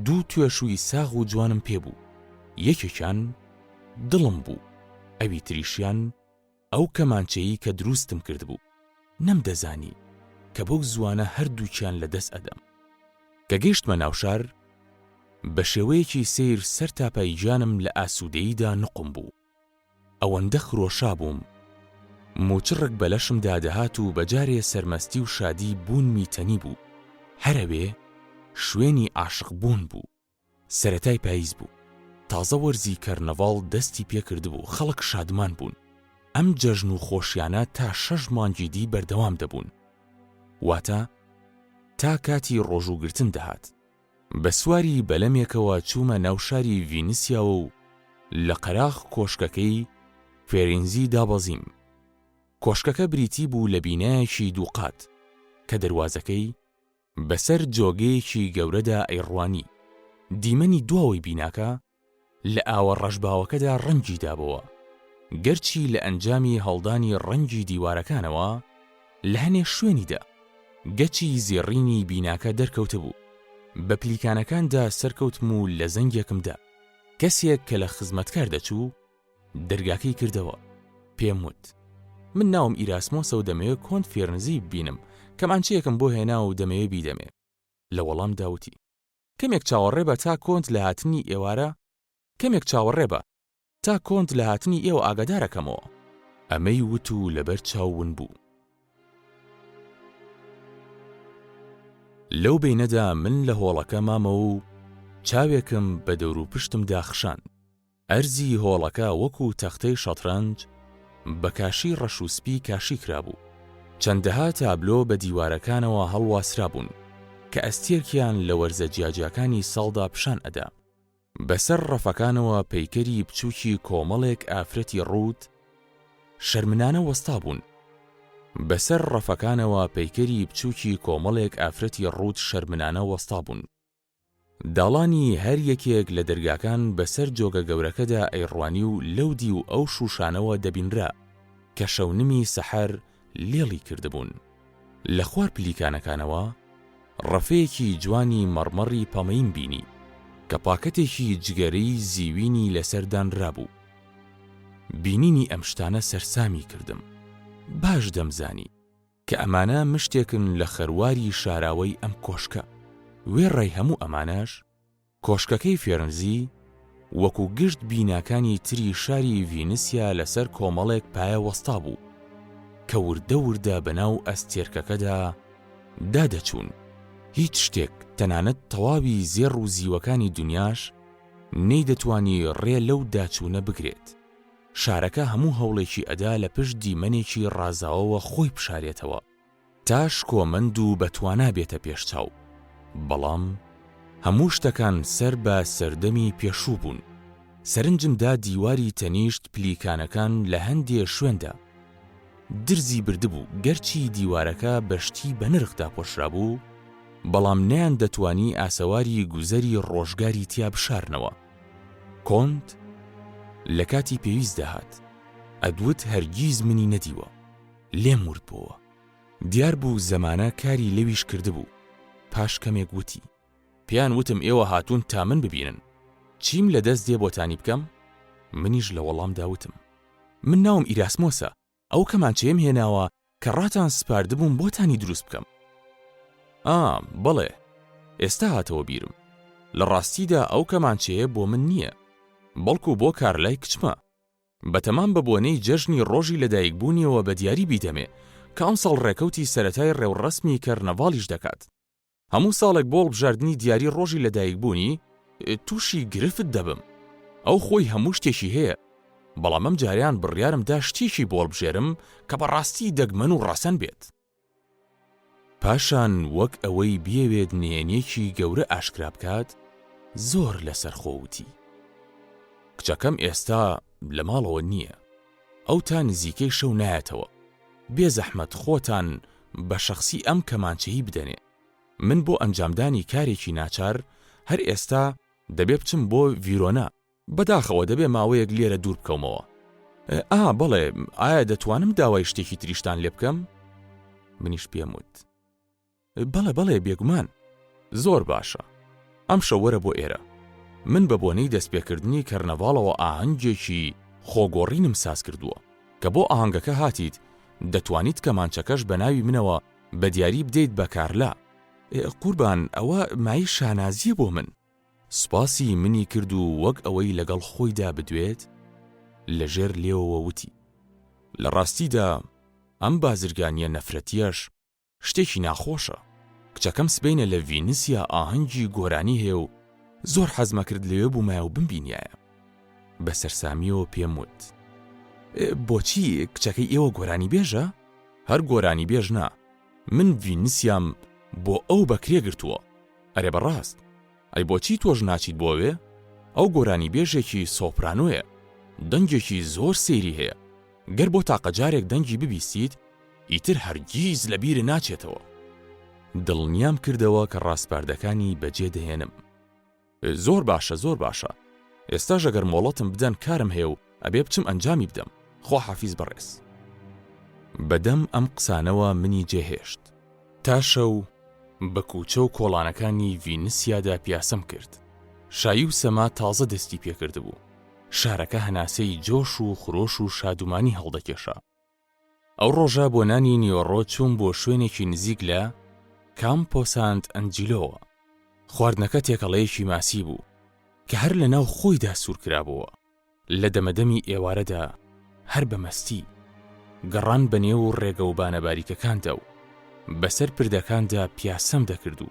دوو توێشووی ساغ و جوانم پێ بوو. یەکێکیان دڵم بوو، ئەوی تریشیان ئەو کەمانچەیی کە دروستم کردبوو. نەمدەزانی کە بەو زووانە هەردووکیان لە دەست ئەدەم. کە گەیشتمە ناو شار، بە شێوەیەکی سەیر سەرتاپای گیانم لە ئاسوودەییدا نوقم بوو. ئەوەندە خرۆشابووم، موچڕک بە لەشمدا دەهات و بە جارێ سەرمەستی و شادی بوونمی تەنیبوو. هەر ئەوێ شوێنی عاشق بوون بوو. سەرەتای پاییز بوو. تازە وەرزی کەرنەڤاڵ دەستی پێ کردبوو، خەڵک شادمان بوون. ئەم جەژن و خۆشیانە تا شەش مانگی دی بەردەوام دەبوون. واتە تا کاتی ڕۆژووگرتن دەهات. بە سواری بەلەمێکەوە چوومە ناو شاری ڤینسیاوە و لە قەراخ کۆشکەکەی فێرینزی دابەزیم. کۆشکەکە بریتی بوو لە بینایەکی دووقات کە دەروازەکەی بەسەر جۆگەیەکی گەورەدا ئەیڕوانی. دیمەنی دواوەی بیناکە لە ئاوە ڕەشباوەکەدا ڕەنگی دابۆوە. گەرچی لە ئەنجامی هەڵدانی ڕەنگی دیوارەکانەوە لە هەنێ شوێنیدا گەچی زێڕینی بیناکە دەرکەوتبوو. بە پلیکانەکاندا سەرکەوتم و لە زەنگێکم دا. کەسێک کە لە خزمەتکار دەچوو، دەرگاکەی کردەوە. پێم وت. من ناوم ئیراسمۆسە و دەمەوێ کۆنت فێرنزی ببینم، کەمانچەیەکم بۆ هێناوە و دەمەوێ بیدەمێ. لە وەڵامدا وتی. کەمێک چاوەڕێ بە تا کۆنت لە هاتنی ئێوارە کەمێک چاوەڕێ بە تا کۆنت لە هاتنی ئێوە ئاگادارەکەمەوە. ئەمەی وت و لەبەر چاو ون بوو. لەو بەینەدا من لە هۆڵەکە مامەوە و چاوێکم بە دەوروپشتمدا خشاند. ئەرزی هۆڵەکە وەکو تەختەی شەترەنج بە کاشی ڕەش و سپی کاشی کرابوو. چەندەها تابلۆ بە دیوارەکانەوە هەڵواسرابوون کە ئەستێرکیان لە وەرزە جیاجیاکانی ساڵدا پیشان ئەدا. بەسەر ڕەفەکانەوە پەیکەری بچووکی کۆمەڵێک ئافرەتی ڕووت شەرمنانە وەستابوون. بەسەر ڕەفەکانەوە پەیکەری بچووکی کۆمەڵێک ئافرەتی ڕووت شەرمنانە وەستابوون. داڵانی هەر یەکێک لە دەرگاکان بەسەر جۆگە گەورەکەدا ئەیڕوانی و لەو دیو ئەو شووشانەوە دەبینرا کە شەونمی سەحەر لێڵی کردبوون. لە خوار پلیکانەکانەوە ڕەفەیەکی جوانی مەڕمەڕی پەمەییم بینی کە پاکەتێکی جگەرەی زیوینی لەسەر دانرابوو. بینینی ئەم شتانە سەرسامی کردم. باش دەمزانی کە ئەمانە مشتێکن لە خەرواری شاراوەی ئەم کۆشکە. وێڕای هەموو ئەمانەش، کۆشکەکەی فێرنزی وەکو گشت بیناکانی تری شاری ڤینسیا لەسەر کۆمەڵێک پایە وەستابوو کە وردە وردە بەناو ئەستێرکەکەدا دادەچوون. هیچ شتێک، تەنانەت تەواوی زێڕ و زیوەکانی دونیاش نەیدەتوانی ڕێ لەو داچوونە بگرێت. شارەکە هەموو هەوڵێکی ئەدا لە پشت دیمەنێکی ڕازاوەوە خۆی بشارێتەوە تا شکۆمەند و بەتوانا بێتە پێش چاو، بەڵام هەموو شتەکان سەر بە سەردەمی پێشوو بوون. سەرنجم دا دیواری تەنیشت پلیکانەکان لە هەندێ شوێندا درزی بردبوو، گەرچی دیوارەکە بە شتی بەنرخ داپۆشرابوو، بەڵام نەیاندەتوانی ئاسەواری گوزەری ڕۆژگاری تیا بشارنەوە. کۆنت لە کاتی پێویستدا هات. ئەدوت هەرگیز منی نەدیوە. لێم ورد بۆوە. دیار بوو زەمانە کاری لەویش کردبوو. پاش کەمێک وتی. پێیان وتم ئێوە هاتوون تا من ببینن. چیم لە دەست دێ بۆتانی بکەم؟ منیش لە وەڵامدا وتم. من ناوم ئیراسمۆسە. ئەو کەمانچەیەم هێناوە کە ڕاتان سپاردبووم بۆتانی دروست بکەم. ئا، بەڵێ، ئێستا هاتەوە بیرم. لە ڕاستیدا ئەو کەمانچەیە بۆ من نییە، بەڵکو بۆ کارلای کچمە. بەتەمام بە بۆنەی جەژنی ڕۆژی لەدایکبوونیەوە بە دیاری بیدەمێ، کە ئەمساڵ ڕێکەوتی سەرەتای ڕێوڕەسمی کەرنەڤاڵیش دەکات. هەموو ساڵێک بۆ هەڵبژاردنی دیاری ڕۆژی لەدایکبوونی تووشی گرفت دەبم. ئەو خۆی هەموو شتێکی هەیە، بەڵام ئەم جارەیان بڕیارم دا شتێکی بۆ هەڵبژێرم کە بەڕاستی دەگمەن و ڕەسەن بێت. پاشان وەک ئەوەی بیەوێت نهێنییەکی گەورە ئاشکرا بکات، زۆر لەسەرخۆ وتی، کچەکەم ئێستا لە ماڵەوە نییە. ئەو تا نزیکەی شەو نایەتەوە. بێزەحمەت خۆتان بە شەخسی ئەم کەمانچەی بدەنێ. من بۆ ئەنجامدانی کارێکی ناچار هەر ئێستا دەبێ بچم بۆ ڤیرۆنا. بەداخەوە دەبێ ماوەیەک لێرە دوور بکەومەوە. ئا، بەڵێ، ئایا دەتوانم داوای شتێکی تریشتان لێ بکەم؟ منیش پێم وت. بەڵێ بەڵێ بێگومان. زۆر باشە ئەمشەو وەرە بۆ ئێرە. من بە بۆنەی دەستپێکردنی کەرنەڤاڵەوە ئاهەنگێکی خۆگۆڕینم ساز کردووە. کە بۆ ئاهەنگەکە هاتیت دەتوانیت کەمانچەکەش بە ناوی منەوە بە دیاری بدەیت بە کارلا. قوربان ئەوە مایەی شانازییە بۆ من. سوپاسی منی کرد و وەک ئەوەی لەگەڵ خۆیدا بدوێت لە ژێر لێوەوە وتی. لە ڕاستیدا ئەم بازرگانییە نەفرەتییەش شتێکی ناخۆشە. کچەکەم سبەینێ لە ڤینسیا ئاهەنگی گۆرانی هەیە و زۆر حەزمەکرد لەوێ بوومایە و بمبینیایە. بە سەرسامییەوە پێم وت. بۆچی کچەکەی ئێوە گۆرانیبێژە؟ هەر گۆرانیبێژ نا، من ڤینسیام بۆ ئەو بە کرێ گرتووە. ئەرێ بەڕاست؟ ئەی بۆچی تۆش ناچیت بۆ ئەوێ؟ ئەو گۆرانیبێژێکی سۆپرانۆیە، دەنگێکی زۆر سەیری هەیە. گەر بۆ تاقە جارێک دەنگی ببیستیت ئیتر هەرگیز لە بیرت ناچێتەوە. دڵنیام کردەوە کە ڕاسپاردەکانی بەجێ دەهێنم. زۆر باشە زۆر باشە ئێستاش ئەگەر مۆڵەتم بدەن کارم هەیە و ئەبێ بچم ئەنجامی بدەم خواحافیز بەڕێز. بەدەم ئەم قسانەوە منی جێهێشت. تا شەو بە کوچە و کۆڵانەکانی ڤینسیادا پیاسەم کرد. شایی و سەما تازە دەستی پێکردبوو. شارەکە هەناسەی جۆش و خرۆش و شادومانی هەڵدەکێشا. ئەو ڕۆژە بۆ نانی نیوەڕۆ چووم بۆ شوێنێکی نزیک لە کامپۆسانت ئەنجیلۆوە. خواردنەکە تێکەڵەیەکی ماسی بوو کە هەر لە ناو خۆیدا سوور کرابۆوە. لە دەمەدەمی ئێوارەدا هەر بە مەستی، گەڕان بە نێو ڕێگەوبانە باریکەکاندا و بەسەر پردەکاندا پیاسەم دەکرد و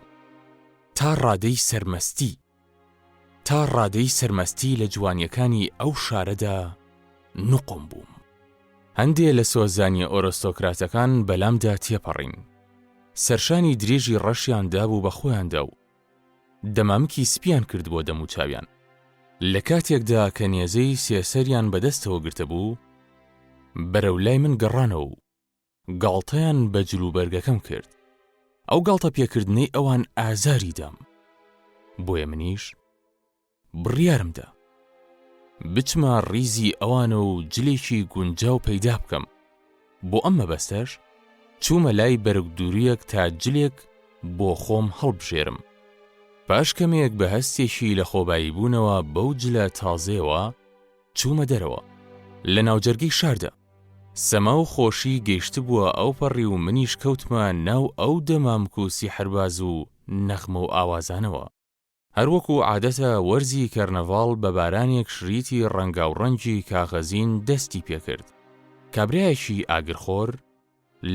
تا ڕادەی سەرمەستی، تا ڕادەی سەرمەستی لە جوانییەکانی ئەو شارەدا نوقم بووم. هەندێ لە سۆزانییە ئۆرۆستۆکراتەکان بەلامدا تێپەڕین. سەرشانی درێژی ڕەشیان دابوو بە خۆیاندا و دەمامکی سپیان کردبووە دەموچاویان. لە کاتێکدا کە نێزەی سێسەریان بەدەستەوە گرتبوو، بەرەو لای من گەڕانەوە و گاڵتەیان بە جلوبەرگەکەم کرد. ئەو گاڵتە پێکردنەی ئەوان ئازاری دام. بۆیە منیش بڕیارم دا بچمە ڕیزی ئەوانە و جلێکی گونجاو پەیدا بکەم. بۆ ئەم مەبەستەش چوومە لای بەرگدوورییەک تا جلێک بۆ خۆم هەڵبژێرم. پاش کەمێک بە هەستێکی لەخۆباییبوونەوە بەو جلە تازەیەوە چوومە دەرەوە. لە ناوجەرگەی شاردا. سەما و خۆشی گەیشتبووە ئەوپەڕی و منیش کەوتمە ناو ئەو دەمامک و سیحرباز و نەغمە و ئاوازانەوە. هەروەکو عادەتە وەرزی کەرنەڤاڵ بە بارانێک شریتی ڕەنگاوڕەنگی کاغەزین دەستی پێکرد. کابرایەکی ئاگرخۆر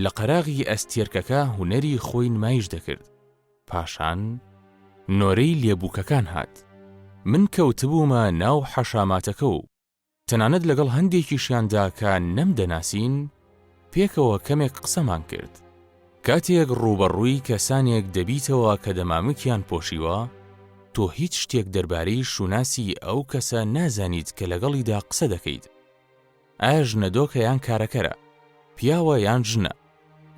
لە قەراغی ئەستێرکەکە هونەری خۆی نمایش دەکرد. پاشان نۆرەی لێبووکەکان هات. من کەوتبوومە ناو حەشاماتەکە و تەنانەت لەگەڵ هەندێکیشیاندا کە نەمدەناسین، پێکەوە کەمێک قسەمان کرد. کاتێک ڕووبەڕووی کەسانێک دەبیتەوە کە دەمامکیان پۆشیوە، تۆ هیچ شتێک دەربارەی شوناسی ئەو کەسە نازانیت کە لەگەڵیدا قسە دەکەیت. ئایا ژنە دۆکە یان کارەکەرە؟ پیاوە یان ژنە؟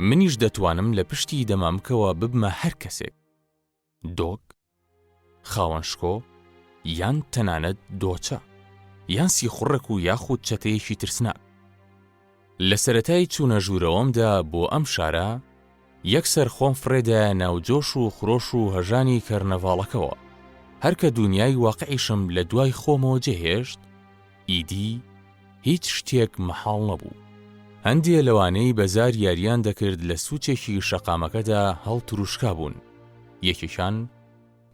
منیش دەتوانم لە پشتی دەمامکەوە ببمە هەر کەسێک. دۆک، خاوەن شکۆ، یان تەنانەت دۆچە، یان سیخوڕێک و یاخود چەتەیەکی ترسناک. لە سەرەتای چوونە ژوورەوەمدا بۆ ئەم شارە، یەکسەر خۆم فڕێدایە ناو جۆش و خرۆش و هەژانی کەرنەڤاڵەکەوە. هەر کە دونیای واقعیشم لە دوای خۆمەوە جێهێشت، ئیدی هیچ شتێک مەحاڵ نەبوو. هەندێ لەوانەی بە زار یارییان دەکرد لە سوچێکی شەقامەکەدا هەڵتروشکابوون. یەکێکیان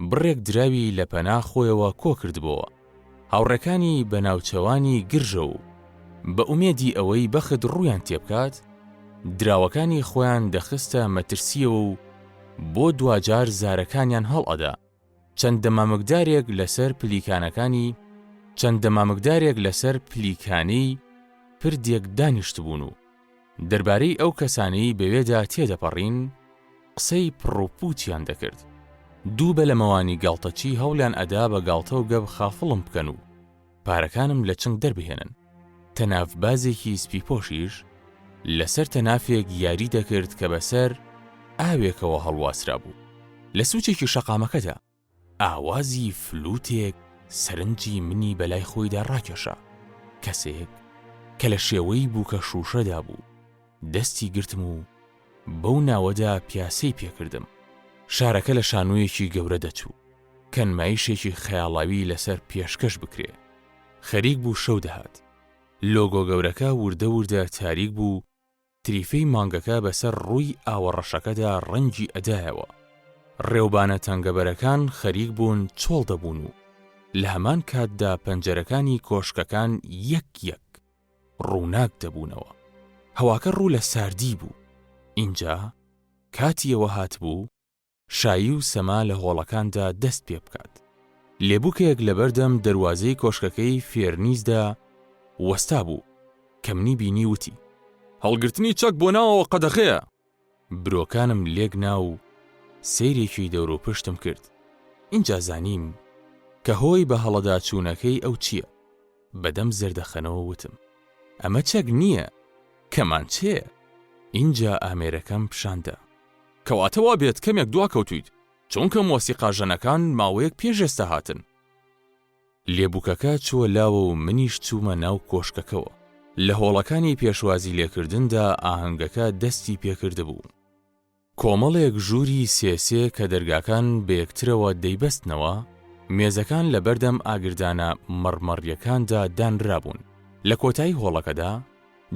بڕێک دراوی لە پەنا خۆیەوە کۆ کردبۆوە. هاوڕێکانی بە ناوچەوانی گرژە و بە ئومێدی ئەوەی بەخت ڕوویان تێبکات، دراوەکانی خۆیان دەخستە مەترسییەوە و بۆ دواجار زارەکانیان هەڵئەدا. چەند دەمامکدارێک لەسەر پلیکانەکانی چەند دەمامکدارێک لەسەر پلیکانەی پردێک دانیشتبوون و دەربارەی ئەو کەسانەی بەوێدا تێدەپەڕین قسەی پڕوپووچیان دەکرد. دوو بەلەمەوانی گاڵتەچی هەوڵیان ئەدا بە گاڵتە و گەپ خافڵم بکەن و پارەکانم لە چنگ دەربهێنن. تەنافبازێکی سپیپۆشیش لەسەر تەنافێک یاری دەکرد کە بەسەر ئاوێکەوە هەڵواسرابوو. لە سوچێکی شەقامەکەدا ئاوازی فلوتێک سەرنجی منی بەلای خۆیدا ڕاکێشا. کەسێک کە لە شێوەی بووکە شووشەدا بوو، دەستی گرتم و بەو ناوەدا پیاسەی پێکردم. شارەکە لە شانۆیەکی گەورە دەچوو کە نمایشێکی خەیاڵاوی لەسەر پێشکەش بکرێ. خەریک بوو شەو دەهات. لۆگۆ گەورەکە وردە وردە تاریک بوو و تریفەی مانگەکە بەسەر ڕووی ئاوە ڕەشەکەدا ڕەنگی ئەدایەوە. ڕێوبانە تەنگەبەرەکان خەریک بوون چۆڵ دەبوون و لە هەمان کاتدا پەنجەرەکانی کۆشکەکان یەک یەک ڕووناک دەبوونەوە. هەواکە ڕوو لە ساردی بوو. ئینجا کاتی ئەوە هاتبوو شایی و سەما لە هۆڵەکاندا دەست پێ بکات. لێبووکێک لەبەردەم دەروازەی کۆشکەکەی فێرنیزدا وەستابوو، کە منی بینی وتی. هەڵگرتنی چەک بۆ ناوەوە قەدەغەیە! برۆکانم لێک نا و سەیرێکی دەوروپشتم کرد. ئینجا زانیم کە هۆی بە هەڵەداچوونەکەی ئەو چییە. بەدەم زەردەخەنەوە وتم. ئەمە چەک نییە، کەمانچەیە. ئینجا ئامێرەکەم پیشان دا. کەواتە وا بێت کەمێک دواکەوتوویت، چونکە مۆسیقاژەنەکان ماوەیەک پێش ئێستا هاتن. لێبووکەکە چووە لاوە و منیش چوومە ناو کۆشکەکەوە. لە هۆڵەکانی پێشوازیلێکردندا ئاهەنگەکە دەستی پێکردبوو. کۆمەڵێک ژووری سێ سێ کە دەرگاکان بەیەکترەوە دەیبەستنەوە، مێزەکان لە بەردەم ئاگردانە مەڕمەڕییەکاندا دانرابوون. لە کۆتایی هۆڵەکەدا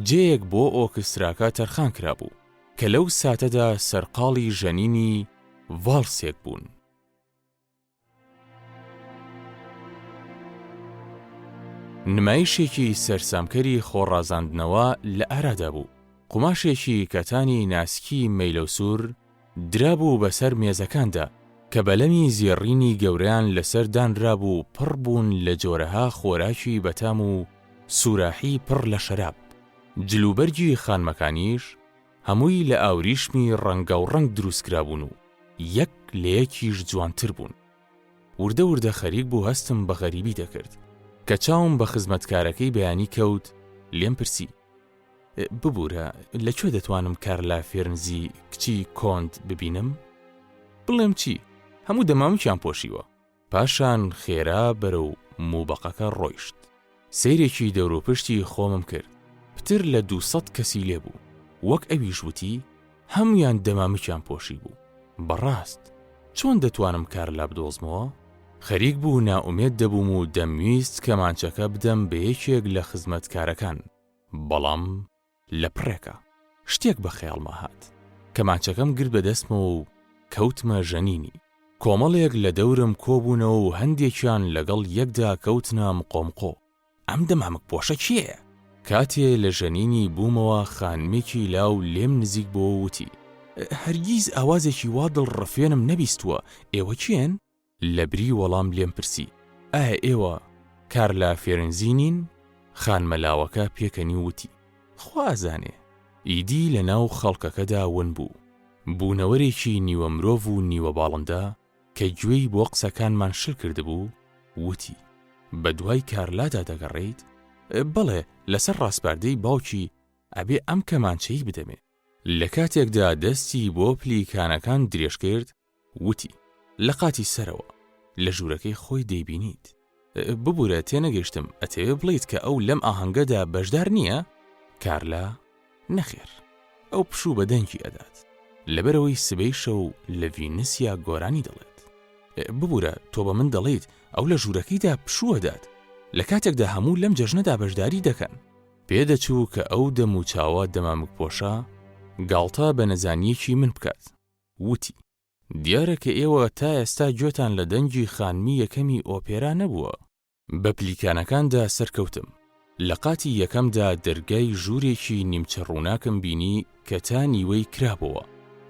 جێیەک بۆ ئۆکستراکە تەرخان کرابوو کە لەو ساتەدا سەرقاڵی ژەنینی ڤاڵسێک بوون. نمایشێکی سەرسامکەری خۆڕازاندنەوە لە ئارادا بوو. قوماشێکی کەتانی ناسکی مەیلەوسوور درابوو بەسەر مێزەکاندا کە بەلەمی زێڕینی گەورەیان لەسەر دانرابوو پڕ بوون لە جۆرەها خۆراکی بەتام و سوراحی پڕ لە شەراب. جلوبەرگی خانمەکانیش هەمووی لە ئاوریشمی ڕەنگاوڕەنگ دروستکرابوون و یەک لە یەکیش جوانتر بوون. وردە وردە خەریک بوو هەستم بە غەریبی دەکرد. کە چاوم بە خزمەتکارەکەی بەیانی کەوت، لێم پرسی، ببوورە، لە کوێ دەتوانم کارلا فێرنزی کچی کۆنت ببینم؟ بڵێم چی، هەموو دەمامکیان پۆشیوە. پاشان خێرا بەرەو موبەقەکە ڕۆیشت. سەیرێکی دەوروپشتی خۆمم کرد، پتر لە 200 کەسی لێ بوو. وەک ئەویش وتی، هەموویان دەمامکیان پۆشیبوو. بەڕاست چۆن دەتوانم کارلا بدۆزمەوە؟ خەریک بوو نائومێد دەبووم و دەمویست کەمانچەکە بدەم بە یەکێک لە خزمەتکارەکان، بەڵام لە پڕێکا شتێک بە خەیاڵما هات. کەمانچەکەم گرت بە دەستمەوە و کەوتمە ژەنینی. کۆمەڵێک لە دەورم کۆبوونەوە و هەندێکیان لەگەڵ یەکدا کەوتنە مقۆمقۆ. ئەم دەمامک پۆشە کێیە؟ کاتێ لە ژەنینی بوومەوە خانمێکی لاو لێم نزیک بۆوە وتی، هەرگیز ئاوازێکی وا دڵڕفێنم نەبیستووە، ئێوە کێن؟ لەبری وەڵام لێم پرسی، ئایا ئێوە کارلا فێرنزی نین؟ خانمە لاوەکە پێکەنی و وتی، خوا ئەزانێ. ئیدی لە ناو خەڵکەکەدا ون بوو. بوونەوەرێکی نیوە مرۆڤ و نیوە باڵندە کە گوێی بۆ قسەکانمان شل کردبوو، وتی، بە دوای کارلادا دەگەڕێیت؟ بەڵێ، لەسەر ڕاسپاردەی باوکی ئەبێ ئەم کەمانچەی بدەمێ. لە کاتێکدا دەستی بۆ پلیکانەکان درێژ کرد، وتی، لە قاتی سەرەوە، لە ژوورەکەی خۆی دەیبینیت. ببورە تێنەگەیشتم، ئەتەوێ بڵێیت کە ئەو لەم ئاهەنگەدا بەشدار نییە؟ کارلا، نەخێر، ئەو پشوو بە دەنگی ئەدات، لەبەرئەوەی سبەی شەو لە ڤینسیا گۆرانی دەڵێت. ببورە، تۆ بە من دەڵێیت ئەو لە ژوورەکەیدا پشوو ئەدات، لە کاتێکدا هەموو لەم جەژنەدا بەشداری دەکەن. پێدەچوو کە ئەو دەموچاوە دەمامکپۆشە گاڵتە بە نەزانییەکی من بکات. وتی. دیارە کە ئێوە تا ئێستا گوێتان لە دەنگی خانمی یەکەمی ئۆپێرا نەبووە. بە پلیکانەکاندا سەرکەوتم. لە قاتی یەکەمدا دەرگای ژوورێکی نیمچە ڕووناکم بینی کە تا نیوەی کرابۆوە.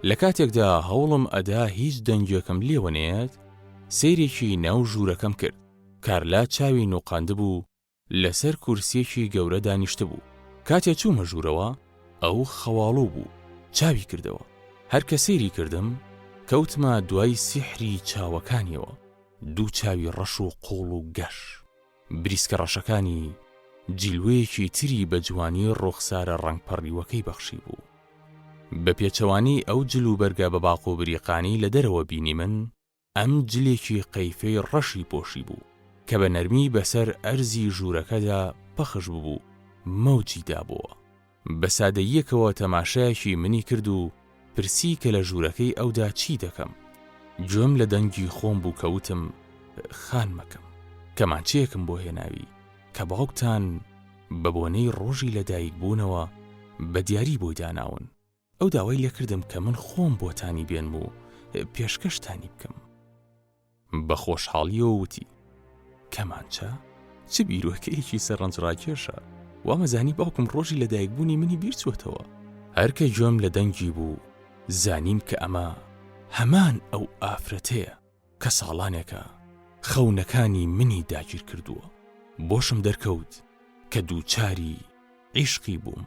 لە کاتێکدا هەوڵم ئەدا هیچ دەنگێکم لێوە نەیەت، سەیرێکی ناو ژوورەکەم کرد. کارلا چاوی نووقاندبوو لەسەر کورسییەکی گەورە دانیشتبوو. کاتێ چوومە ژوورەوە، ئەو خەواڵوو بوو. چاوی کردەوە. هەر کە سەیری کردم، کەوتمە دوای سیحری چاوەکانیەوە. دوو چاوی ڕەش و قووڵ و گەش. بریسکە ڕەشەکانی جیلوەیەکی تری بە جوانی ڕووخسارە ڕەنگ پەڕیوەکەی بەخشیبوو. بە پێچەوانەی ئەو جلوبەرگە بە باق و بریقانەی لە دەرەوە بینیمن، ئەم جلێکی قەیفەی ڕەشی پۆشیبوو کە بە نەرمی بەسەر ئەرزی ژوورەکەدا پەخش ببوو، مەوجی دابۆوە. بە سادەییەکەوە تەماشایەکی منی کرد و پرسی کە لە ژوورەکەی ئەودا چی دەکەم. گوێم لە دەنگی خۆم بوو کە وتم، خانمەکەم، کەمانچەیەکم بۆ هێناوی کە باوکتان بە بۆنەی ڕۆژی لەدایکبوونەوە بە دیاری بۆی داناون. ئەو داوای لێکردم کە من خۆم بۆتانی بێنم و پێشکەشتانی بکەم. بە خۆشحاڵیەوە وتی، کەمانچە؟ چ بیرۆکەیەکی سەرنجڕاکێشە! وامەزانی باوکم ڕۆژی لەدایکبوونی منی بیرچووەتەوە. هەر کە گوێم لە دەنگی بوو، زانیم کە ئەمە هەمان ئەو ئافرەتەیە کە ساڵانێکە خەونەکانی منی داگیر کردووە. بۆشم دەرکەوت کە دووچاری عیشقی بووم.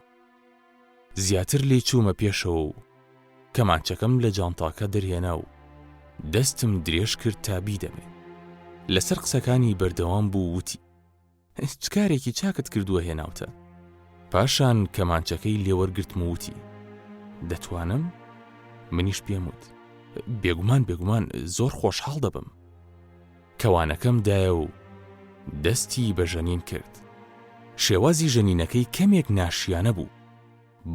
زیاتر لێی چوومە پێشەوە و کەمانچەکەم لە جانتاکە دەرهێنا و دەستم درێژ کرد تا بیدەمێ. لەسەر قسەکانی بەردەوام بوو وتی، چ کارێکی چاکت کردووە هێناوتە. پاشان کەمانچەکەی لێوەرگرتم و وتی، دەتوانم؟ منیش پێم وت، بێگومان بێگومان زۆر خۆشحاڵ دەبم. کەوانەکەم دایە و دەستی بە ژەنین کرد. شێوازی ژەنینەکەی کەمێک ناشیانە بوو،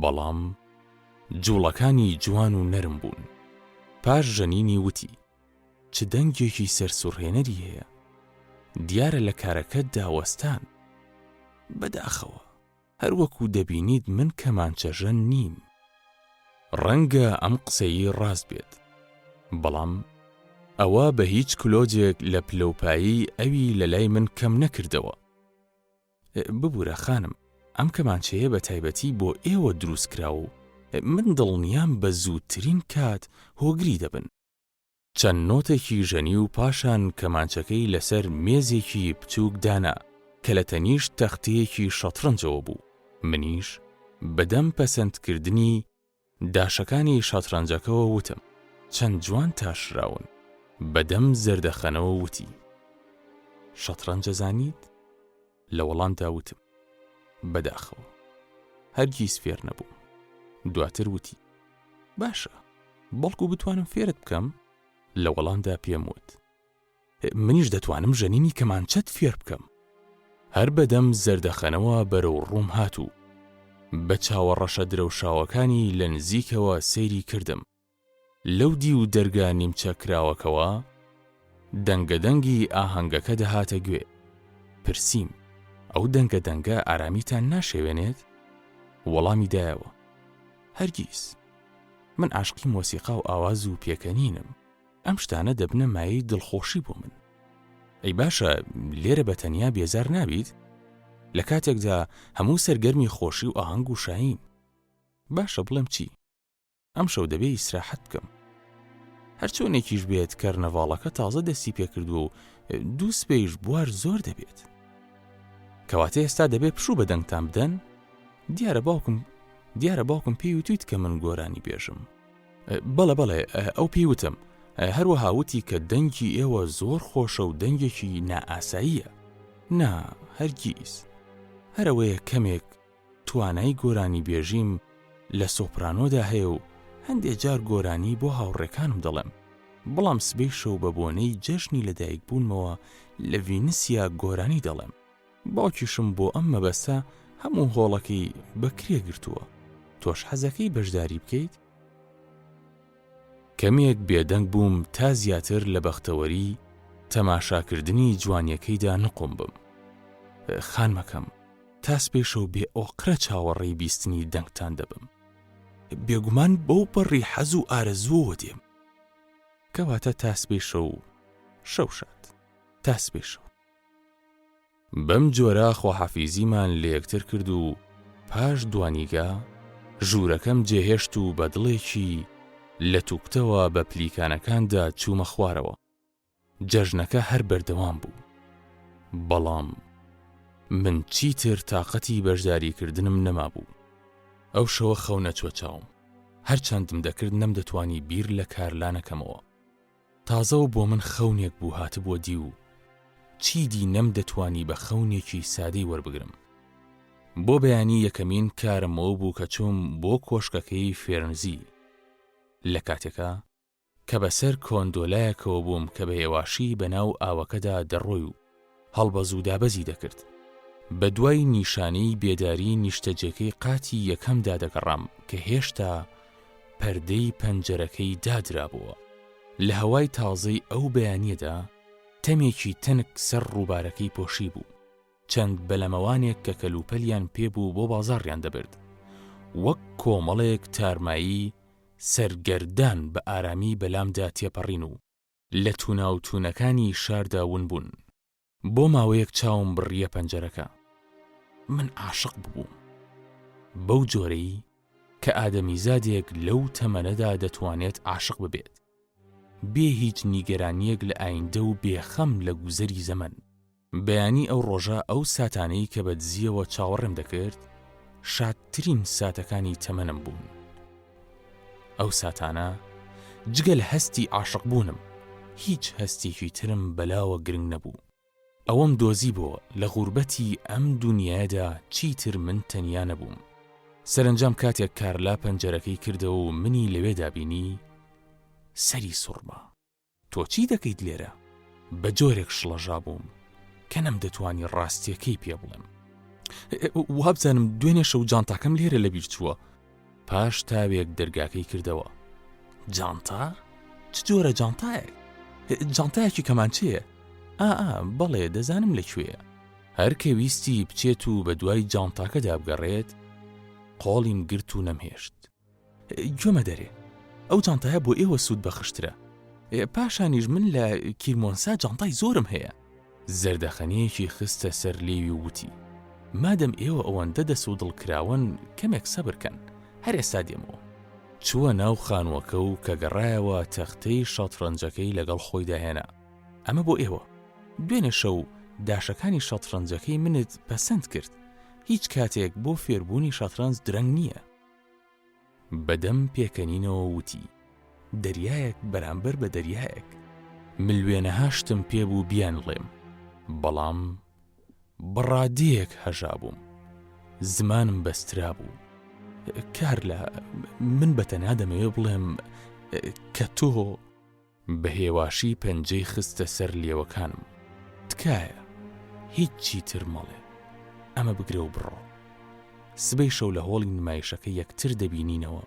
بەڵام جوڵەکانی جوان و نەرم بوون. پاش ژەنینی وتی، چ دەنگێکی سەرسوڕهێنەری هەیە. دیارە لە کارەکەتدا وەستان. بەداخەوە، هەر وەکوو دەبینیت من کەمانچەژەن نیم. ڕەنگە ئەم قسەی ڕاست بێت، بەڵام ئەوە بە هیچ کلۆجێک لە پلەوپایەی ئەوی لە لای من کەم نەکردەوە. ببورە خانم، ئەم کەمانچەیە بە تایبەتی بۆ ئێوە دروست کرا و من دڵنیام بە زووترین کات هۆگری دەبن. چەند نۆتێکی ژەنی و پاشان کەمانچەکەی لەسەر مێزێکی بچووک دانا کە لە تەنیشت تەختەیەکی شەتڕەنجەوە بوو، منیش بەدەم پەسەندکردنی داشەکانی شەتڕەنجەکەوە وتم، چەند جوان تاشراون، بەدەم زەردەخەنەوە وتی، شەتڕەنج ئەزانیت؟ لە وەڵامدا وتم، بەداخەوە هەرگیز فێر نەبووم. دواتر وتی، باشە بەڵکو بتوانم فێرت بکەم؟ لە وەڵامدا پێم وت، منیش دەتوانم ژەنینی کەمانچەت فێر بکەم. هەر بەدەم زەردەخەنەوە بەرەو ڕووم هات و بە چاوە ڕەشە درەوشاوەکانی لە نزیکەوە سەیری کردم. لەو دیو دەرگا نیمچە کراوەکەوە دەنگە دەنگی ئاهەنگەکە دەهاتە گوێ. پرسیم، ئەو دەنگە دەنگە ئارامیتان ناشێوێنێت؟ وەڵامی دایەوە، هەرگیز. من عاشقی مۆسیقا و ئاواز و پێکەنینم. ئەم شتانە دەبنە مایەی دڵخۆشی بۆ من. ئەی باشە لێرە بە تەنیا بێزار نابیت؟ لە کاتێکدا هەموو سەرگەرمی خۆشی و ئاهەنگ و شایین. باشە بڵێم چی؟ ئەمشەو دەبێ ئیسراحەت بکەم. هەرچۆنێکیش بێت کەرنەڤاڵەکە تازە دەستی پێکردووە و دوو سپەیش بوار زۆر دەبێت. کەواتە ئێستا دەبێ پشوو بە دەنگتان بدەن؟ دیارە باوکم دیارە باوکم پێی وتویت کە من گۆرانی بێژم. بەڵێ بەڵێ ئەو پێی وتم. هەروەها وتی کە دەنگی ئێوە زۆر خۆشە و دەنگێکی نائاساییە. نا هەرگیز. هەرەوەیە کەمێک توانای گۆرانیبێژیم لە سۆپرانۆدا هەیە و هەندێ جار گۆرانی بۆ هاوڕێکانم دەڵێم، بەڵام سبەی شەو بە بۆنەی جەژنی لەدایکبوونمەوە لە ڤینسیا گۆرانی دەڵێم، باوکیشم بۆ ئەم مەبەستە هەموو هۆڵەکەی بە کرێ گرتووە، تۆش حەزەکەی بەشداری بکەیت؟ کەمێک بێدەنگ بووم تا زیاتر لە بەختەوەری تەماشاکردنی جوانیەکەیدا نقوم بم. خانمەکەم، تا سبەی شەو بێ ئۆقرە چاوەڕێی بیستنی دەنگتان دەبم. بێگومان بەو پەڕی حەز و ئارەزووەوە دێم. کەواتە تا سبەی شەو، شەو شاد. تا سبەی شەو. بەم جۆرە خواحافیزیمان لە یەکتر کرد و پاش دوانیگا ژوورەکەم جێهێشت و بە دڵێکی لەتوکتەوە بە پلیکانەکاندا چوومە خوارەوە. جەژنەکە هەر بەردەوام بوو. بەڵام من چیتر تاقەتی بەشداریکردنم نەمابوو. ئەو شەوە خەو نەچووە چاوم. هەرچەندم دەکرد نەمدەتوانی بیر لە کارلا نەکەمەوە. تازە و بۆ من خەونێک بوو هاتبووە دی و چیدی نەمدەتوانی بە خەونێکی سادەی وەربگرم. بۆ بەیانی یەکەمین کارم ئەو بوو کە چووم بۆ کۆشکەکەی فێرنزی. لە کاتێکا کە بەسەر کۆندۆلایەکەوە بووم کە بە هێواشی بەناو ئاوەکەدا دەڕۆی و هەڵبەز و دابەزی دەکرد. بە دوای نیشانەی بێداری نیشتەجێکەی قاتی یەکەمدا دەگەڕام کە هێشتا پەردەی پەنجەرەکەی دادرابۆوە. لە هەوای تازەی ئەو بەیانییەدا تەمێکی تەنک سەر ڕووبارەکەی پۆشیبوو. چەند بەلەمەوانێک کە کەلوپەلیان پێ بوو بۆ بازاڕیان دەبرد. وەک کۆمەڵێک تارمایی سەرگەردان بە ئارامی بەلامدا تێپەڕین و لە توناوتونەکانی شاردا ون بوون. بۆ ماوەیەک چاوم بڕییە پەنجەرەکە. من عاشق ببووم. بەو جۆرەی کە ئادەمیزادێک لەو تەمەنەدا دەتوانێت عاشق ببێت. بێ هیچ نیگەرانییەک لە ئایندە و بێ خەم لە گوزەری زەمەن. بەیانی ئەو ڕۆژە ئەو ساتانەی کە بە دزییەوە چاوەڕێم دەکرد، شادترین ساتەکانی تەمەنم بوون. ئەو ساتانە جگە لە هەستی عاشقبوونم، هیچ هەستێکی ترم بەلاوە گرنگ نەبوو. ئەوەم دۆزیبۆوە لە غوربەتی ئەم دونیایەدا چیتر من تەنیا نەبووم. سەرەنجام کاتێک کارلا پەنجەرەکەی کردەوە و منی لەوێدا بینی، سەری سوڕما. تۆ چی دەکەیت لێرە؟ بە جۆرێک شڵەژابووم کە نەمدەتوانی ڕاستیەکەی پێ بڵێم. وابزانم دوێنێ شەو جانتاکەم لێرە لەبیر چووە. پاش تاوێک دەرگاکەی کردەوە. جانتا؟ چ جۆرە جانتایەک؟ جانتایەکی کەمانچەیە. ئا ئا بەڵێ دەزانم لە کوێیە. هەر کە ویستی بچێت و بە دوای جانتاکەدا بگەڕێت، قۆڵیم گرت و نەمهێشت. گوێمە دەرێ، ئەو جانتایە بۆ ئێوە سوودبەخشترە. پاشانیش من لە کیرمۆنسا جانتای زۆرم هەیە. زەردەخەنەیەکی خستە سەر لێوی و وتی، مادەم ئێوە ئەوەندە دەس و دڵ کراوەن کەمێک سەبر کەن، هەر ئێستا دێمەوە. چووە ناو خانووەکە و کە گەڕایەوە تەختەی شەتڕەنجەکەی لەگەڵ خۆیدا هێنا. ئەمە بۆ ئێوە. دوێنێ شەو داشەکانی شەتڕەنجەکەی منت پەسەند کرد. هیچ کاتێک بۆ فێربوونی شەتڕەنج درەنگ نییە. بەدەم پێکەنینەوە وتی، دەریایەک بەرامبەر بە دەریایەک. ملوێنەها شتم پێ بوو بیانڵێم، بەڵام بە ڕادەیەک هەژابووم، زمانم بەسترابوو. کارلا، من بە تەنها دەمەوێ بڵێم کە تۆ. بە هێواشی پەنجەی خستە سەر لێوەکانم. تکایە، هیچی تر مەڵێ. ئەمە بگرە و بڕۆ. سبەی شەو لە هۆڵی نمایشەکە یەکتر دەبینینەوە.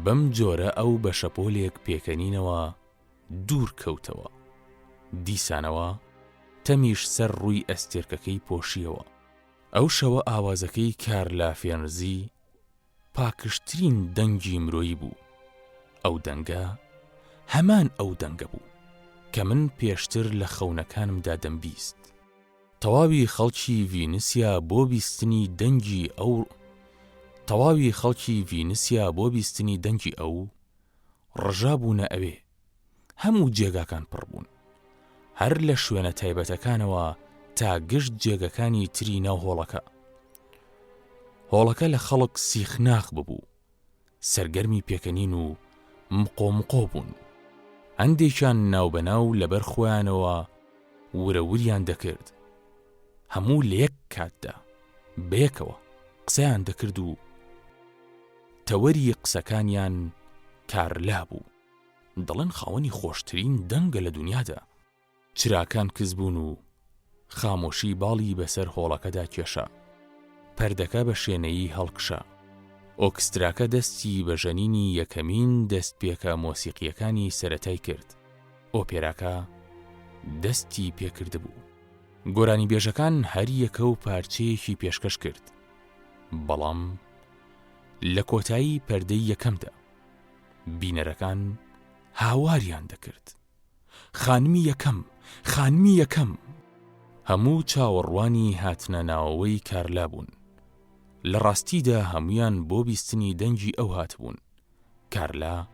بەم جۆرە ئەو بە شەپۆلێک پێکەنینەوە دوور کەوتەوە. دیسانەوە تەمیش سەر ڕووی ئەستێرکەکەی پۆشییەوە. ئەو شەوە ئاوازەکەی کارلا فێنرزی پاکژترین دەنگی مرۆیی بوو. ئەو دەنگە هەمان ئەو دەنگە بوو کە من پێشتر لە خەونەکانمدا دەمبیست. تەواوی خەڵکی ڤینسیا بۆ بیستنی دەنگی ئەو تەواوی خەڵکی ڤینسیا بۆ بیستنی دەنگی ئەو ڕژابوونە ئەوێ. هەموو جێگاکان پڕ بوون. هەر لە شوێنە تایبەتەکانەوە تا گشت جێگەکانی تری ناو هۆڵەکە. هۆڵەکە لە خەڵک سیخناخ ببوو. سەرگەرمی پێکەنین و مقۆ مقۆ بوون. هەندێکیان ناوبەناو لەبەر خۆیانەوە ورە وریان دەکرد. هەموو لە یەک کاتدا بەیەکەوە قسەیان دەکرد و تەوەری قسەکانیان کارلا بوو. دەڵێن خاوەنی خۆشترین دەنگە لە دونیادا. چراکان کز بوون و خامۆشی باڵی بەسەر هۆڵەکەدا کێشا. پەردەکە بە شێنەیی هەڵکشا. ئۆکستراکە دەستی بە ژەنینی یەکەمین دەستپێکە مۆسیقییەکانی سەرەتای کرد. ئۆپێراکە دەستی پێ کردبوو. گۆرانیبێژەکان هەر یەکە و پارچەیەکی پێشکەش کرد. بەڵام لە کۆتایی پەردەی یەکەمدا، بینەرەکان هاواریان دەکرد. خانمی یەکەم! خانمی یەکەم! هەموو چاوەڕوانی هاتنە ناوەوەی کارلا بوون. لە ڕاستیدا هەموویان بۆ بیستنی دەنگی ئەو هاتبوون. کارلا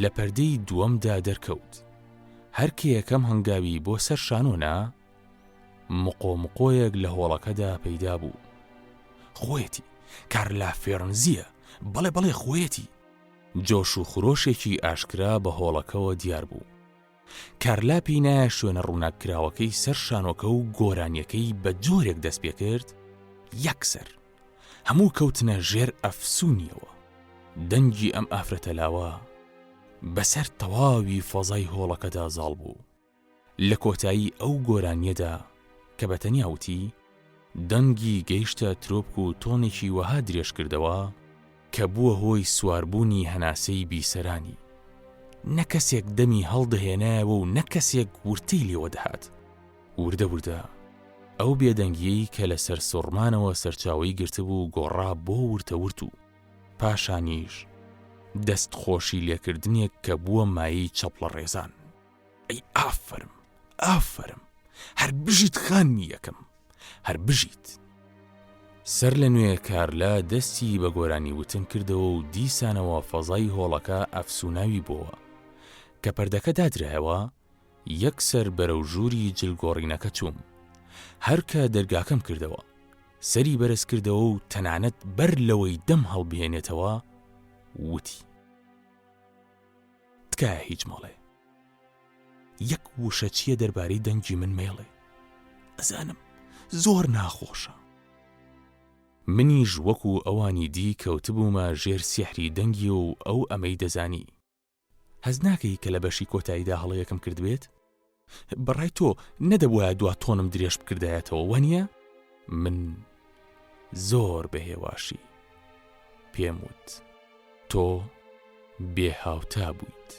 لە پەردەی دووەمدا دەرکەوت. هەر کە یەکەم هەنگاوی بۆ سەر شانۆ نا، مقۆ مقۆیەک لە هۆڵەکەدا پەیدا بوو. خۆیەتی! کارلا فێرنزییە! بەڵێ بەڵێ خۆیەتی! جۆش و خرۆشێکی ئاشکرا بە هۆڵەکەوە دیار بوو. کارلا پێی نایە شوێنە ڕووناککراوەکەی سەر شانۆکە و گۆرانیەکەی بە جۆرێک دەست پێ کرد یەکسەر هەموو کەوتنە ژێر ئەفسونیەوە. دەنگی ئەم ئافرەتە لاوە بەسەر تەواوی فەزای هۆڵەکەدا زاڵ بوو. لە کۆتایی ئەو گۆرانییەدا کە بە تەنیا وتی، دەنگی گەیشتە ترۆپک و تۆنێکی وەها درێژ کردەوە کە بووە هۆی سواربوونی هەناسەی بیسەرانی. نە کەسێک دەمی هەڵدەهێنایەوە و نە کەسێک ورتەی لێوە دەهات. وردە وردە ئەو بێدەنگییەی کە لە سەرسوڕمانەوە سەرچاوەی گرتبوو گۆڕا بۆ ورتە ورت و پاشانیش دەستخۆشی لێکردنێک کە بووە مایەی چەپڵەڕێزان. ئەی ئافەرم ئافەرم هەر بژیت خانمی یەکەم هەر بژیت. سەر لە نوێ کارلا دەستی بە گۆرانی وتن کردەوە و دیسانەوە فەزای هۆڵەکە ئەفسوناوی بۆوە. کە پەردەکە دادرایەوە یەکسەر بەرەو ژووری جلگۆڕینەکە چووم. هەر کە دەرگاکەم کردەوە سەری بەرز کردەوە و تەنانەت بەر لەوەی دەم هەڵبهێنێتەوە وتی. تکایە هیچ مەڵێ. یەک وشە چییە دەربارەی دەنگی من مەیڵێ. ئەزانم زۆر ناخۆشە. منیش وەکو ئەوانی دی کەوتبوومە ژێر سیحری دەنگی و ئەو ئەمەی دەزانی. هەست ناکەی کە لە بەشی کۆتاییدا هەڵەیەکم کردبێت؟ بەڕای تۆ نەدەبوایە دوا تۆنم درێژ بکردایەتەوە وانە؟ من زۆر بە هێواشی پێم وت تۆ بێ هاوتا بوویت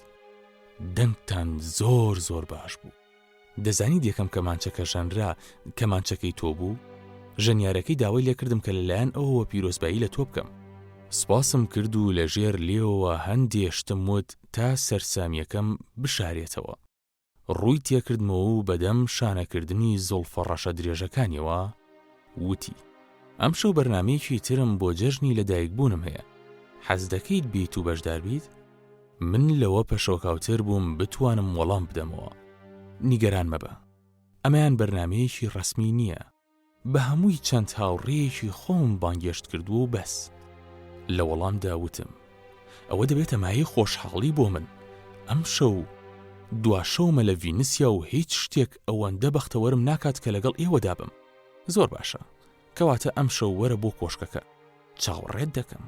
دەنگتان زۆر زۆر باش بوو. دەزانیت یەکەم کەمانچە کە ژەنرا کەمانچەکەی تۆ بوو؟ ژەنیارەکەی داوای لێکردم کە لەلایەن ئەوەوە پیرۆزبایی لە تۆ بکەم. سپاسم کرد و لە ژێر لێوەوە هەندێ شتم وت تا سەرسامییەکەم بشارێتەوە. ڕووی تێکردمەوە و بەدەم شانەکردنی زوڵفە ڕەشە درێژەکانیەوە وتی، ئەمشەو بەرنامەیەکی ترم بۆ جەژنی لەدایکبوونم هەیە، حەز دەکەیت بێیت و بەشدار بیت؟ من لەوە پەشۆکاوتر بووم بتوانم وەڵام بدەمەوە. نیگەران مەبە، ئەمەیان بەرنامەیەکی ڕەسمی نییە. بە هەمووی چەند هاوڕێیەکی خۆمم بانگێشت کردووە و بەس. لە وەڵامدا وتم، ئەوە دەبێتە مایەی خۆشحاڵی بۆ من. ئەمشەو دوا شەومە لە ڤینسیا و هیچ شتێک ئەوەندە بەختەوەرم ناکات کە لەگەڵ ئێوەدا بم. زۆر باشە، کەواتە ئەمشەو وەرە بۆ کۆشکەکە. چاوەڕێت دەکەم.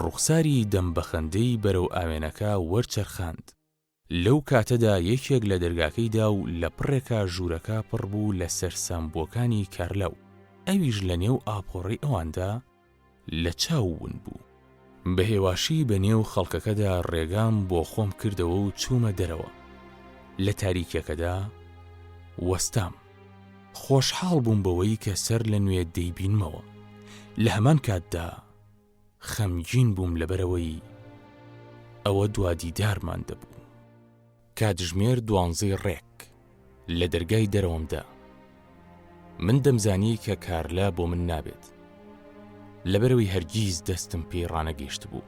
ڕوخساری دەم بەخەندەی بەرەو ئاوێنەکە وەرچەرخاند. لەو کاتەدا یەکێک لە دەرگاکەی دا و لە پڕێکا ژوورەکە پڕ بوو لە سەرسامبووەکانی کارلا و ئەویش لە نێو ئاپۆڕەی ئەواندا لە چاو ون بوو. بە هێواشی بە نێو خەڵکەکەدا ڕێگام بۆ خۆم کردەوە و چوومە دەرەوە. لە تاریکیەکەدا وەستام. خۆشحاڵ بووم بەوەی کە سەر لە نوێ دەیبینمەوە. لە هەمان کاتدا خەمگین بووم لەبەرئەوەی ئەوە دوا دیدارمان دەبوو. کاتژمێر دوانزەی ڕێک لە دەرگای دەرەوەم دا. من دەمزانی کە کارلا بۆ من نابێت. لەبەرئەوەی هەرگیز دەستم پێی ڕانەگەیشتبوو.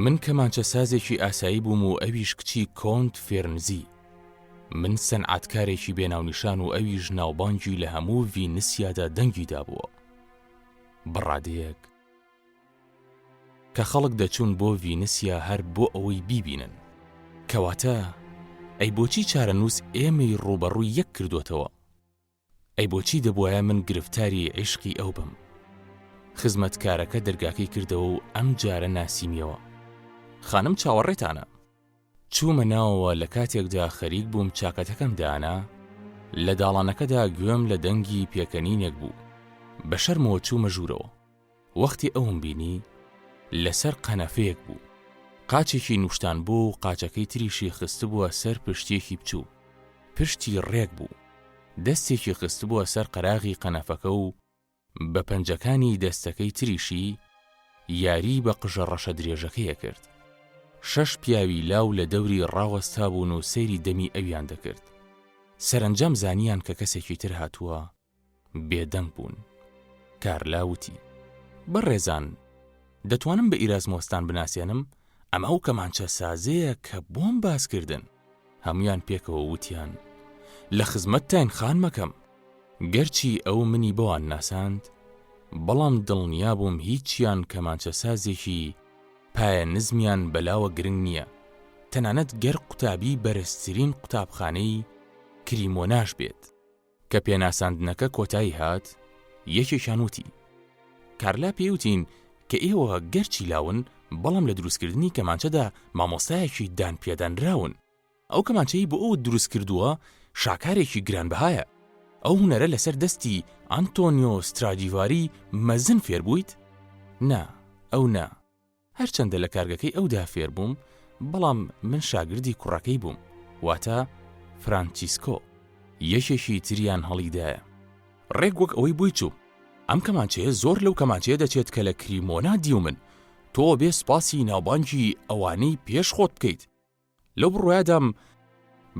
من کەمانچە سازێکی ئاسایی بووم و ئەویش کچی کۆنت فێرنزی. من سەنعەتکارێکی بێناونیشان و ئەویش ناوبانگی لە هەموو ڤینسیادا دەنگی دابووە. بە ڕادەیەک کە خەڵک دەچوون بۆ ڤینسیا هەر بۆ ئەوەی بیبینن. کەواتە ئەی بۆچی چارەنووس ئێمەی ڕووبەڕووی یەک کردووەتەوە؟ ئەی بۆچی دەبوایە من گرفتاری عیشقی ئەو بم؟ خزمەتکارەکە دەرگاکەی کردەوە و ئەم جارە ناسیمیەوە. خانم چاوەڕێتانە. چوومە ناوەوە لە کاتێکدا خەریک بووم چاکەتەکەم دانا، لە داڵانەکەدا گوێم لە دەنگی پێکەنینێک بوو. بە شەرمەوە چوومە ژوورەوە. وەختی ئەوم بینی لەسەر قەنەفەیەک بوو. قاچێکی نووشتانبوو و قاچەکەی تریشی خستبووە سەر پشتییەکی بچوو. پشتی ڕێک بوو. دەستێکی خستبووە سەر قەراغی قەنەفەکە و بە پەنجەکانی دەستەکەی تریشی یاریی بە قژە ڕەشە درێژەکەی ئەکرد. شەش پیاوی لاو لە دەوری ڕاوەستابوون و سەیری دەمی ئەویان دەکرد. سەرەنجام زانیان کە کەسێکی تر هاتووە، بێدەنگ بوون. کارلا وتی، بەڕێزان، دەتوانم بە ئیرازمۆستان بناسێنم؟ ئەمە ئەو کەمانچە سازەیە کە بۆم باس کردن. هەموویان پێکەوە وتیان، لە خزمەتتاین خانمەکەم. گەرچی ئەو منی بەوان ناساند، بەڵام دڵنیا بووم هیچیان کەمانچەسازێکی پایە نزمیان بەلاوە گرنگ نییە، تەنانەت گەر قوتابی بەرزترین قوتابخانەی کریمۆناش بێت. کە پێناساندنەکە کۆتایی هات، یەکێکیان وتی، کارلا پێی وتین کە ئێوە گەرچی لاون، بەڵام لە دروستکردنی کەمانچەدا مامۆستایەکی دانپیادانراون. ئەو کەمانچەی بۆ ئەوت دروست کردووە شاکارێکی گرانبەهایە. ئەو هونەرە لەسەر دەستی ئانتۆنیۆ سترادیڤاری مەزن فێر بوویت؟ نا، ئەو نا. هەرچەندە لە کارگەکەی ئەودا فێر بووم، بەڵام من شاگردی کوڕەکەی بووم، واتە فرانچیسکۆ. یەکێکی تریان هەڵیدایە. ڕێک وەک ئەوەی بۆی چوو. ئەم کەمانچەیە زۆر لەو کەمانچەیە دەچێت کە لە کریمۆنا دیومن. تۆ بێ سوپاسی ناوبانگی ئەوانەی پێش خۆت بکەیت. لەو بڕوایەدام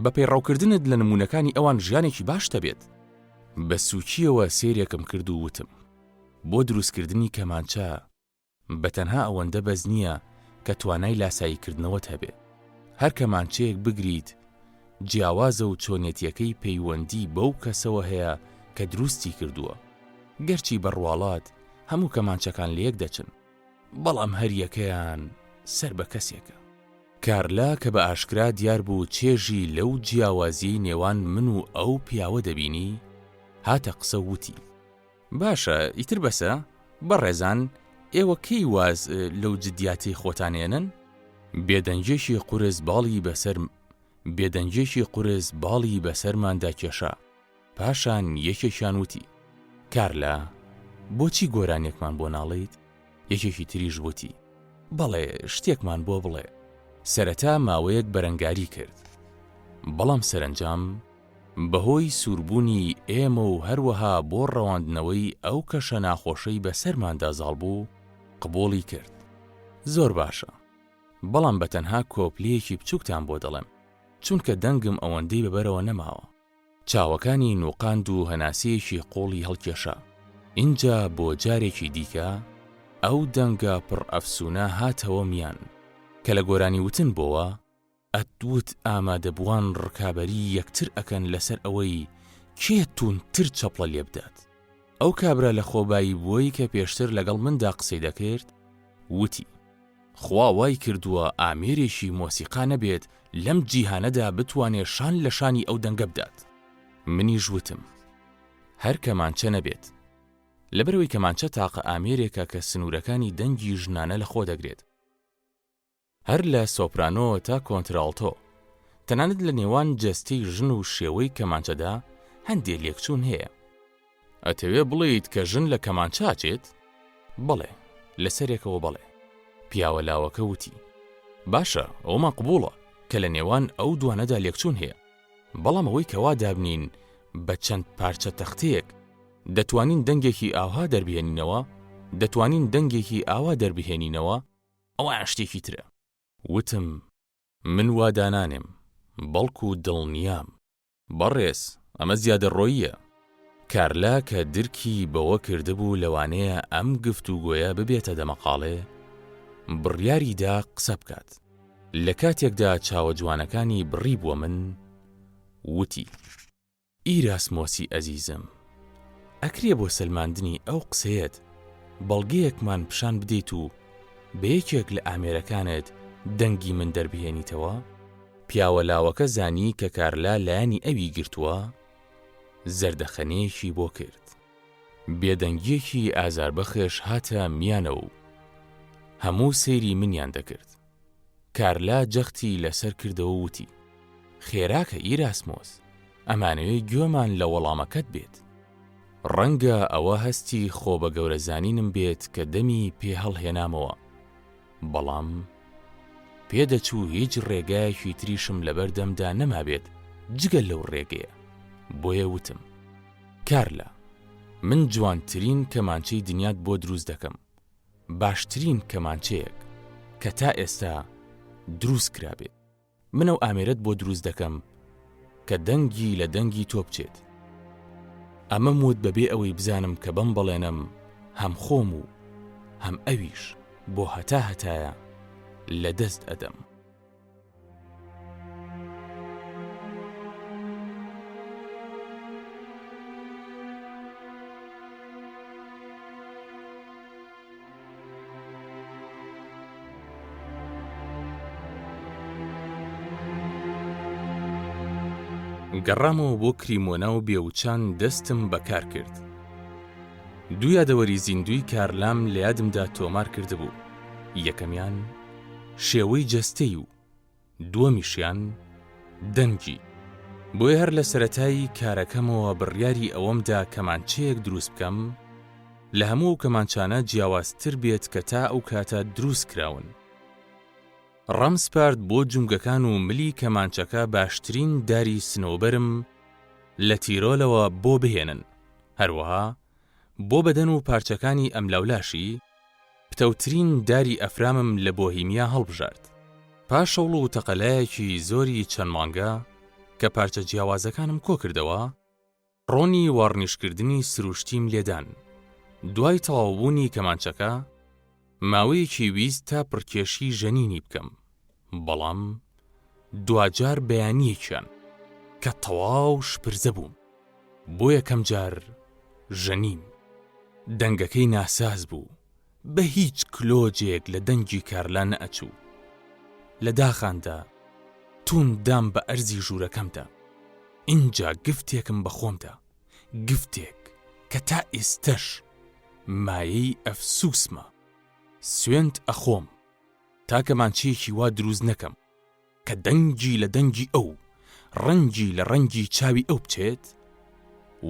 بە پەیڕەوکردنت لە نموونەکانی ئەوان ژیانێکی باشت هەبێت. بە سووکییەوە سەیرێکم کرد و وتم، بۆ دروستکردنی کەمانچە بە تەنها ئەوەندە بەس نییە کە توانای لاساییکردنەوەت هەبێ. هەر کەمانچەیەک بگریت جیاوازە و چۆنیەتییەکەی پەیوەندی بەو کەسەوە هەیە کە دروستی کردووە. گەرچی بە ڕواڵەت هەموو کەمانچەکان لەیەک دەچن. بەڵام هەریەکەیان سەر بە کەسێکە. کارلا کە بە ئاشکرا دیار بوو چێژی لەو جیاوازیەی نێوان من و ئەو پیاوە دەبینی، هاتە قسە و وتی. باشە ئیتر بەسە، بەڕێزان ئێوە کەی واز لەو جدیاتەی خۆتان ئێنن؟ بێدەنگیەکی قورس باڵی بەسەر بێدەنگیەکی قورس باڵی بەسەرماندا کێشا. پاشان یەکێکیان وتی، کارلا، بۆچی گۆرانیەکمان بۆ ناڵێیت؟ یەکێکی تریش وتی، بەڵێ، شتێکمان بۆ بڵێ. سەرەتا ماوەیەک بەرەنگاری کرد. بەڵام سەرەنجام بەهۆی سووربوونی ئێمە و هەروەها بۆ ڕەواندنەوەی ئەو کەشە ناخۆشەی بەسەرماندا زاڵ بوو، قبووڵی کرد. زۆر باشە. بەڵام بە تەنها کۆپلەیەکی بچووکتان بۆ دەڵێم، چونکە دەنگم ئەوەندەی بەبەرەوە نەماوە. چاوەکانی نووقاند و هەناسەیەکی قووڵی هەڵکێشا. ئینجا بۆ جارێکی دیکە ئەو دەنگە پڕ ئەفسوونە هاتەوە میان، کە لە گۆرانی وتن بۆوە، ئەتوت ئامادەبووان ڕکابەریی یەکتر ئەکەن لەسەر ئەوەی کێ توندتر چەپڵە لێبدات. ئەو کابرا لەخۆباییبووەی کە پێشتر لەگەڵ مندا قسەی دەکرد، وتی. خوا وای کردووە ئامێرێکی مۆسیقا نەبێت لەم جیهانەدا بتوانێ شان لە شانی ئەو دەنگە بدات. منیش وتم، هەر کەمانچە نەبێت. لەبەرئەوەی کەمانچە تاقە ئامێرێکە کە سنوورەکانی دەنگی ژنانە لەخۆ دەگرێت. هەر لە سۆپرانۆ تا کۆنتراڵتۆ. تەنانەت لە نێوان جەستەی ژن و شێوەی کەمانچەدا هەندێ لێکچوون هەیە. ئەتەوێ بڵێیت کە ژن لە کەمانچە ئەچێت؟ بەڵێ، لە سەرێکەوە بەڵێ. پیاوە لاوەکە وتی. باشە، ئەوەمان قبووڵە کە لە نێوان ئەو دوانەدا لێکچوون هەیە. بەڵام ئەوەی کە وا دابنێین بە چەند پارچە تەختەیەک دەتوانین دەنگێکی ئاوها دەربهێنینەوە، دەتوانین دەنگێکی ئاوا دەربهێنینەوە، ئەوەیان شتێکی ترە. وتم، من وا دانانێم، بەڵکو دڵنیام. بەڕێز، ئەمە زیادەڕۆییە. کارلا کە درکی بەوە کردبوو لەوانەیە ئەم گفتوگۆیە ببێتە دەمەقاڵێ، بڕیاری دا قسە بکات. لە کاتێکدا چاوە جوانەکانی بڕیبووە من، وتی. ئیراسمۆسی ئەزیزم، ئەکرێ بۆ سەلماندنی ئەو قسەیەت بەڵگەیەکمان پیشان بدەیت و بە یەکێک لە ئامێرەکانت دەنگی من دەربهێنیتەوە؟ پیاوە لاوەکە زانی کە کارلا لایەنی ئەوی گرتووە، زەردەخەنەیەکی بۆ کرد. بێدەنگییەکی ئازاربەخش هاتە میانەوە و هەموو سەیری منیان دەکرد. کارلا جەختی لەسەر کردەوە و وتی، خێراکە ئیراسمۆس، ئەمانەوێ گوێمان لە وەڵامەکەت بێت. ڕەنگە ئەوە هەستی خۆبەگەورەزانینم بێت کە دەمی پێ هەڵهێنامەوە، بەڵام پێدەچوو هیچ ڕێگایەکی تریشم لەبەردەمدا نەمابێت جگە لەو ڕێگەیە، بۆیە وتم، کارلا، من جوانترین کەمانچەی دنیات بۆ دروست دەکەم، باشترین کەمانچەیەک کە تا ئێستا دروست کرابێت. من ئەو ئامێرەت بۆ دروست دەکەم کە دەنگی لە دەنگی تۆ بچێت. ئەمەم وت بەبێ ئەوەی بزانم کە بەم بەڵێنەم هەم خۆم و هەم ئەویش بۆ هەتا هەتایە لە دەست ئەدەم. گەڕامەوە بۆ کریمۆنا و بێوچان دەستم بە کار کرد. دوو یادەوەری زیندووی کارلام لە یادمدا تۆمار کردبوو، یەکەمیان شێوەی جەستەی و دووەمیشیان دەنگی. بۆیە هەر لە سەرەتای کارەکەمەوە بڕیاری ئەوەم دا کەمانچەیەک دروست بکەم لە هەموو ئەو کەمانچانە جیاوازتر بێت کە تا ئەو کاتە دروست کراون. ڕامسپارد بۆ جومگەکان و ملی کەمانچەکە باشترین داری سنەوبەرم لە تیرۆلەوە بۆ بهێنن، هەروەها بۆ بەدەن و پارچەکانی ئەملاولاشی پتەوترین داری ئەفرامم لە بۆهیمیا هەڵبژارد. پاش هەوڵ و تەقەلایەکی زۆری چەند مانگە کە پارچە جیاوازەکانم کۆکردەوە، ڕۆنی واڕنیشکردنی سروشتیم لێدان. دوای تەواوبوونی کەمانچەکە، ماوەیەکی ویست تا پڕکێشی ژەنینی بکەم، بەڵام دواجار بەیانییەکیان کە تەواو شپرزە بووم، بۆ یەکەم جار ژەنیم. دەنگەکەی ناساز بوو، بە هیچ کلۆجێک لە دەنگی کارلا نەئەچوو. لە داخاندا توند دام بە ئەرزی ژوورەکەمدا. ئینجا گفتێکم بە خۆم دا، گفتێک کە تا ئێستەش مایەی ئەفسووسمە. سوێند ئەخۆم تا کەمانچەیەکی وا دروست نەکەم کە دەنگی لە دەنگی ئەو، ڕەنگی لە ڕەنگی چاوی ئەو بچێت،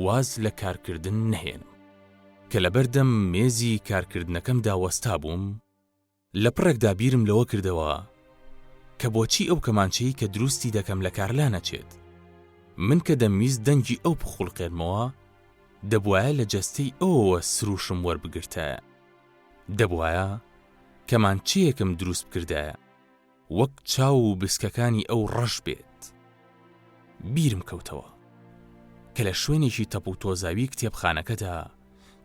واز لە کارکردن نەهێنم. کە لەبەردەم مێزی کارکردنەکەمدا وەستابووم، لە پڕێکدا بیرم لەوە کردەوە. کە بۆچی ئەو کەمانچەی کە دروستی دەکەم لە کارلا نەچێت. من کە دەمویست دەنگی ئەو بخوڵقێنمەوە، دەبوایە لە جەستەی ئەوەوە سروشم وەربگرتایە. دەبوایە کەمانچەیەکم دروست بکردایە وەک چاو و بسکەکانی ئەو ڕەش بێت. بیرم کەوتەوە کە لە شوێنێکی تەپ و تۆزاوی کتێبخانەکەدا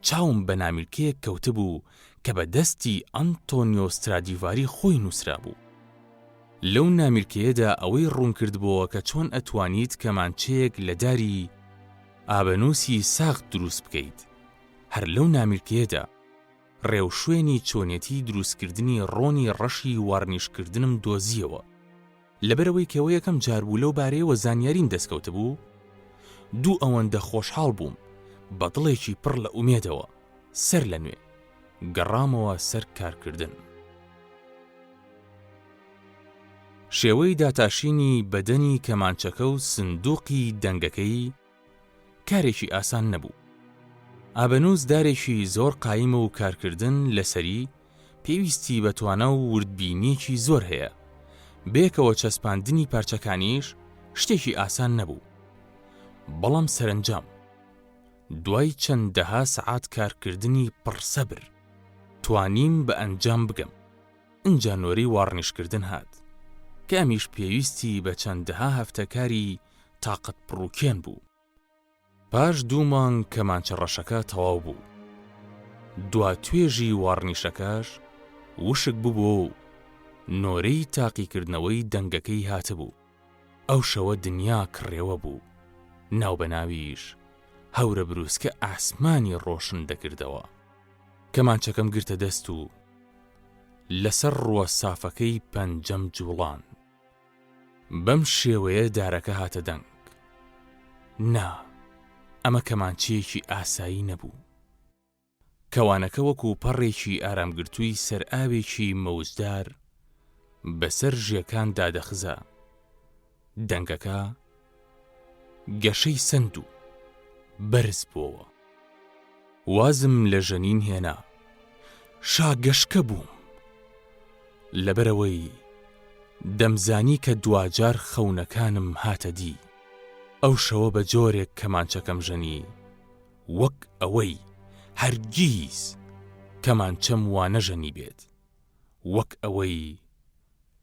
چاوم بە نامیلکەیەک کەوتبوو کە بە دەستی ئەنتۆنیۆ سترادیڤاری خۆی نووسرابوو. لەو نامیلکەیەدا ئەوەی ڕوونکردبۆوە کە چۆن ئەتوانیت کەمانچەیەک لە داری ئابەنووسی ساغ دروست بکەیت. هەر لەو نامیلکەیەدا ڕێوشوێنی چۆنێتی دروستکردنی ڕۆنی ڕەشی وارنیشکردنم دۆزییەوە. لەبەرئەوەی کە یەکەم جار بوو لەو بارەیەوە زانیاریم دەستکەوتبوو، دوو ئەوەندە خۆشحاڵ بووم، بە دڵێکی پڕ لە ئومێدەوە، سەر لە نوێ، گەڕامەوە سەر کارکردن. شێوەی داتاشینی بەدەنی کەمانچەکە و سندووقی دەنگەکەی کارێکی ئاسان نەبوو. ئابەنووس دارێکی زۆر قایمە و کارکردن لەسەری پێویستی بە توانا و وردبینییەکی زۆر هەیە. بەیەکەوە چەسپاندنی پارچەکانیش شتێکی ئاسان نەبوو. بەڵام سەرەنجام دوای چەندەها سەعات کارکردنی پڕ سەبر توانیم بە ئەنجام بگەم. ئینجا نۆرەی واڕنیشکردن هات کە ئەمیش پێویستی بە چەندەها هەفتە کاری تاقەت پڕوکێن بوو. پاش دوو مانگ کەمانچە ڕەشەکە تەواو بوو. دوا توێژی واڕنیشەکەش وشک ببووە و نۆرەی تاقیکردنەوەی دەنگەکەی هاتبوو. ئەو شەوە دنیا کڕێوە بوو، ناوبەناویش هەورە بروسکە ئاسمانی ڕۆشن دەکردەوە. کەمانچەکەم گرتە دەست و لەسەر ڕووە سافەکەی پەنجەم جوڵاند. بەم شێوەیە دارەکە هاتە دەنگ. نا، ئەمە کەمانچەیەکی ئاسایی نەبوو. کەوانەکە وەکو پەڕێکی ئارامگرتووی سەر ئاوێکی مەوجدار بەسەر ژێکاندا دەخزا. دەنگەکە گەشەی سەند و بەرز بۆوە. وازم لە ژەنین هێنا. شاگەشکە بووم. لەبەرئەوەی دەمزانی کە دواجار خەونەکانم هاتە دی. ئەو شەوە بە جۆرێک کەمانچەکەم ژەنی وەک ئەوەی هەرگیز کەمانچەم وا نەژەنیبێت. وەک ئەوەی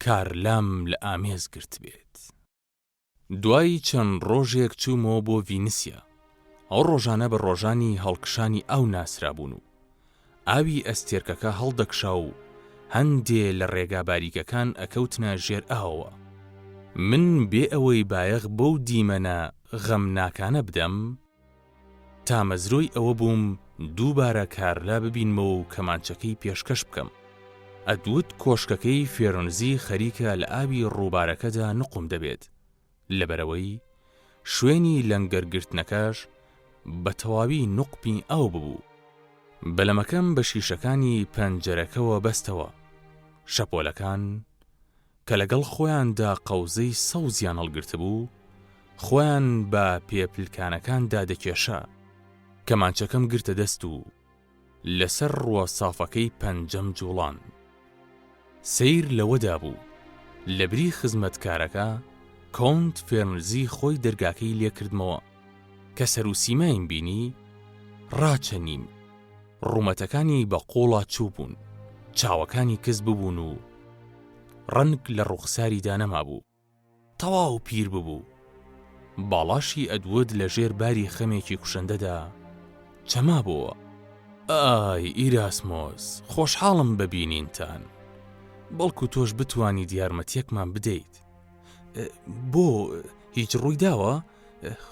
کارلام لە ئامێز گرتبێت. دوای چەند ڕۆژێک چوومەوە بۆ ڤینسیا. ئەو ڕۆژانە بە ڕۆژانی هەڵکشانی ئاو ناسرابوون و ئاوی ئەستێرکەکە هەڵدەکشا و هەندێ لە ڕێگا باریکەکان ئەکەوتنە ژێر ئاوەوە. من بێ ئەوەی بایەخ بەو دیمەنە غەمناکانە بدەم، تامەزرۆی ئەوە بووم دووبارە کارلا ببینمەوە و کەمانچەکەی پێشکەش بکەم. ئەدوت کۆشکەکەی فێرنزی خەریکە لە ئاوی ڕووبارەکەدا نوقم دەبێت، لەبەرئەوەی شوێنی لەنگەرگرتنەکەش بە تەواوی نوقمی ئاو ببوو. بەلەمەکەم بە شیشەکانی پەنجەرەکەوە بەستەوە. شەپۆلەکان کە لەگەڵ خۆیاندا قەوزەی سەوزیان هەڵگرتبوو، خۆیان بە پێپلکانەکاندا دەکێشا. کەمانچەکەم گرتە دەست و لەسەر ڕووە سافەکەی پەنجەم جووڵاند. سەیر لەوەدا بوو، لەبری خزمەتکارەکە، کۆنت فێرنزی خۆی دەرگاکەی لێ کردمەوە. کە سەروسیمایم بینی، ڕاچەنیم. ڕوومەتەکانی بە قووڵا چووبوون، چاوەکانی کز ببوون و ڕەنگ لە ڕووخساریدا نەمابوو. تەواو پیر ببوو. باڵاشی ئەدوود لە ژێر باری خەمێکی کوشندەدا چەمابۆوە. ئای ئیراسمۆس، خۆشحاڵم بە بینینتان. بەڵکو تۆش بتوانیت یارمەتییەکمان بدەیت. بۆ هیچ ڕووی داوە؟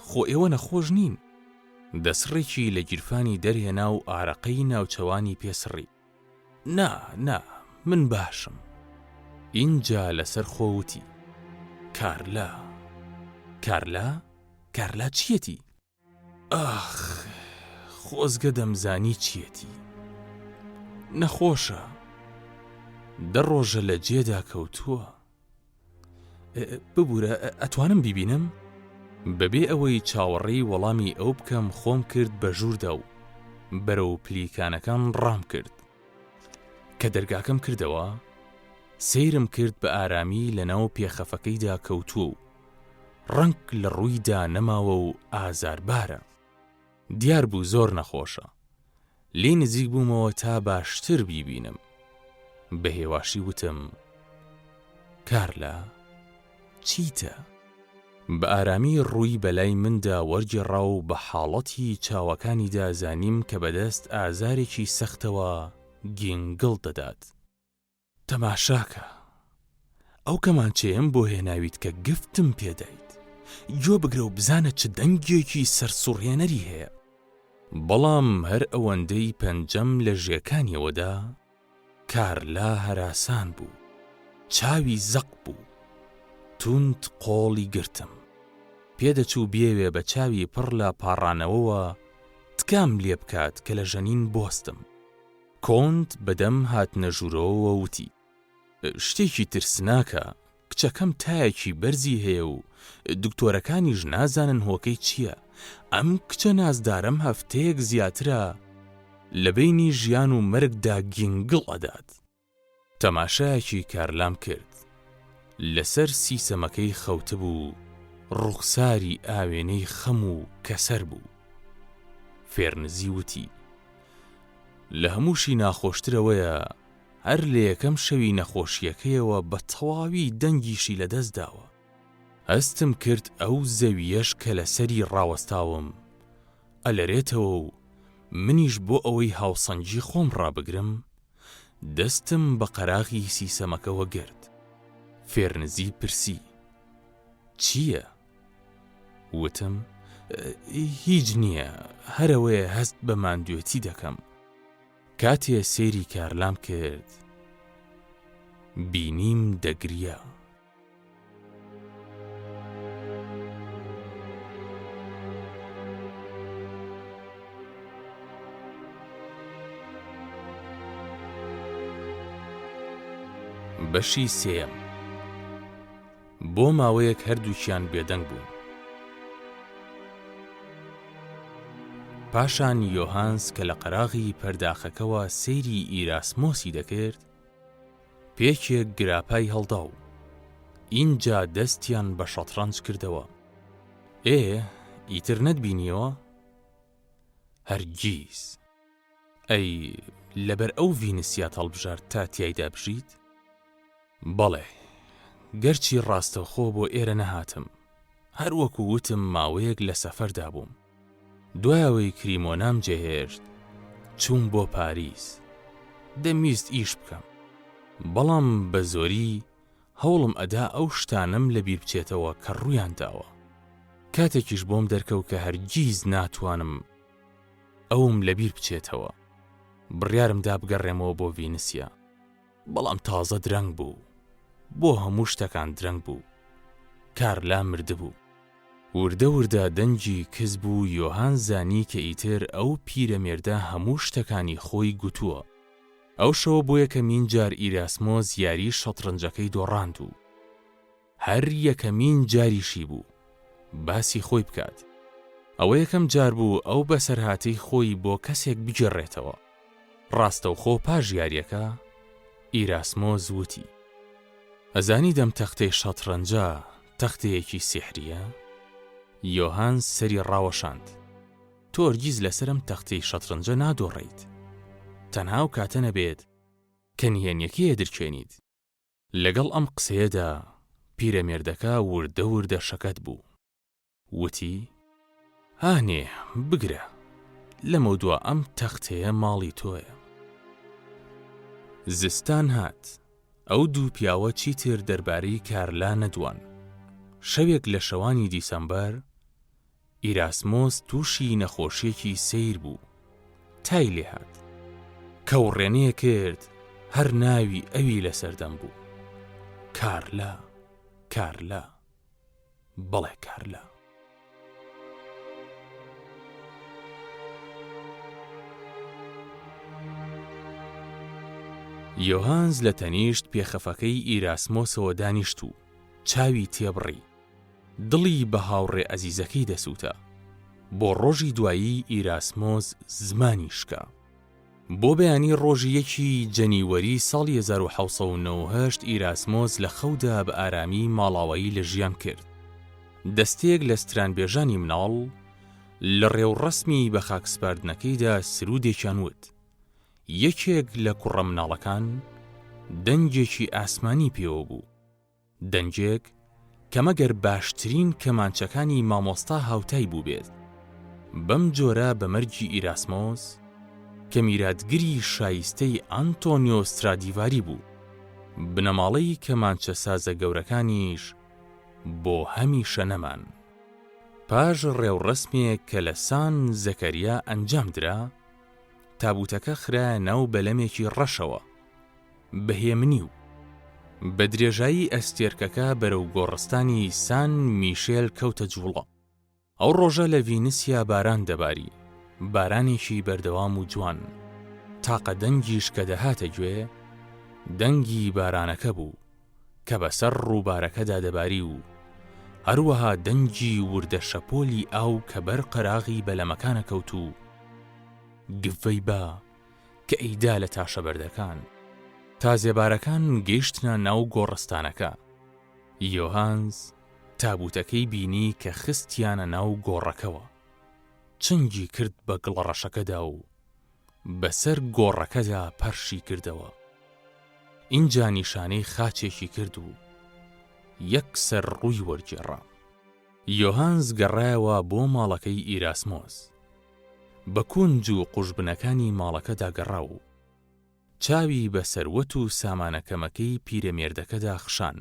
خۆ ئێوە نەخۆش نین. دەسڕێکی لە گیرفانی دەرهێنا و ئارەقەی ناوچەوانی پێ سڕی. نا، نا، من باشم. ئینجا لەسەر خۆ وتی. کارلا. کارلا؟ کارلا چییەتی؟ ئاخ، خۆزگە دەمزانی چییەتی. نەخۆشە. دە ڕۆژە لە جێدا کەوتووە. ببورە ئەتوانم بیبینم؟ بەبێ ئەوەی چاوەڕێی وەڵامی ئەو بکەم خۆم کرد بە ژووردا و بەرەو پلیکانەکان ڕام کرد. کە دەرگاکەم کردەوە. سەیرم کرد بە ئارامی لەناو پێخەفەکەیدا کەوتووە و ڕەنگ لە ڕوویدا نەماوە و ئازاربارە. دیار بوو زۆر نەخۆشە. لێی نزیک بوومەوە تا باشتر بیبینم. بە هێواشی وتم، کارلا، چیتە؟ بە ئارامی ڕووی بە لای مندا وەرگێڕا و بە حاڵەتی چاوەکانیدا زانیم کە بەدەست ئازارێکی سەختەوە گینگڵ دەدات. تەماشاکە ئەو کەمانچەیەم بۆ هێناویت کە گفتم پێدایت. گوێ بگرە و بزانە چ دەنگێکی سەرسوڕهێنەری هەیە. بەڵام هەر ئەوەندەی پەنجەم لە ژێکانیەوە دا، کارلا هەراسان بوو. چاوی زەق بوو. توند قۆڵی گرتم. پێدەچوو بیەوێ بە چاوی پڕ لە پاڕانەوەوە تکام لێ بکات کە لە ژەنین بوەستم. کۆنت بەدەم هاتنە ژوورەوەوە وتی، شتێکی ترسناکە، کچەکەم تایەکی بەرزی هەیە و دکتۆرەکانیش نازانن هۆکەی چییە، ئەم کچە نازدارەم هەفتەیەک زیاترە لە بەینی ژیان و مەرگدا گینگڵ ئەدات. تەماشایەکی کارلام کرد، لەسەر سیسەمەکەی خەوتبوو، ڕوخساری ئاوێنەی خەم و کەسەر بوو. فێرنزی وتی، لە هەمووشی ناخۆشتر ئەوەیە هەر لە یەکەم شەوی نەخۆشییەکەیەوە بە تەواوی دەنگیشی لەدەست داوە. هەستم کرد ئەو زەوییەش کە لەسەری ڕاوەستاوم ئەلەرێتەوە و منیش بۆ ئەوەی هاوسەنگی خۆم ڕابگرم دەستم بە قەراغی سیسەمەکەوە گرت. فێرنزی پرسی، چییە؟ وتم، هیچ نییە، هەرەوەیە هەست بە ماندوێتی دەکەم. کاتێ سەیری کارلام کرد، بینیم دەگریا. بەشی سێیەم بۆ ماوەیەک هەردووکیان بێدەنگ بوون. پاشان یۆهانس کە لە قەراغی پەرداخەکەوە سەیری ئیراسمۆسی دەکرد، پێکێک گراپای هەڵدا و ئینجا دەستیان بە شەتڕەنج کردەوە. ئێ، ئیتر نەتبینیەوە؟ هەرگیز. ئەی لەبەر ئەو ڤینسیات هەڵبژارد تا تیایدا بژیت؟ بەڵێ، گەرچی ڕاستەوخۆ بۆ ئێرە نەهاتم، هەر وەکو وتم ماوەیەک لە سەفەردا بووم. دوای ئەوەی کریمۆنام جێهێشت، چووم بۆ پاریس. دەمویست ئیش بکەم. بەڵام بە زۆری هەوڵم ئەدا ئەو شتانەم لەبیر بچێتەوە کە ڕوویان داوە. کاتێکیش بۆم دەرکەوت کە هەرگیز ناتوانم ئەوم لەبیر بچێتەوە، بڕیارم دا بگەڕێمەوە بۆ ڤینسیا. بەڵام تازە درەنگ بوو. بۆ هەموو شتەکان درەنگ بوو. کارلا مردبوو. وردە وردە دەنگی کز بوو یۆهان زانی کە ئیتر ئەو پیرەمێردە هەموو شتەکانی خۆی گوتووە. ئەو شەوە بۆ یەکەمین جار ئیراسمۆس یاری شەتڕنجەکەی دۆڕاند و هەر یەکەمین جاریشی بوو باسی خۆی بکات. ئەوە یەکەم جار بوو ئەو بەسەرهاتەی خۆی بۆ کەسێک بگێڕێتەوە. ڕاستەوخۆ پاش یاریەکە ئیراسمۆس وتی. ئەزانی دەم تەختەی شەتڕەنجە تەختەیەکی سیحریە؟ یۆهان سەری ڕاوەشاند. تۆ هەرگیز لەسەر ئەم تەختەی شەتڕەنجە نادۆڕێیت. تەنها ئەو کاتە نەبێت کە نهێنیەکەی ئەدرکێنیت. لەگەڵ ئەم قسەیەدا پیرەمێردەکە وردە وردە شەکەت بوو. وتی، هانێ، بگرە، لەمەودوا ئەم تەختەیە ماڵی تۆیە. زستان هات. ئەو دوو پیاوە چیتر دەربارەی کارلا نەدوان. شەوێک لە شەوانی دیسەمبەر، ئیراسمۆس تووشی نەخۆشییەکی سەیر بوو. تای لێ هات. کەوڕێنێ کرد هەر ناوی ئەوی لەسەر دەم بوو. کارلا، کارلا. بەڵێ کارلا. یۆهانز لە تەنیشت پێخەفەکەی ئیراسمۆسەوە دانیشت و چاوی تێبڕی. دڵی بە هاوڕێ ئەزیزەکەی دەسووتا. بۆ ڕۆژی دوایی ئیراسمۆس زمانی شکا. بۆ بەیانی ڕۆژی یەکی جەنیوەری ساڵی 1798 ئیراسمۆس لە خەودا بە ئارامی ماڵاوایی لە ژیان کرد. دەستەیەک لە سترانبێژانی مناڵ لە ڕێوڕەسمی بەخاکسپاردنەکەیدا سروودێکیان وت. یەکێک لە کوڕە مناڵەکان دەنگێکی ئاسمانی پێوە بوو. دەنگێک کە مەگەر باشترین کەمانچەکانی مامۆستا هاوتای بووبێت. بەم جۆرە بە مەرگی ئیراسمۆس کە میراتگری شایستەی ئانتۆنیۆ سترادیڤاری بوو، بنەماڵەی کەمانچەسازە گەورەکانیش بۆ هەمیشە نەمان. پاش ڕێوڕەسمێک کە لە سان زەکەریا ئەنجام درا، تابووتەکە خرایە ناو بەلەمێکی ڕەشەوە، بە هێمنی و بە درێژایی ئەستێرکەکە بەرەو گۆڕستانی سان میشێل کەوتە جووڵە. ئەو ڕۆژە لە ڤینسیا باران دەباری، بارانێکی بەردەوام و جوان. تاقە دەنگیش کە دەهاتە گوێ، دەنگی بارانەکە بوو کە بەسەر ڕووبارەکەدا دەباری و هەروەها دەنگی وردە شەپۆلی ئاو کە بەر قەراغی بەلەمەکان ئەکەوت و گڤەی با کە ئەیدا لە تاشەبەردەکان. تا زێبارەکان گەیشتنە ناو گۆڕستانەکە، یۆهانس تابووتەکەی بینی کە خستیانە ناو گۆڕەکەوە. چنگی کرد بە گڵەڕەشەکەدا و بەسەر گۆڕەکەدا پەرشی کردەوە. ئینجا نیشانەی خاچێکی کرد و یەکسەر ڕووی وەرگێڕا. یۆهانس گەڕایەوە بۆ ماڵەکەی ئیراسمۆس. بە کونج و قوژبنەکانی ماڵەکەدا گەڕا و چاوی بە سەروەت و سامانە کەمەکەی پیرەمێردەکەدا خشان.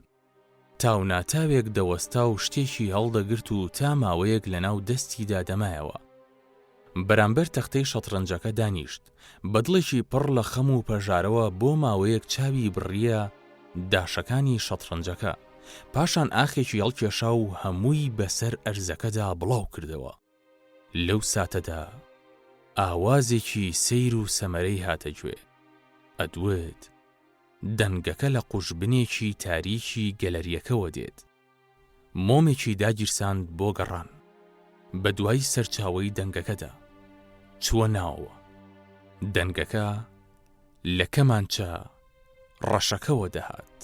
تاوناتاوێک دەوەستا و شتێکی هەڵدەگرت و تا ماوەیەک لەناو دەستیدا دەمایەوە. بەرامبەر تەختەی شەترەنجەکە دانیشت، بە دڵێکی پڕ لە خەم و پەژارەوە بۆ ماوەیەک چاوی بڕییە داشەکانی شەترەنجەکە، پاشان ئاخێکی هەڵکێشا و هەمووی بەسەر ئەرزەکەدا بڵاو کردەوە. لەو ساتەدا ئاوازێکی سەیر و سەمەرەی هاتە گوێ، ئەدوت دەنگەکە لە قوژبنێکی تاریکی گەلەرییەکەوە دێت. مۆمێکی داگیرساند بۆ گەڕان بە دوای سەرچاوەی دەنگەکەدا. چووە ناوەوە. دەنگەکە لە کەمانچە ڕەشەکەوە دەهات.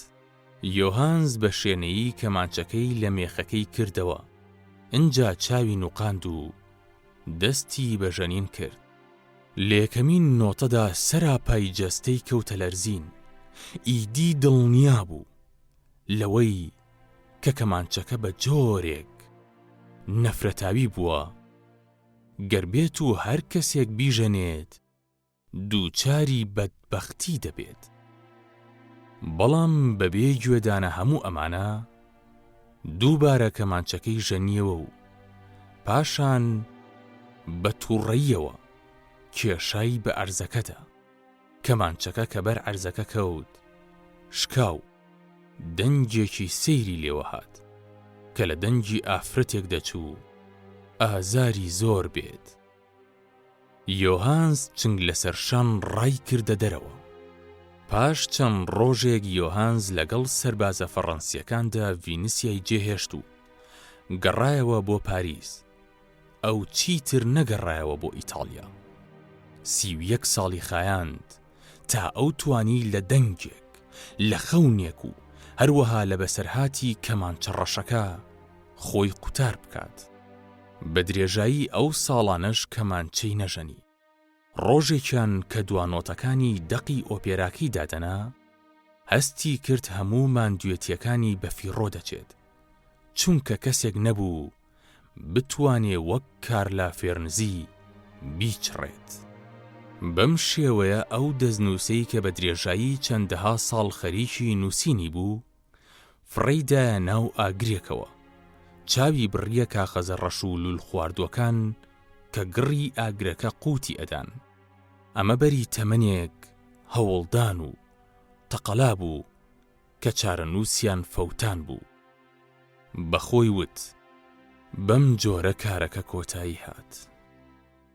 یۆهانز بە شێنەیی کەمانچەکەی لە مێخەکەی کردەوە، ئنجا چاوی نوقاند و دەستی بە ژەنین کرد. لە یەکەمین نۆتەدا سەراپای جەستەی کەوتە لەرزین. ئیدی دڵنیا بوو لەوەی کە کەمانچەکە بە جۆرێک نەفرەتاوی بووە، گەر بێت و هەر کەسێک بیژەنێت، دووچاری بەدبەختی دەبێت. بەڵام بەبێ گوێدانە هەموو ئەمانە، دووبارە کەمانچەکەی ژەنییەوە و پاشان بە تووڕەییەوە کێشای بە ئەرزەکەدا. کەمانچەکە کە بەر عەرزەکە کەوت، شکا و دەنگێکی سەیری لێوە هات کە لە دەنگی ئافرەتێک دەچوو ئازاری زۆر بێت. یۆهانس چنگ لەسەر شان ڕای کردە دەرەوە. پاش چەند ڕۆژێک یۆهانس لەگەڵ سەربازە فەڕەنسییەکاندا ڤینسیای جێهێشت و گەڕایەوە بۆ پاریس. ئەو چیتر نەگەڕایەوە بۆ ئیتاڵیا. 31 ساڵی خایاند تا ئەو توانی لە دەنگێک، لە خەونێک و هەروەها لە بەسەرهاتی کەمانچە ڕەشەکە خۆی قوتار بکات. بە درێژایی ئەو ساڵانەش کەمانچەی نەژەنی. ڕۆژێکیان کە دوا نۆتەکانی دەقی ئۆپێراکەی دادەنا، هەستی کرد هەموو ماندوێتییەکانی بەفیڕۆ دەچێت، چونکە کەسێک نەبوو بتوانێ وەک کارلا فێرنزی بیچڕێت. بەم شێوەیە ئەو دەستنووسەی کە بە درێژایی چەندەها ساڵ خەریکی نووسینی بوو، فڕێی دایە ناو ئاگرێکەوە. چاوی بڕییە کاخەزە ڕەش و لوولخواردووەکان کە گڕی ئاگرەکە قووتی ئەدان. ئەمە بەری تەمەنێک هەوڵدان و تەقەلا بوو کە چارەنووسیان فەوتان بوو. بە خۆی وت، بەم جۆرە کارەکە کۆتایی هات.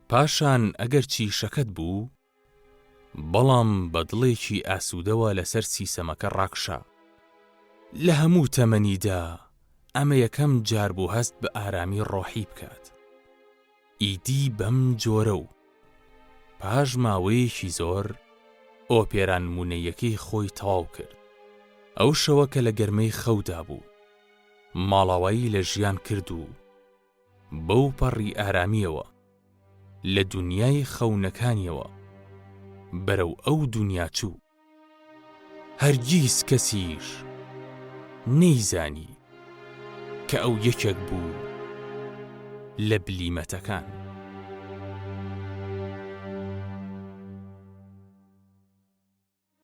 پاشان ئەگەرچی شەکەت بوو، بەڵام بە دڵێکی ئاسوودەوە لەسەر سیسەمەکە ڕاکشا. لە هەموو تەمەنیدا ئەمە یەکەم جار بوو هەست بە ئارامی ڕۆحی بکات. ئیدی بەم جۆرە و. پاش ماوەیەکی زۆر ئۆپێرا نموونەییەکەی خۆی تەواو کرد. ئەو شەوە کە لە گەرمەی خەودا بوو، ماڵاوایی لە ژیان کرد و بەو پەڕی ئارامییەوە لە دونیای خەونەکانیەوە بەرەو ئەو دونیا چوو. هەرگیز کەسیش نەیزانی کە ئەو یەکێک بوو لە بلیمەتەکان.